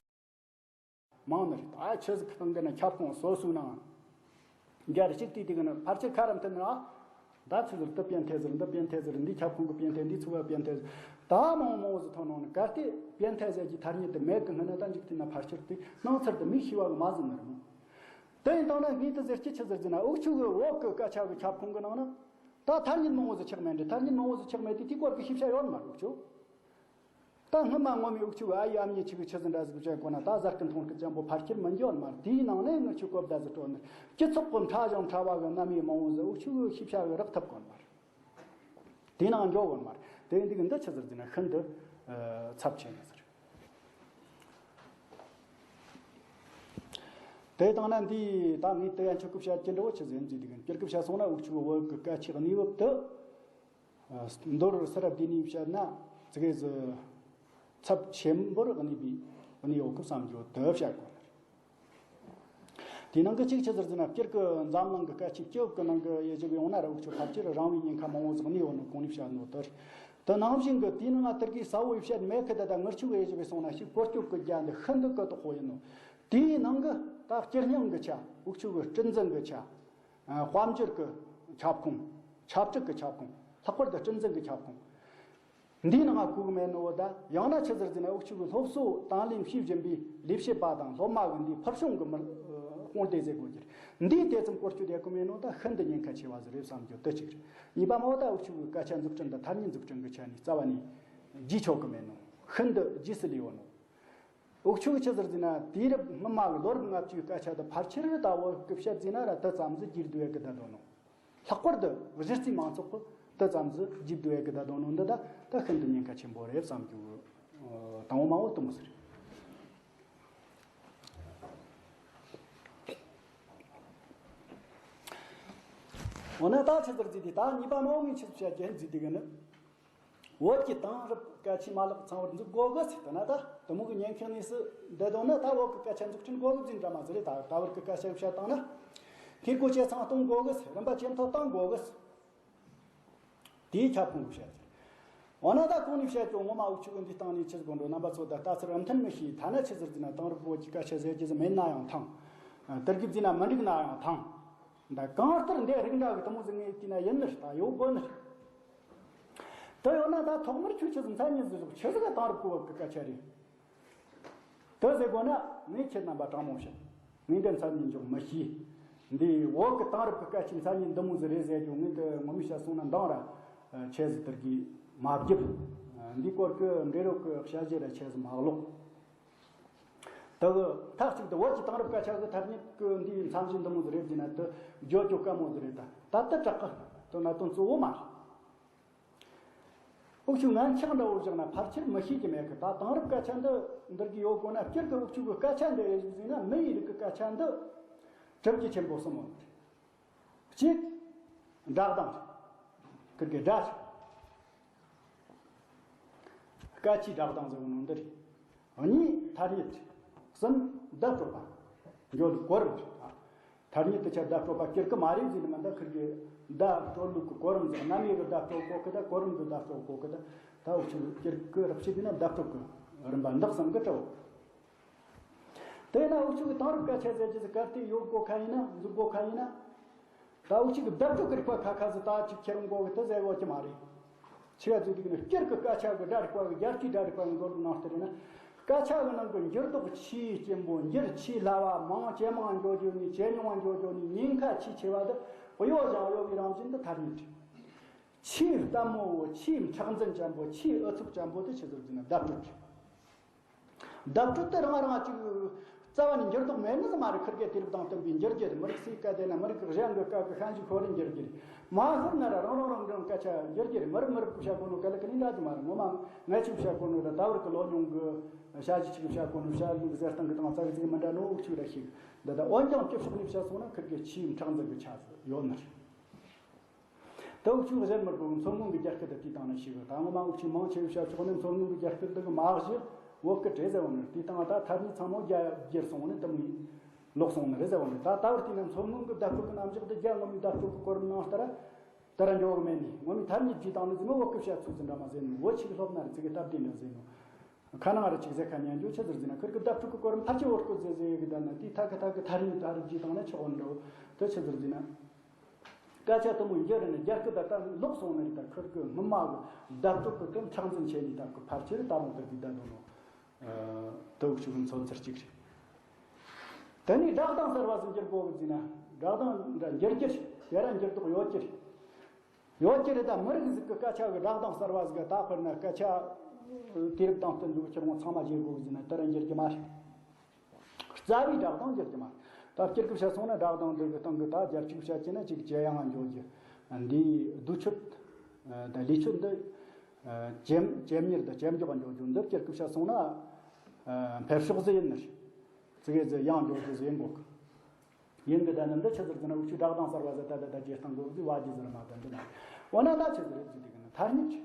མང་ནི་རེད། ད་ཆི་ཟིག་ཐང་གི་ན་ཁྱབ་ཁོངས་སོ་སོའི་ནང་འགལ་གཅིག་དེ་དེ་གི་ན་ཕལ་ཆེར་ཁ་རམ་ཐེ་ན་ད་ཆི་ཟིག་དུ་པན་ཐེ་ཟིག་འདི་པན་ཐེ་ཟིག་འདི་ཁྱབ་ཁོངས་གི་པན་ཐེ་འདི་ཚུ་བ་པན་ཐེ་ཟིག་ད་མང་མང་བོ་ཟིག་ཐོན་ནོ་ནི། གལ་ཏེ་པན་ཐེ་ཟེར་གྱི་ཐ་སྙད་དེ་མེད་གི་སྔ་ན་ད་འཇིག་རྟེན་ན་ཕལ་ཆེར་དེ་སྣང་ཚུལ་དེ་མིག་ཤེས་པ་གི་མ་ཟིན་ནི་རེད་མོ། དེ་ཡིན་དང་ན་ངས་དེ་ཟེར་གྱི་ཆི་ཟེར་ཟེར་ན། འུ་ཆོ་གི་བོད་གི་སྐད་ཆ་གི་ཁྱབ་ཁོངས་གི་ནང་ན་ད་ཐ་སྙད་མང་བོ་ཟིག་ཆགས་མེད་འདྲ། ཐ་སྙད་མང་བོ་ཟིག་ཆགས་མེད་དེ་དེའི་སྐོར་གི་ཤེས་བྱ་ཡོད་མ་རེད། འུ་ཆོ་ད་སྔོན་མ་ངོ་མའི་འུ་ཆོ་གི་ཨ་ཡེ་ཨ་མྱེས་ཆི་གི་ཆི་ཟིག་འདྲ་ཟིག་བྱས་གོ་ན་ད་གཟའ་སྐུ་མཐོང་སྐུ་ཅན་པོ་ཕལ་ཆེར་མི་འགྱོ་ནི་མ་རེད། དེའི་ནང་ནས་ངི་ཆོ་གོ་བརྡ་ཟིག་སྤྲོད་ནི་རེད། སྤྱི་ཚོགས་གི་ཕྲ་ཞིང་ཕྲ་བ་གི་རྣམ་དབྱེ་མང་བོ་ཟིག་འུ་ཆོ་གི་ཤེས་བྱ་གི་རག་ཐུབ་གོ་ནི་མ་རེད། དེའི་ནང་འགྱོ་གོ་ནི་མ་རེད། དེ་ཡིན་དུས་འདི་ཆི་ཟིག་ཟེར་ན་ཤིན་ཏུ་ཚབས་ཆེ་ནི་ཟིག་རེད། དེ་དང་ན་འདི་ད་ངས་དེ་ཡན་ཆོད་གི་བཤད་ཀྱི་འདྲ་བོ་ཆི་ཟིག་ཡིན་ཟིག་དེ་གི་སྤྱིར་གི་བཤད་སོང་ན་འུ་ཆོ་བོད་གི་སྐད་ཆའི་གནས་བབ་དེ་མདོར་སར་བསྡུས་ནས་བཤད་ན་ཙི་གེ་ཟིག་ཚབས་ཆེན་པོར་གནས་པའི་གནས་བབ་གི་བསམ་རྒྱུ་དེ་བཤད་དགོས་ནི་རེད། དེའི་ནང་གི་གཅིག་ཆི་ཟེར་ཟེར་ན། སྤྱིར་གི་འཛམ་གླིང་གི་སྐད་ཆའི་སྤྱི་བབ་གི་ནང་གི་དབྱེ་ཞིབ་ཡོང་ན་ར་འུ་ཆོ་ཕལ་ཆེར་རིང་བའི་ཉེན་ཁ་མང་བོ་ཟིག་གནས་ཡོད་ནོ་གོང་ནས་བཤད་ནོ་དེ་རེད། དེ་ནང་བཞིན་གི་དེའི་ནང་ང་དེར་གི་གསལ་བོ་བཤད་མེད་གི། ད་ད་ངར་ཆུ་གི་དབྱེ་ཞིབ་སོང་ན་ཞིག་བཀོལ་སྤྱོད་གི་རྒྱ་འདི་ཤིན་ཏུ་གི་དོག་པོ་ཡིན་ནོ། དེའི་ནང་གི་ད་སྤྱིར་སྙིང་གི་ཆ། འུ་ཆོ་གི་སྲིད་འཛིན་གི་ཆ། དཔལ་འབྱོར་གི་ཁྱབ་ཁོངས། ཆབ་སྲིད་གི་ཁྱབ་ཁོངས། ལྷག་པར་དུ་སྲིད་འཛིན་གི་ཁྱབ་ཁོངས། འདིའི་ནང་ང་གོ་གི་མེད་ནོ་ད། ཡང་ན་ཆི་ཟེར་ཟེར་ན་འུ་ཆོ་གི་སློབ་གསོ་དང་ལེན་བྱེད་བཞིན་པའི་ལས་བྱེད་པ་དང་སློབ་མ་གི་འདིའི་ཕུལ་བྱུང་གི་མི་དཔུང་སྡེ་ཟེར་དགོས་ཀྱི་རེད། འདིའི་དེ་ཙམ་བཀོལ་སྤྱོད་ཡེད་གི་མེད་ནོ་ད་ཤིན་ཏུ་ཉེན་ཁ་ཆེ་བ་ཟིག་རེད་བསམ་རྒྱུ་དེ་གཅིག་རེད། གཉིས་པ་མོ་ད་འུ་ཆོ་གི་སྐད་ཆ་འཛུགས་སྐྲུན་དང་ཐ་སྙད་འཛུགས་སྐྲུན་གི་ཆ་ནས་རྩ་བ་ནས་རྗེས་ཆོག་གི་མེད་ནོ། ཤིན་ཏུ་རྗེས་སུ་ལུས་ཡོད་ནོ། འུ་ཆོ་གི་ཆི་ཟེར་ཟེར་ན་དུས་རབས་སྔོན་མ་གི་ལོ་རབས་ལྔ་བཅུའི་སྐད་ཆ་དེ་ཕལ་ཆེར་ད་བོད་གི་བཤད་ཟེར་ན་ར་དེ་ཙམ་ཟིག་རྒྱུད་སྡོད་གི་ད་དོ་ནོ། ལྷག་པར་དུ་གཞི་རྩའི་མང་ཚོགས་ཀྱིས་དེ་ཙམ་ཟིག་རྒྱུད་སྡོད་གི་ད་དོ་ནོ་འདི་ད་ད་ཤིན་ཏུ་ཉེན་ཁ་ཆེན་པོ་རེད་བསམ་རྒྱུ་དང་པོ་མ་འོ་དུ་མོ་ཟེར། འོ་ན་ད་ཆི་ཟེར་ཟེར་དེ་ད་གཉིས་པ་མ་འོ་ངས་ཆི་ཟེར་བཤད་རྒྱུ་ཟེར་དེ་གི་ནི། བོད་ཀྱི་དེང་རབས་སྐད་ཆའི་མ་ལག་ཚང་བར་འཛུགས་དགོས་གི་ཟེར་ད་ན། ད་དུ་མོ་གི་ཉེན་ཁའི་གནས་སུ་བསྡད་དོ་ན་ད་བོད་ཀྱི་སྐད་ཆ་འཛུགས་སྐྲུན་དགོས་གི་ཟེར་འདྲ་མ་ཟེར་རེད། ད་ད་བར་གྱི་སྐད་ཆ་བཤད་བཏང་ན་འཐུས་སྒོ་ཇེ་ཚང་གཏོང་དགོས་གི་ཟེར། རིམ་པ་ཇེ་མཐོ་གཏོང་དགོས་གི་ཟེར། དེའི་ཁྱབ་ཁོངས་བཤད་ཟེར། འོ་ན་ད་གོང་ནས་བཤད་ཀྱང་ངོ་མ་འུ་ཆོ་གི་འདི་སྟེང་ནས་ཆི་ཟིག་དགོས་འགྲོ་རྣམ་པ་ཚོ་ད་ལྟ་ཚུལ་རམ་མཐུན་མི་ཤེས། ཐ་ན་ཆི་ཟིག་ཟེར་ན་དེང་རབས་བོད་ཀྱི་སྐད་ཆ་ཟེར་རྒྱུ་ཟིག་མེད་ན་ཡང་ཐང་། དེར་གི་ཟེར་ན་མི་འགྲིག་ན་ཡང་ཐང་། ད་གང་ལྟར་འདི་རིགས་འདྲ་གི་དུ་མོ་ཟིག་ངས་བལྟས་ན་ཡིན་ནི་རེད། ད་ཡོད་དགོས་ནི་རེད། དེ་ཡོད་ན་ད་ཐོག་མར་ཁྱོད་ཆི་ཟིག་མཚན་ཉིད་ཟིག་ཆི་ཟིག་ག་དེང་རབས་ཀྱི་བོད་ཀྱི་སྐད་ཆ་རེད། དེ་ཟེར་དགོས་ན་ངས་ཁྱེད་རྣམ་པ་དྲང་མོ་བཤད། ངས་འདི་མཚན་ཉིད་འཇོག་མི་ཤེས། འདི་བོད་ཀྱི་དེང་རབས་ཀྱི་སྐད་ཆའི་མཚན་ཉིད་འདི་མོ་ཟིག་རེད་ཟེར་རྒྱུ་ངས་དེ་ངོ་མ་བཤད་སོང་ན་འདང་ར་ཆེ་ཟིག་དེར་གི་མ་བརྒྱབ། འདི་སྐོར་གྱི་འབྲི་རུ་གི་བཤད་གཞི་ར་ཆེ་ཟིག་མ་ཀློག། དེ་གི་མཐའ་གཅིག་ཏུ་བོད་ཀྱི་དེང་རབས་སྐད་ཆ་གི་ཐ་སྙད་ཀྱི་འདིའི་མཚན་གཞི་འདི་མོ་ཟིག་རེད་ཟེར་ན་དེ་བརྗོད་རྒྱུ་དཀའ་མོ་ཟིག་རེད། ད་ད་ལྟ་དྲག་གི་དོན་ན་དོན་གཙོ་བོ་མ་རེད། འུ་ཆོ་ངན་ཆགས་འདྲ་བོ་བཞག་ན་ཕལ་ཆེར་མི་ཤེས་ཀྱི་མེད་གི། ད་དེང་རབས་སྐད་ཆ་འདི་འདིར་གི་ཡོད་དགོས་ན་སྤྱིར་གི་འུ་ཆོ་གི་སྐད་ཆ་འདི་ཟེར་ན་མི་ཡི་རིགས་ཀྱི་སྐད་ཆ་འདི་གྲུབ་རྒྱུ་ཆེན་པོ་གསུམ་ཡོད་རེད། གཅིག་སྒྲ་གདངས་རེད། ཁིར་གི་སྒྲ་རེད། སྐད་ཆའི་བསྒྲགས་སྟངས་ཟེར་བ་ནང་འདི་རེད། གཉིས་ཐ་སྙད། གསུམ་བརྡ་སྤྲོད་པ། འགྱོ་གོ་རིམ་རེད། ཐ་སྙད་དུ་ཆ་བརྡ་སྤྲོད་པ་སྐྱེལ་གི་མ་རེད་ཟེར་ནི་མ་ད་ཁིར་གི་བརྡ་སྤྲོད་ལུགས་ཀྱི་གོ་རིམ་ཟེར། རྣམ་དབྱེ་གི་བརྡ་སྤྲོད་གོ་གི་ད་གོ་རིམ་གི་བརྡ་སྤྲོད་གོ་གི་ད། ད་འུ་ཆོ་སྐྱེལ་གི་རག་ཤི་དེ་ན་བརྡ་སྤྲོད་གི་རིམ་པ་འདི་གསུམ་གི་སྤྲོད། དེས་ན་འུ་ཆོ་གི་དེང་རབས་སྐད་ཆ་ཟེར་རྒྱུ་ཟིག་གལ་ཏེ་ཡོད་དགོས་ཁ་ཡིན་ན། འཛུགས་དགོས་ཁ་ཡིན་ན། ད་འུ་ཆོ་གི་བརྡ་སྤྲོད་ཀྱི་རིག་པ་ཁ་ཁ་ཟིག་ད་ཅིག་ཁྱེར་འོང་དགོས་གི་དེ་ཟེར་ཡོད་ཀྱི་མ་རེད། ཆི་ག་ཟིག་དེ་གི་ནི་སྤྱིར་གི་སྐད་ཆ་གི་སྒྲ་རིག་པ་གི་རྒྱལ་སྤྱིའི་སྒྲ་རིག་པ་གི་འགྲོ་ལུགས་ནང་ལྟར་ཡིན་ན། སྐད་ཆ་གི་ནང་གི་འགྱུར་ལྡོག་ཆེས་སྐྱེན་པོ། འགྱུར་ཆེས་སླ་བ། མང་ཇེ་མང་འགྱོ་རྒྱུ་ནི་ཇེ་ཉུང་བ་འགྱོ་རྒྱུ་ནི་ཉེན་ཁ་ཆེས་ཆེ་བ་དེ་གཡོ་ཞིང་གཡོ་བའི་རང་བཞིན་དེ་ཐ་སྙད་རེད། ཆེས་ལྟད་མོ་བོ། ཆེས་མཁྲེགས་འཛིན་ཅན་པོ། ཆེས་ཨུ་ཚུགས་ཅན་པོ་དེ་ཆི་ཟིག་ཟེར་ན་བརྡ་སྤྲོད་རེད། བརྡ་སྤྲོད་དེ་རང་རང་ཅིག་རྩ་བ་ནས་འགྱུར་ལྡོག་མེད་ནི་ཟིག་མ་རེད། ཁིར་གེ་དུས་རབས་དང་བསྟུན་པའི་འགྱུར་རྒྱུ་རེད། མི་རིགས་སུའི་སྐད་དེ་ན་མི་རིགས་གཞན་གྱི་སྐད་གི་ཤན་ཞིག་ཤོར་རེ་འགྱུར་རྒྱུ་རེད། མ་ཤོར་ན་ར་རང་རང་རང་རང་སྐད་ཆ་འགྱུར་རྒྱུ་རེད། མི་རབས་མི་རབས་གི་བཤད་གོ་ནོ་ག་ལ་གི་ནི་འདྲ་ཟིག་མ་རེད། ངོ་མ་ངེད་ཆོས་བཤད་གོ་ནོ་ར་ད་བར་གི་ལོ་ཉུང་གི་བཤད་གཞི་ཆིག་བཤད་གོ་ནོ་བཤད་ལུགས་ཟེར་སྟངས་གི་སྟངས་ཙག་ཙིག་མི་འདྲ་ནོ་འུ་ཆོས་ར་ཤེས། འདི་ད་འོན་ཀྱང་སྤྱི་ཕྱོགས་ནས་བཤད་སོང་ན་ཁིར་གེ་ཆེས་མཁྲེགས་འཛིན་གི་ཆ་ཟིག་ཡོད་ནི་རེད། ད་འུ་ཆོས་གཞན་མི་དགོས། མཚོ་སྔོན་གྱི་རྒྱ་སྐད་དེ་དེའི་སྟེང་ན་ཤེས་གི། ད་ངོ་མ་འུ་ཆོས་མང་ཆེ་བའི་བཤད་ཕྱོགས་ནི་མཚོ་སྔོན་གྱི་རྒྱ་སྐད་དེ་གི་མ་གཞི་བོད་སྐད་རེད་ཟེར་བ་ནི། དེའི་སྟེང་ད་ཐ་སྙད་ཚང་མ་རྒྱ་བསྒྱུར་སོང་ནི་དེ་མོ་ལོག་སོང་ནི་རེད་ཟེར་བ་ནི། ད་ད་བར་དེ་ནི་མཚོ་སྔོན་གྱི་བརྡ་སྤྲོད་ཀྱི་རྣམ་གཞག་དེ་རྒྱ་ངོ་མའི་བརྡ་སྤྲོད་ཀྱི་གོ་རིམ་ནང་ལྟར་དེ་ར་འགྱོ་གི་མེད་ནི། ངོ་མའི་ཐ་སྙད་བརྗེས་བཏང་ནི་ཟེར་ནི་བོད་སྐད་བཤད་ཚུལ་ཟིག་འདྲ་མ་ཟེར་ནི། བོད་ཆིག་སློབ་ན་རེད་ཙི་གེ་སྟབས་བདེ་འདྲ་ཟེར་ནི། ཁ་ནང་ར་ཅིག་ཟེར་ཁ་ཉན་རྒྱུ་ཆི་ཟེར་ཟེར་ན། ཁིར་གི་བརྡ་སྤྲོད་ཀྱི་གོ་རིམ་ཕལ་ཆེར་བོད་སྐད་ཟེར་ཟེར་གི་བསྡད་ན། དེའི་ཐད་ཀི་ཐད་ཀི་ཐ་སྙད་ད་རུབ་བརྗེས་བཏང་ན་ཆོག་འདྲ་བོ། དེ་ཆི་ཟེར་ཟེར་ན། སྐད་ཆ་དེ་མོ་འགྱུར་རེ་ནི་རྒྱ་སྐད་ད་ལྟ་ལོག་སོང་ནི་རེད། ད་ཁིར་གི་སྔོན་མ་གི་བརྡ་སྤྲོད་ཀྱི་དེ་མཁྲེགས་འཛིན་ཆེ་ནི་ད་གི་ཕལ་ཆེར་ད་རུང་དེ་དུས་ད་དུང་ནོ། ཨ། དེ་འུ་ཆོ་གི་མཚོན་ཚུལ་གཅིག་རེད། དེ་ནས་སྒྲ་གདངས་གསར་བ་ཟིག་འགྱུར་དགོས་གི་ཟེར་ན། སྒྲ་གདངས་འདྲ་འགྱུར་རྒྱུ་རེད། དེ་ར་འགྱུར་ལྡོག་ཡོད་རྒྱུ་རེད། ཡོད་རྒྱུ་རེད། ད་མི་རིགས་ཟིག་གི་སྐད་ཆ་གི་སྒྲ་གདངས་གསར་བ་ཟིག་ག་ད་དཔེར་ན་སྐད་ཆ་དུས་རབས་དང་བསྟུན་པའི་ཁྱེར་འོང་ཚང་མ་བརྗེ་དགོས་གི་ཟེར་ན་དེ་ར་འགྱུར་རྒྱུ་མ་རེད། རྩ་བའི་སྒྲ་གདངས་འགྱུར་རྒྱུ་མ་རེད། ད་སྤྱིར་གི་བཤད་སོང་ན་སྒྲ་གདངས་འདི་གི་སྟེང་གི་ད་རྒྱ་ཆིག་བཤད་ཀྱི་ན་ཅིག་ཇེ་ཡང་ང་འགྱོ་རྒྱུ། འདིའི་བསྡུས་ཆོད་ད་ལུས་ཆོད་འདི་ཇེ་ཇེ་མྱུར་དང་ཇེ་མགྱོགས་འགྱོ་རྒྱུ་འདི་སྤྱིར་གི་བཤད་སོང་ན་འཕེལ་ཕྱོགས་ཟིག་ཡིན་ནི་རེད། ཙི་གེ་ཟིག་ཡང་འགྱོ་རྒྱུ་ཟིག་ཡིན་དགོས་གི། ཡིན་གི། ད་ནི་འདི་ཆི་ཟེར་ཟེར་ན་འུ་ཆོས་སྒྲ་གདངས་གསར་བ་ཟེར་ད་ད་ད་རྗེས་སྟངས་གོ་ཟིག་བ་རྒྱུ་ཟེར་མ་ད་འདི་ན། འོ་ན་ད་ཆི་ཟེར་རེད་ཟེར་དེ་གི་ན་ཐ་སྙད་ཆི།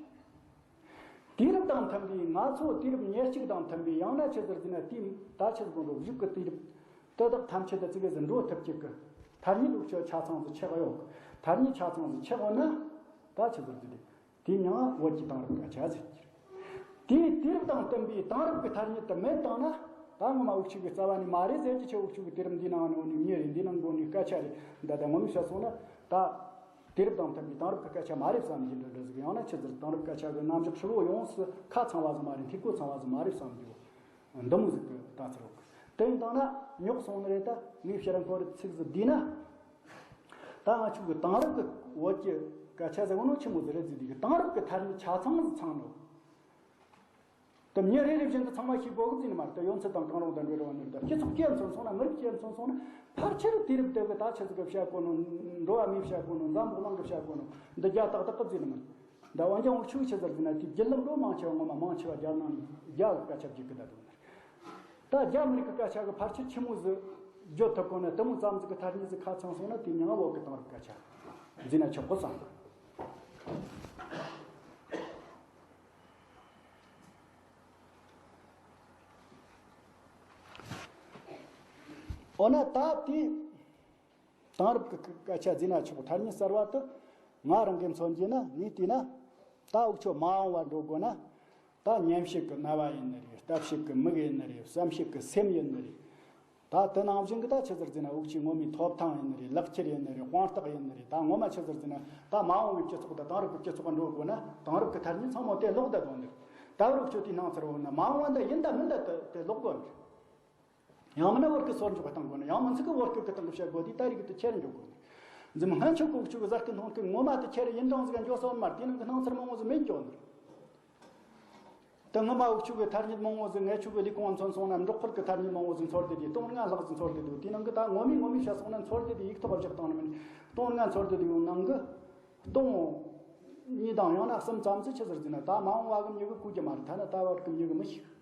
དུས་རབས་དང་མཐུན་པའི། ང་ཚོ་དུས་རབས་ཉེར་གཅིག་དང་མཐུན་པའི། ཡང་ན་ཆི་ཟེར་ཟེར་ན་དེའི་ད་ཆི་ཟེར་གོ་འགྲོ་གཞུག་གི་དུས་རབས་དེ་དག་ཐམས་ཅད་དུ་ཙི་གེ་ཟིག་འགྲོ་ཐུབ་ཀྱི་གི། ཐ་སྙད་འུ་ཆོ་ཆ་ཚང་ཟིག་ཆགས་ཡོད་གི། ཐ་སྙད་ཆ་ཚང་ཟིག་ཆགས་ཡོད་ན་ད་ཆི་ཟེར་ཟེར་དེ། དེའི་མིང་ང་བོད་ཀྱི་དེང་རབས་སྐད་ཆ་ཟེར་གྱི་རེད། དེའི་དུས་རབས་དང་བསྟུན་པའི་དེང་རབས་ཀྱི་ཐ་སྙད་དེ་མེད་བཏང་ན། ད་ངོ་མ་འུ་ཆོ་གི་རྩ་བ་ནས་མ་རེད་ཟེར་གྱི་ཆེ། འུ་ཆོ་གི་དུས་རབས་འདིའི་ནང་ནས་འོ་ནི་མྱི་རེད། འདིའི་ནང་གི་འོ་ནི་སྐད་ཆ་རེད། འདི་ད་ངོ་མས་བཤད་སོང་ན་ད་དུས་རབས་དང་མཐུན་པའི་དེང་རབས་ཀྱི་སྐད་ཆ་མ་རེད་བསམ་གྱི་འདྲ་འདྲ་ཟིག་ཡང་ན་ཆི་ཟེར། དེང་རབས་སྐད་ཆ་གི་རྣམ་གཞག་ཧྲིལ་བོ་ཡོངས་སུ་ཁ་ཚང་བ་ཟིག་མ་རེད། འཐུས་སྒོ་ཚང་བ་ཟིག་མ་རེད་བསམ་གྱི་འདི་མོ་ཟིག་གི་ལྟ་ཚུལ་ཡོད་གི། དེ་ཡིན་བཏང་ན་རྙོག་སོང་ནི་རེད། ད་ངས་ཕྱིར་ར་ཁོ་རེ་ཚིག་ཟིག་བསྡུས་ན། ད་ང་ཆོ་གི་དེང་རབས་ཀྱི་བོད་ཀྱི་སྐད་ཆ་ཟེར་གོ་ནོ་ཆི་མོ་ཟིག་རེད་ཟེར་དུས་གི། དེང་རབས་ཀྱི་ཐ་སྙད་ཆ་ཚང་ཟིག་ཚང་ནོ། དེ་མྱི་རེ་རེ་བཞིན་དུ་ཚང་མ་ཤེས་དགོས་གི་ཟེར་ནི་མ་རེད། དེ་ཡོན་ཚད་དང་གང་རུང་དང་འབྲེལ་བ་ནི་རེད། ད་སྤྱི་ཚོགས་སྐྱེལ་སོང་སོང་ན། མི་རིགས་སྐྱེལ་སོང་སོང་ན་ཕལ་ཆེར་དུས་རབས་དེ་གི་ད་ཆི་ཟིག་གི་བཤད་གོ་ནོ། འགྲོ་བ་མིས་བཤད་གོ་ནོ། འཛམ་བུ་གླིང་གི་བཤད་གོ་ནོ་འདི་རྒྱ་ཏག་ཏག་གི་ཟེར་ནི་མ་རེད། ད་འོན་ཀྱང་འུ་ཆོས་ཆི་ཟེར་ཟེར་ན་དེའི་བརྒྱུད་ལམ་འགྲོ་མང་ཆེ་བ་ངོ་མ་མང་ཆེ་བ་རྒྱ་ནང་རྒྱ་གི་སྐད་ཆ་བརྗོད་གི་ད་དུང་ནི། ད་རྒྱ་མི་རིགས་ཀྱི་སྐད་ཆ་གི་ཕལ་ཆེར་ཆི་མོ་ཟིག་བརྗོད་ཐུབ་གོ་ན། དེ་མོ་ཙམ་ཟིག་གི་ཐ་སྙད་ཟིག་ཁ་ཚང་སོང་ན་དེའི་མིང་ང་བོད་ཀྱི་དེང་རབས་སྐད་ཆ་ཟེར་ན་ཆོག་གོ་བསམ། འོ་ན་ད་དེ་དེང་རབས་ཀྱི་སྐད་ཆ་ཟེར་ན་ཆོག་ཐ་སྙད་གསར་བ་དེ་ང་རང་གིས་མཚོན་རྒྱུ་ན། ངས་བལྟས་ན་ད་འུ་ཆོ་མ་འོངས་བར་འགྲོ་དགོས་ན། ད་ཉན་བྱེད་ཀྱི་རྣ་བ་ཡིན་ནི་རེད། ལྟ་བྱེད་ཀྱི་མིག་ཡིན་ནི་རེད། བསམ་བྱེད་ཀྱི་སེམས་ཡིན་ནི་རེད། ད་དེ་ནང་བཞིན་གྱི་ད་ཆི་ཟེར་ཟེར་ན་འུ་ཆོའི་ངོ་མའི་ཐོབ་ཐང་ཡིན་ནི་རེད། ལག་ཁྱེར་ཡིན་ནི་རེད། དཔང་རྟགས་ཡིན་ནི་རེད། ད་ངོ་མ་ཆི་ཟེར་ཟེར་ན་ད་མ་འོངས་པའི་སྤྱི་ཚོགས་དང་དེང་རབས་ཀྱི་སྤྱི་ཚོགས་འགྲོ་དགོས་ན་དེང་རབས་ཀྱི་ཐ་སྙད་ཚང་མ་དེ་ལོག་བསྡད་དགོས་ནི་རེད། ད་རུང་འུ་ཆོས་དེའི་སྣང་ཚུལ་འོང་ན་མ་འོངས་པ་འདི་ཡིན་ད་མིན་ད་དེ་དེ་ལོག་དགོས་ནི་རེད། ཡང་མིན་ན་བོད་ཀྱི་སོར་འཇོག་བཏང་དགོས་ན། ཡང་མིན་ཚིག་གི་བོད་སྐད་ཀྱི་སྟེང་གི་བཤད་དགོས་དུས་ད་རེས་ཀྱི་དུས་ཁྱེར་འཇོག་དགོས་ནི། འཛིན་སྔོན་ཆད་ཀྱི་འུ་ཆོ་གི་གཟའ་སྐར་སྣང་སྐར་ངོ་མ་དེ་ཁྱེར་ཡུན་ཀྲང་ཟིག་འགྱོ་སོང་མ་རེད། དེའི་ནང་གི་སྣང་ཚུལ་མང་བོ་ཟིག་མེད་འགྱོ་ནི་རེད། དེ་སྔོན་མ་འུ་ཆོ་གི་ཐ་སྙད་མང་བོ་ཟིག་ངེད་ཆོ་གི་ལས་ཁུངས་མཚོན་སོང་ན་འབྲོག་ཁུལ་གྱི་ཐ་སྙད་མང་བོ་ཟིག་འཚོལ་བསྡད་དེ་སྟོང་ལྔ་ལྷག་ཟིག་འཚོལ་བསྡད་འདུག་དེའི་ནང་གི་ད་ངོ་མའི་ངོ་མའི་བཤད་སོང་ན་འཚོལ་བསྡད་དེ་ཡིག་ཐོག་བཞག་བཏང་ནི་མིན། སྟོང་ལྔ་འཚོལ་བསྡད་དེ་ཡོང་ནང་གི་སྟོང་གཉིས་དང་ཡང་ན་གསུམ་ཙམ་ཟིག་ཆི་ཟེར་ཟེར་ན་ད་མ་འོངས་པ་གི་མྱི་གིས་གོ་རྒྱུ་མ་རེད། ཐ་ན་ད་བར་གི་མྱི་གིས་མི་ཤེས།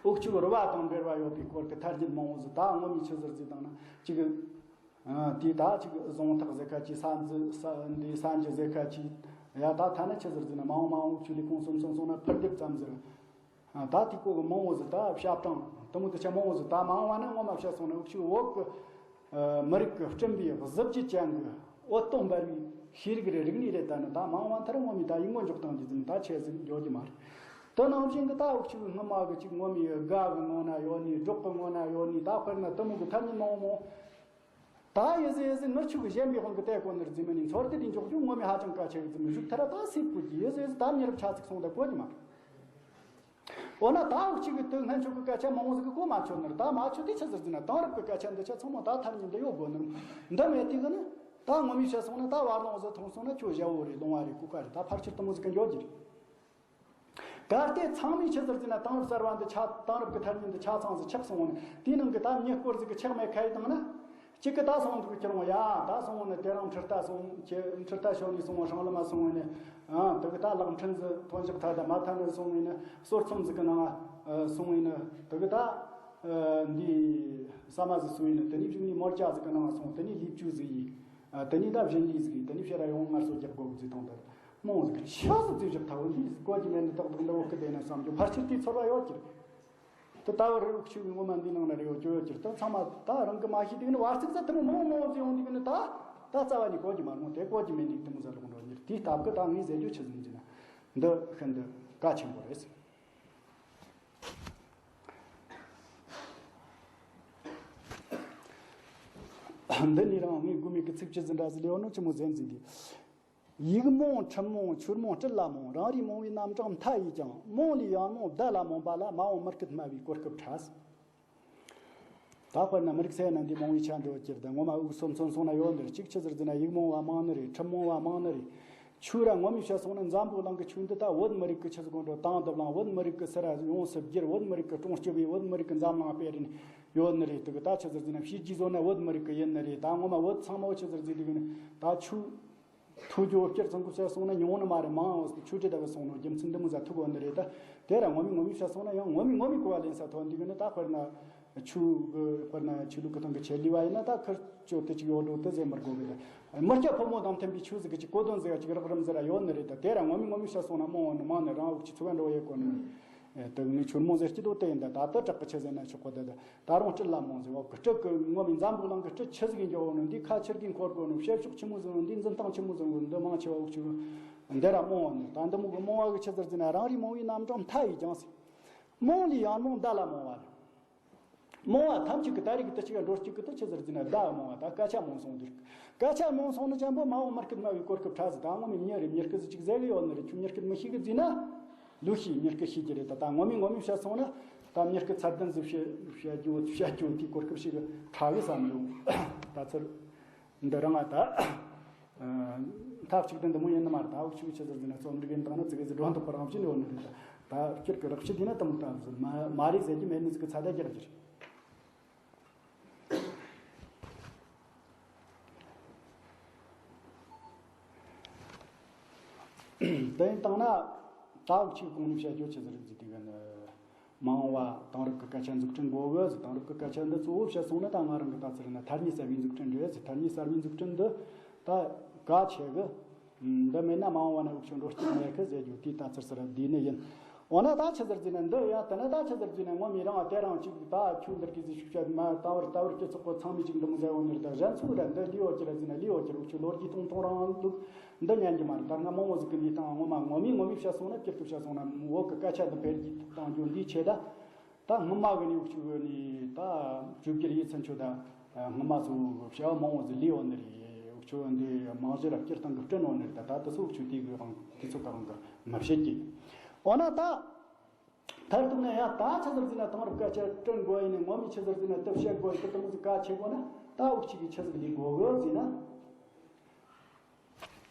འུ་ཆོ་གི་རུ་བ་དང་འབྲེལ་བ་ཡོད་པའི་སྐོར་གྱི་ཐ་སྙད་མང་བོ་ཟིག་ད་ངོ་མའི་ཆི་ཟེར་ཟེར་བཏང་ན་ཅིག་ཨ། དེ་ད་ཅིག་གཟེངས་རྟགས་ཟེར་ཁ་ཅིག་ས་འཛིན་ས་འདི་ས་འཇུ་ཟེར་ཁ་ཅིག་ཡ་ད་ཐ་ན་ཆི་ཟེར་ཟེར་ན་མ་འོངས་མ་འོངས་འུ་ཆོ་ལས་ཁུངས་གསུམ་གསུམ་སོང་ན་ཕུར་དེབ་ཙམ་ཟེར། ད་དེ་གོ་གི་མང་བོ་ཟིག་ད་བཤད་སྟངས་དེ་མོ་དེ་ཆ་མང་བོ་ཟིག་ད་མ་འོངས་བ་ན་ངོ་མ་བཤད་སོང་ན་འུ་ཆོ་བོད་གི་མི་རིགས་ཀྱི་བསྐྲུན་པའི་གཟི་བརྗིད་ཅན་གྱི་འོད་སྟོང་འབར་བའི་ཤེས་རིག་རེད། རིག་གནས་རེད། ད་ནི་ད་མ་འོངས་བ་མཐར་ངོ་མ་ད་ཡིག་ངོ་འཇོག་སྟངས་ཀྱི་ཟིན་ད་ཆེ་ཟིག་འཇོག་རྒྱུ་མ་རེད། དེ་ནང་བཞིན་གྱི་ད་འུ་ཆོ་གི་སྔ་མ་གི་ཅིག་ངོ་མའི་དགའ་གི་ངང་ན་ཡོད་ནི་སྒྲོག་གི་ངང་ན་ཡོད་ནི་ད་དཔེར་ན་དེ་མོ་གི་ཐ་སྙད་མང་མོ། ད་ཡི་ཟི་ཡི་ཟི་ངི་ཆོ་གི་གཞན་པའི་དབང་གི་བལྟས་གོ་ནི་རྫི་མི་ནི་ཚོར་དེ་དེ་འཇོག་རྒྱུ་ངོ་མའི་ཧ་ཅང་གལ་ཆེ་གི་རྫི་མི་བཞུགས་ཐར་ད་སེ་བཀོད་ཀྱི་ཡི་ཟི་ཡི་ཟི་ད་མི་རབས་ཆ་ཚིག་སོང་ད་བཀོད་ཀྱི་མ་རེད། འོ་ན་ད་འུ་ཆོ་གི་དུ་སྔན་ཆོ་གི་སྐད་ཆ་མང་བོ་ཟིག་གི་གོ་མ་ཆོད་ནི་རེད། ད་མ་ཆོད་དེ་ཆི་ཟེར་ཟིན་ན་དེང་རབས་གི་སྐད་ཆ་འདི་ཆ་ཚང་མ་ད་ཐར་ཉིན་འདི་ཡོད་དགོ་ནི་རེད། འདི་མེད་དེ་གི་ནི་ད་ངོ་མའི་བཤད་སོང་ན་ད་བར་ལོང་ཟི་ཐོང་སོང་ན་ཁྱོད་ཞྭ་བོ་རེད། ལོང་བ་རེད། ཀུ་ཁ་རེད། ད་ཕར་ཕྱིར་དུ་མོ་ཟིག་གི་འཇོག་རྒྱུ་རེད། གལ་ཏེ་ཚང་མས་ཆི་ཟེར་ཟིན་ན་དེང་རབས་གསར་བ་འདི་ཆ་དེང་རབས་ཀྱི་ཐ་སྙད་འདི་ཆ་ཚང་ཟིག་ཆགས་སོང་ནས་དེའི་ནང་གི་ད་མྱི་སྐོར་ཟིག་གི་ཆགས་མེད་ཁ་ཡི་བཏང་ན། གཅིག་གི་ད་སོང་འདུག་ཁྱེར་འོང་ཡ་ད་སོང་ནས་དེ་རིང་ཁྲི་རྟ་སོང་ཁྱེ་ཁྲི་རྟ་ཞོན་ནས་སོང་ཧྲང་ལི་མ་སོང་ནས་ཨ་དེ་གི་ད་ལག་འཕྲིན་ཟིག་ཐོན་ཞིག་ཐ་ད་མ་ཐ་ནས་སོང་ནས་ནི་གསོར་ཚོམ་ཟིག་གི་ནང་ང་སོང་ནས་ནི་དེ་གི་ད་འདི་ས་མ་ཟིག་སོང་ནས་ནི་དེ་ནས་བཞུགས་ནས་མོར་ཅ་ཟིག་གི་ནང་ང་སོང་། དེ་ནས་ལི་བཅུ་ཟིག་ཡིན། དེ་ནས་ད་བཞིན་ལི་ཟིག་ཡིན། དེ་ནས་ཕྱིར་ར་ཡོང་ངར་སོ་རྒྱག་དགོ་གི་ཟིག་དང་དེ། མོ་ཟིག་ཆི་ཟིག་ཅིག་བཞག་ཐལ་བ་འདི་ཟིག་གོ་གི་མེད་ནི་ཏག་ཏག་འདི་འོག་གི་བསྡད་ན་བསམ་རྒྱུ་ཕལ་ཆེར་དེའི་ཚོར་བ་ཡོད་ཀྱི་རེད། དེ་ལྟ་བུ་རེ་རུ་ཆུ་བའི་ངོ་མ་འདི་ནང་ན་རེ་ཡོད་ཀྱི་ཡོད་ཀྱི་རེད། ད་ཚང་མ་ད་རང་གི་མ་ཤེས་དུས་ནི་བར་ཚིག་ཟ་དེ་མོ་མང་མང་ཟིག་ཡོང་དུས་ནི་ད་ད་རྩ་བ་ནས་གོ་གི་མ་རེད། མོ་དེ་གོ་གི་མེད་ནི་དེ་མོ་ཟ་ལོག་འགྲོ་ཉེར་དེའི་སྟབས་ཀྱི་ད་ངས་ཟེར་རྒྱུ་ཆི་ཟིག་འདི་ན་འདི་ཤིན་ཏུ་གལ་ཆེན་པོ་རེད། འདི་ནི་རང་ངས་དགོས་མེད་ཀྱི་ཚིག་ཆི་ཟིག་འདྲ་ཟིག་ལེའོ་ནོ་ཆི་མོ་ཟན་ཟིན་འདི། ཡིག་རྨོངས་ཁྲི་རྨོངས་ཆུ་རྨོངས་སྤྲིན་ལ་རྨོངས། རང་རེའི་རྨོངས་པའི་རྣམ་གྲངས་མཐའ་ཡས་ཀྱང་། རྨོངས་ལས་ཡང་རྨོངས་བརྡ་ལ་རྨོངས་པ་ལ། མ་འོངས་མི་སྐད་སྨྲ་བའི་གོ་སྐབས་ཕྲ། ད་དཔེར་ན་མི་རིགས་སེ་ན་འདི་རྨོངས་པའི་ཆ་འདི་བ་ཁྱེར་ད་ངོ་མ་འུག་སོ་མཚོན་སོང་ན་ཡོད་འདིར་གཅིག་ཆི་ཟེར་ཟེར་ན་ཡིག་རྨོངས་བ་མང་ནི་རེད། ཁྲི་རྨོངས་བ་མང་ནི་རེད། ཆོས་ར་ངོ་མའི་བཤད་སོང་ན་འཛམ་བུ་གླིང་གི་ཆོས་འདི་ད་བོད་མི་རིགས་ཀྱི་ཆི་ཟིག་གོ་འགྲོ་དང་དུ་བླངས། བོད་མི་རིགས་ཀྱི་སི་ར་ཡོངས་སུ་བསྒྱུར། བོད་མི་རིགས་ཀྱི་སྲུང་སྐྱོབ་བྱས། བོད་མི་རིགས་ཀྱི་འཛམ་གླིང་སྤེལ་རིན་ཡོད་ནི་རེད། དེ་གི་ད་ཆི་ཟེར་ཟེར་ན་བྱས་རྗེས་བཟོ་ན་བོད་མི་རིགས་ཀྱི་ཡིན་ནི་རེད། ད་ངོ་མ་བོད་ཚང་མ་བོ་ཆི་ཟེར་ཟེར་དེ་གི་ནི་ད་ཆོས་ཐུགས་རྒྱུ་བསྐྱར་ཚང་གི་བཤད་སོང་ན་ཉུང་ནི་མ་རེད། མང་བ་ཆོས་སྒྲ་ལྟ་བུ་སོང་ནོ་རྒྱུ་མཚན་འདི་མོ་ཟ་ཐུག་གོ་ནི་རེད། ད་དེ་ར་ངོ་མའི་ངོ་མའི་བཤད་སོང་ན་ཡང་ངོ་མའི་ངོ་མའི་གོ་བ་ལེན་ས་ཐོན་འདི་གི་ནི་ད་དཔེར་ན་ཆོས་གི་དཔེར་ན་ཆོས་ལུགས་ཀྱི་སྟེང་གི་ཆེད་ལས་བ་ཡིན་ན་ད་ཁིར་ཅོ་དེ་ཅིག་ཡོད་འགྲོ་དེ་ཟེར་མི་དགོས་གི་རེད། མི་སྐྱ་ཕོ་མོ་དང་མཐུན་པའི་ཆོས་ཟིག་གི་ཅིག་གོ་དོན་ཟེར་བ་ཅིག་རག་རིམ་ཟེར་ར་ཡོད་ནི་རེད། ད་དེ་ར་ངོ་མའི་ངོ་མའི་བཤད་སོང་ན་མང་བ་ནི་མང་ནི་རང་འུག་ཆི་ཚུགས་འགྲོ་ཡེ་གོ་ནི་དེ་གི་ནི་ཆོས་མོ་ཟེར་སྐྱིད་དོ་དེ་ཡིན། ད་ད་དུ་དྲག་གི་ཆི་ཟེར་ན་ཆོག་གོ་ད་ད། ད་རུང་སྤྲུལ་ལ་མང་ཟེར་བ་གི་སྤྲུལ་གི་ངོ་མའི་འཛམ་བུ་གླིང་གི་སྤྲུལ་ཆི་ཟིག་གི་འགྱོ་བ་ནི་འདི་ཁ་ཆེར་གི་འཁོར་དགོས་ནི་བཤད་ཕྱོགས་ཆི་མོ་ཟིག་ནི་འདི་འཛིན་སྟངས་ཆི་མོ་ཟིག་ནི་འདི་མང་ཆེ་བ་འུག་ཆུ་འདི་ར་རྨོངས་བ་ནི། ད་འདི་མོ་གི་རྨོངས་བ་གི་ཆི་ཟེར་ཟེར་ན་རང་རེའི་རྨོངས་བའི་རྣམ་གྲངས་མཐའ་ཡས་ཀྱང་ཟེར། རྨོངས་ལས་ཡང་རྨོངས་བརྡ་ལ་རྨོངས་བ་ནི། རྨོངས་བ་ཐམས་ཅད་ཀྱི་ད་རེས་ཀྱི་དུ་ཅིག་འགྲོ་གཅིག་གི་དུ་ཆི་ཟེར་ཟེར་ན་བརྡ་རྨོངས་བ་ད་སྐད་ཆ་རྨོངས་སོང་འདིར། སྐད་ཆ་རྨོངས་སོང་ནི་ཅན་པོ་མ་འོངས་མི་སྐད་སྨྲ་བའི་གོ་སྐབས་ཕྲ་ཟེར། ད་ངོ་མའི་མྱི་རེད། མྱི་སྐད་ཟིག་ཅིག་ཟེར་གི་ཡོད་ནི་རེད། ཁྱོད་མྱི་སྐད་མི་ཤེས་གི་ཟེར་ན། ལོས་ཤེས། མྱི་སྐད་ཤེས་ཀྱི་རེད། ད་ད་ངོ་མའི་ངོ་མའི་བཤད་སོང་ན་ད་མྱི་སྐད་ཚད་ལྡན་ཟིག་བཤད་བཤད་རྒྱུ་བཤད་རྒྱུ་དེའི་གོ་སྐབས་ཤིག་ཕྲ་གི་བསམ་ཡོང་། ད་ཚུར་འདི་རང་ང་ད་མཐའ་གཅིག་ཏུ་འདི་མོ་ཡིན་ནི་མ་རེད། ད་འུ་ཆུ་ཆི་ཟེར་ཟེར་ན་རྩོམ་སྒྲིག་ཡིན་བཏང་ན་ཙི་གེ་ཟིག་སྒྲོ་འདོགས་པ་རང་བཞིན་ཡོད་ནི་རེད། ད་ད་སྤྱིར་གི་རགས་ཕྱི་དེ་ན་དུ་མོ་ད་ཟིག་མ་མ་རེད་ཟེར་རྒྱུ་མེད་ནི་ཟིག་གི་ཚད་ལྡན་རྒྱག་རྒྱུ་རེད། དེ་ཡིན་བཏང་ན་ད་འུ་ཆུ་གོང་ནས་བཤད་རྒྱུ་ཆི་ཟིག་རེད་ཟེར་དུས་གི་ནི། མ་འོངས་པ་དེང་རབས་ཀྱི་སྐད་ཆ་འཛུགས་སྐྲུན་དགོས་གི་ཟེར། དེང་རབས་ཀྱི་སྐད་ཆ་འདི་གཙོ་བོ་བཤད་སོང་ན་ད་ང་རང་གི་ལྟ་ཚུལ་ན་ཐ་སྙད་གསར་བའི་འཛུགས་སྐྲུན་རེད་ཟེར། ཐ་སྙད་གསར་བའི་འཛུགས་སྐྲུན་འདི་ད་གལ་ཆེ་གི། འདི་མེད་ན་མ་འོངས་པ་ན་འུ་ཆུ་འགྲོ་རྒྱུ་མེད་གི་ཟེར་རྒྱུ་དེའི་ལྟ་ཚུལ་ཟེར་བ་འདི་ནི་ཡིན། འོ་ན་ད་ཆི་ཟེར་ཟེར་ན་འདི་ཡང་དེ་ན་ད་ཆི་ཟེར་ཟེར་ན་ངོ་མའི་རང་དེ་རང་ཅིག་ད་ཁྱོད་འདིར་གི་ཟིག་ཤུགས་བཤད་མ་ད་བར་ད་བར་སྤྱི་ཚོགས་པ་ཚང་མས་ཅིག་འདི་མོ་ཟེར་འོང་ནི་རེད། ད་གཞན་ཚོ་ར་འདི་ལི་འོ་ཅི་ར་ཟེར་ན་ལི་འོ་ཅི་ར་འུ་ཆུ་ལོ་རྒྱུས་ཐུང་ཐུང་རང་འདུག་འདི་ཉན་གི་མ་རེད། ད་ང་མང་བོ་ཟིག་གི་ལུས་སྟངས་ངོ་མ་ངོ་མའི་ངོ་མའི་བཤད་སོང་ན་སྤྱིར་དུ་བཤད་སོང་ན་བོད་གི་སྐད་ཆ་འདི་འཕེལ་རྒྱས་གཏང་རྒྱུ་འདིའི་ཆེད་ད། ད་སྔོན་མ་གི་ནས་འུ་ཆུ་གི་ནས་ད་བཅོས་བསྒྱུར་ཡིད་ཚིམ་ཆོད་ད་སྔོན་མ་ཚོ་བྱ་བ་མང་བོ་ཟིག་ལས་འོ་ནི་རེད། འུ་ཆུ་འདི་རྨང་གཞི་ར་སྤྱིར་བཏང་གི་བསྐྲུན་འོ་ནི་རེད། ད་ད་དུ་སུ་འུ་ཆུ་དེ་གི་རང་དུས་ཚོད་ག་རང་གི་མི་བཤད་ཀྱི། འོ་ན་ད་མཐར་གཏུགས་ན་ཡང་ད་ཆི་ཟེར་ཟེར་ན་དེང་རབས་སྐད་ཆ་བསྐྲུན་དགོས་ཡིན་ནི་ངོ་མའི་ཆི་ཟེར་ཟེར་ན་དུ་བཤད་དགོས་ཡིན་དུ་དུ་མོ་ཟིག་གལ་ཆེ་དགོས་ན་ད་འུ་ཆུ་གི་ཆི་ཟིག་ལས་དགོས་གི་ཟེར་ན།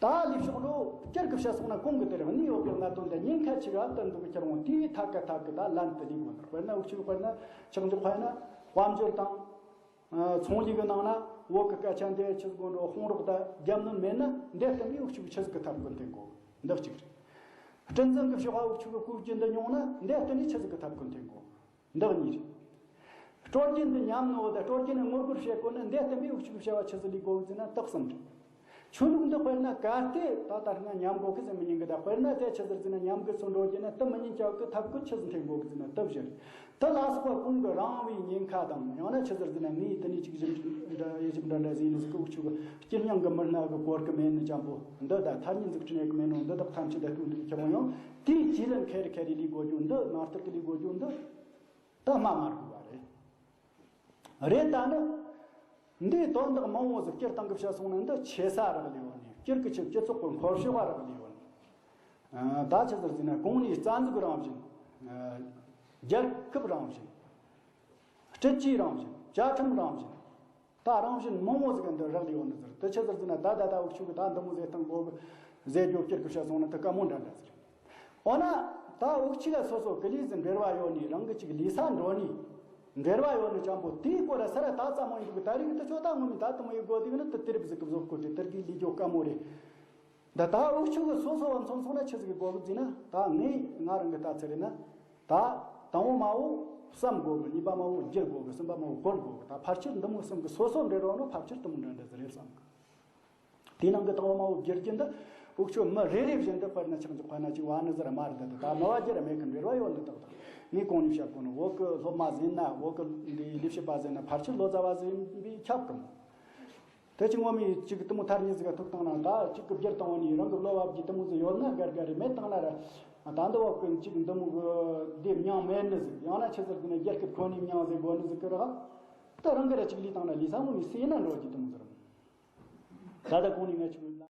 ད་ལས་ཕྱོགས་ལོ་སྤྱིར་གི་བཤད་སོང་ན་གོང་གི་དེར་གནས་ཡོད་པའི་གནད་དོན་དེ་ཉེན་ཁ་ཆེ་བ་ལྟ་འདུག་གི་ཁྱེར་འོང་དེའི་ཐད་ཀ་ཐད་ཀི་ད་ལན་དུ་ལས་དགོས་ན། དཔེར་ན་འུ་ཆུ་དཔེར་ན་ཆག་འཇོག་དཔེར་ན་དཔལ་འབྱོར་དང་ཚོང་ལས་གི་ནང་ན་བོད་གི་སྐད་ཆ་འདི་ཆི་ཟིག་དགོས་འགྲོ་དཔུང་རོགས་ད་རྒྱབ་གནོན་མེད་ན་འདི་བསྟུན་ནས་འུ་ཆུ་གི་ཆི་ཟིག་གི་ཐབས་ཀུན་འཐེན་དགོས། འདི་གཅིག་རེད། སྤྲིན་ཚང་གི་ཕྱོགས་ཨ་འུ་ཆུ་གི་བཀོད་རྒྱུ་འདི་ཉུང་ན་འདི་བསྟུན་ནས་ཆི་ཟིག་གི་ཐབས་ཀུན་འཐེན་དགོས། འདི་གཉིས་རེད། སྤྲོ་སྐྱིད་འདི་ཉམས་ནོ་དང་སྤྲོ་སྐྱིད་ནི་ངོ་རྒོལ་བྱེད་དགོས་ན་འདི་བསྟན་པའི་འུ་ཆུ་བྱ་བ་ཆི་ཟིག་ལས་དགོས་ཟེར་ན་དག་གསུམ་རེད། ཆོས་ལུགས་འདི་དཔེར་ན་གལ་ཏེ་ད་ལྟ་སྔ་མཉམ་གོ་གི་ཟེར་མི་ཉན་གི། ད་དཔེར་ན་དེ་ཆི་ཟེར་ཟེར་ན་མཉམ་གི་སུ་འགྲོ་རྒྱུ་ན་དུ་མི་ཉན་ཅག་གི་ཐབས་ཀུན་ཆི་ཟིག་འཐེན་གོ་གི་ཟེར་ན་དུ་བཞི་རེད། དུ་ལ་སོགས་པ་གོང་གི་རང་བའི་ཉེན་ཁ་དང་། ཡང་ན་ཆི་ཟེར་ཟེར་ན་ངས་དེ་ནས་ཅིག་ཞིབ་འདྲ་དབྱེ་ཞིབ་འདྲ་འདྲ་ཟིན་ནས་སྐུ་ཆུ་གི་སྤྱིར་སྙིང་གི་མི་སྣ་གི་གོར་གི་མེད་ནི་ཅང་པོ་འདི། ད་ཐར་ཉིན་ཟིག་ཁྲི་ནས་གི་མེད་ནོ་འདི་དག་ཐམས་ཅད་ད་སྟོན་འདུག་ཁྱེད་རང་ཡང་དེའི་རྗེས་ལ་ཁེ་རི་ཁེ་རི་ལས་དགོས་རྒྱུ་འདི། ནང་ལྟར་གི་ལས་དགོས་རྒྱུ་འདི། ད་སྨྲ་མ་དགོས་པ་རེད། རེད། ད་ནི་འདིའི་དོན་དག་མང་བོ་ཟིག་སྤྱིར་བཏང་གི་བཤད་སོང་ན་འདི་ཆེ་ས་རག་ལས་ཡོད་ནི། སྤྱིར་གི་ཆེ་སྤྱི་ཚོགས་ཀྱི་འཁོར་ཕྱོགས་པ་རག་ལས་ཡོད་ནི། ཨ། ད་ཆི་ཟེར་ཟེར་ན་གོང་ནས་རྩ་འཛུགས་རང་བཞིན། ཨ། རྒྱལ་ཁབ་རང་བཞིན། སྲིད་ཇུས་རང་བཞིན། བཅའ་ཁྲིམས་རང་བཞིན། ད་རང་བཞིན་མང་བོ་ཟིག་འདི་རག་ལས་ཡོད་ནི་ཟེར། དེ་ཆི་ཟེར་ཟེར་ན་ད་ད་ད་འུ་ཆོ་གི་ད་འདི་མོ་ཟེར་སྟངས་གོ་གི་ཟེར་རྒྱུ་སྤྱིར་གི་བཤད་སོང་ན་དེ་དཀའ་མོ་འདྲ་འདྲ་ཟིག། འོ་ན་ད་འུ་ཆོ་ལ་སོ་སོ་གི་ལས་ཟིག་འབྲེལ་བ་ཡོད་ནི། རང་གི་ཅིག་ལས་ས་འགྲོ་ནི་འབྲེལ་བ་ཡོད་ནི་ཅང་པོ་དེའི་སྐོར་ལ་ས་ར་ད་ཙམ་མོ་ཡིན་གི། ད་རིག་དེ་ཆོ་ད་ངོ་མི་ད་དུ་མོ་ཡི་གོ་དེ་གི་ནི་དེ་དེ་རིབ་ཟིག་གི་བཟོ་བཀོད་དེ་དེར་གི་ལས་རྒྱུ་དཀའ་མོ་རེད། ད་ད་འུ་ཆོ་གི་སོ་སོ་བ་མཚོན་སོང་ན་ཆི་ཟིག་གི་གོ་གི་ཟེར་ན། ད་ངས་ང་རང་གི་ལྟ་ཚུལ་རེད་ན། ད་དང་པོ་མ་བོ་བསམ་དགོས་གི། གཉིས་པ་མ་བོ་བསྒྱུར་དགོས་གི། གསུམ་པ་མ་བོ་བཀོལ་དགོས་གི། ད་ཕལ་ཆེར་འདི་མོ་གསུམ་གི་སོ་སོ་འབྲེལ་རོགས་ནོ་ཕལ་ཆེར་དུ་མོ་འདྲ་འདྲ་ཟིག་རེད་བསམ་གི། དེའི་ནང་གི་དང་པོ་མ་བོ་བསྒྱུར་རྒྱུ་འདི་འུ་ཆོ་མི་རེ་རེ་བཞིན་དུ་དཔེར་ན་ཆག་འཇོག་པ་ན་ཅིག་བ་ནི་ཟེར་མ་རེད། ད་ད་མི་བ་བསྒྱུར་མེད་གི་འབྲེལ་བ་ཡོད་ནི་ཏག་ཏག། ངས་གོང་ནས་བཤད་གོ་ནི། བོད་གི་སློབ་མ་ཟིན་ན། བོད་གི་འདི་ལས་བྱེད་པ་ཟིན་ན་ཕལ་ཆེར་ལོ་ཙཱ་བ་ཟིན་པའི་ཁྱབ་གི་མོ། དེ་ཅིག་ངོ་མས་ཅིག་དུ་མོ་ཐར་ཉིན་ཟིག་ག་ཐུག་བཏང་ན། ད་ཅིག་གི་བསྒྱུར་བཏང་བ་ནི་རང་གི་བློ་བབ་ཀྱི་དུ་མོ་ཟིག་ཡོད་ན་དགའ་དགའ་རེད། མེད་བཏང་ན་ར་ད་འདི་བབ་ཀི་ཅིག་འདི་མོ་གི་དེབ་མྱང་མེད་ནི་ཟིག། ཡང་ན་ཆི་ཟེར་གི་ན་རྒྱལ་ཁབ་ཁོ་ནས་མྱང་ཟེར་དགོས་ནི་ཟིག་གི་ར། ད་རང་གི་ར་ཅིག་ལས་བཏང་ན་ལས་ས་ངོ་མས་སེ་ན་འགྲོ་གི་དུ་མོ་ཟིག་ར། ད་ད་གོང་ནས་ང་ཅིག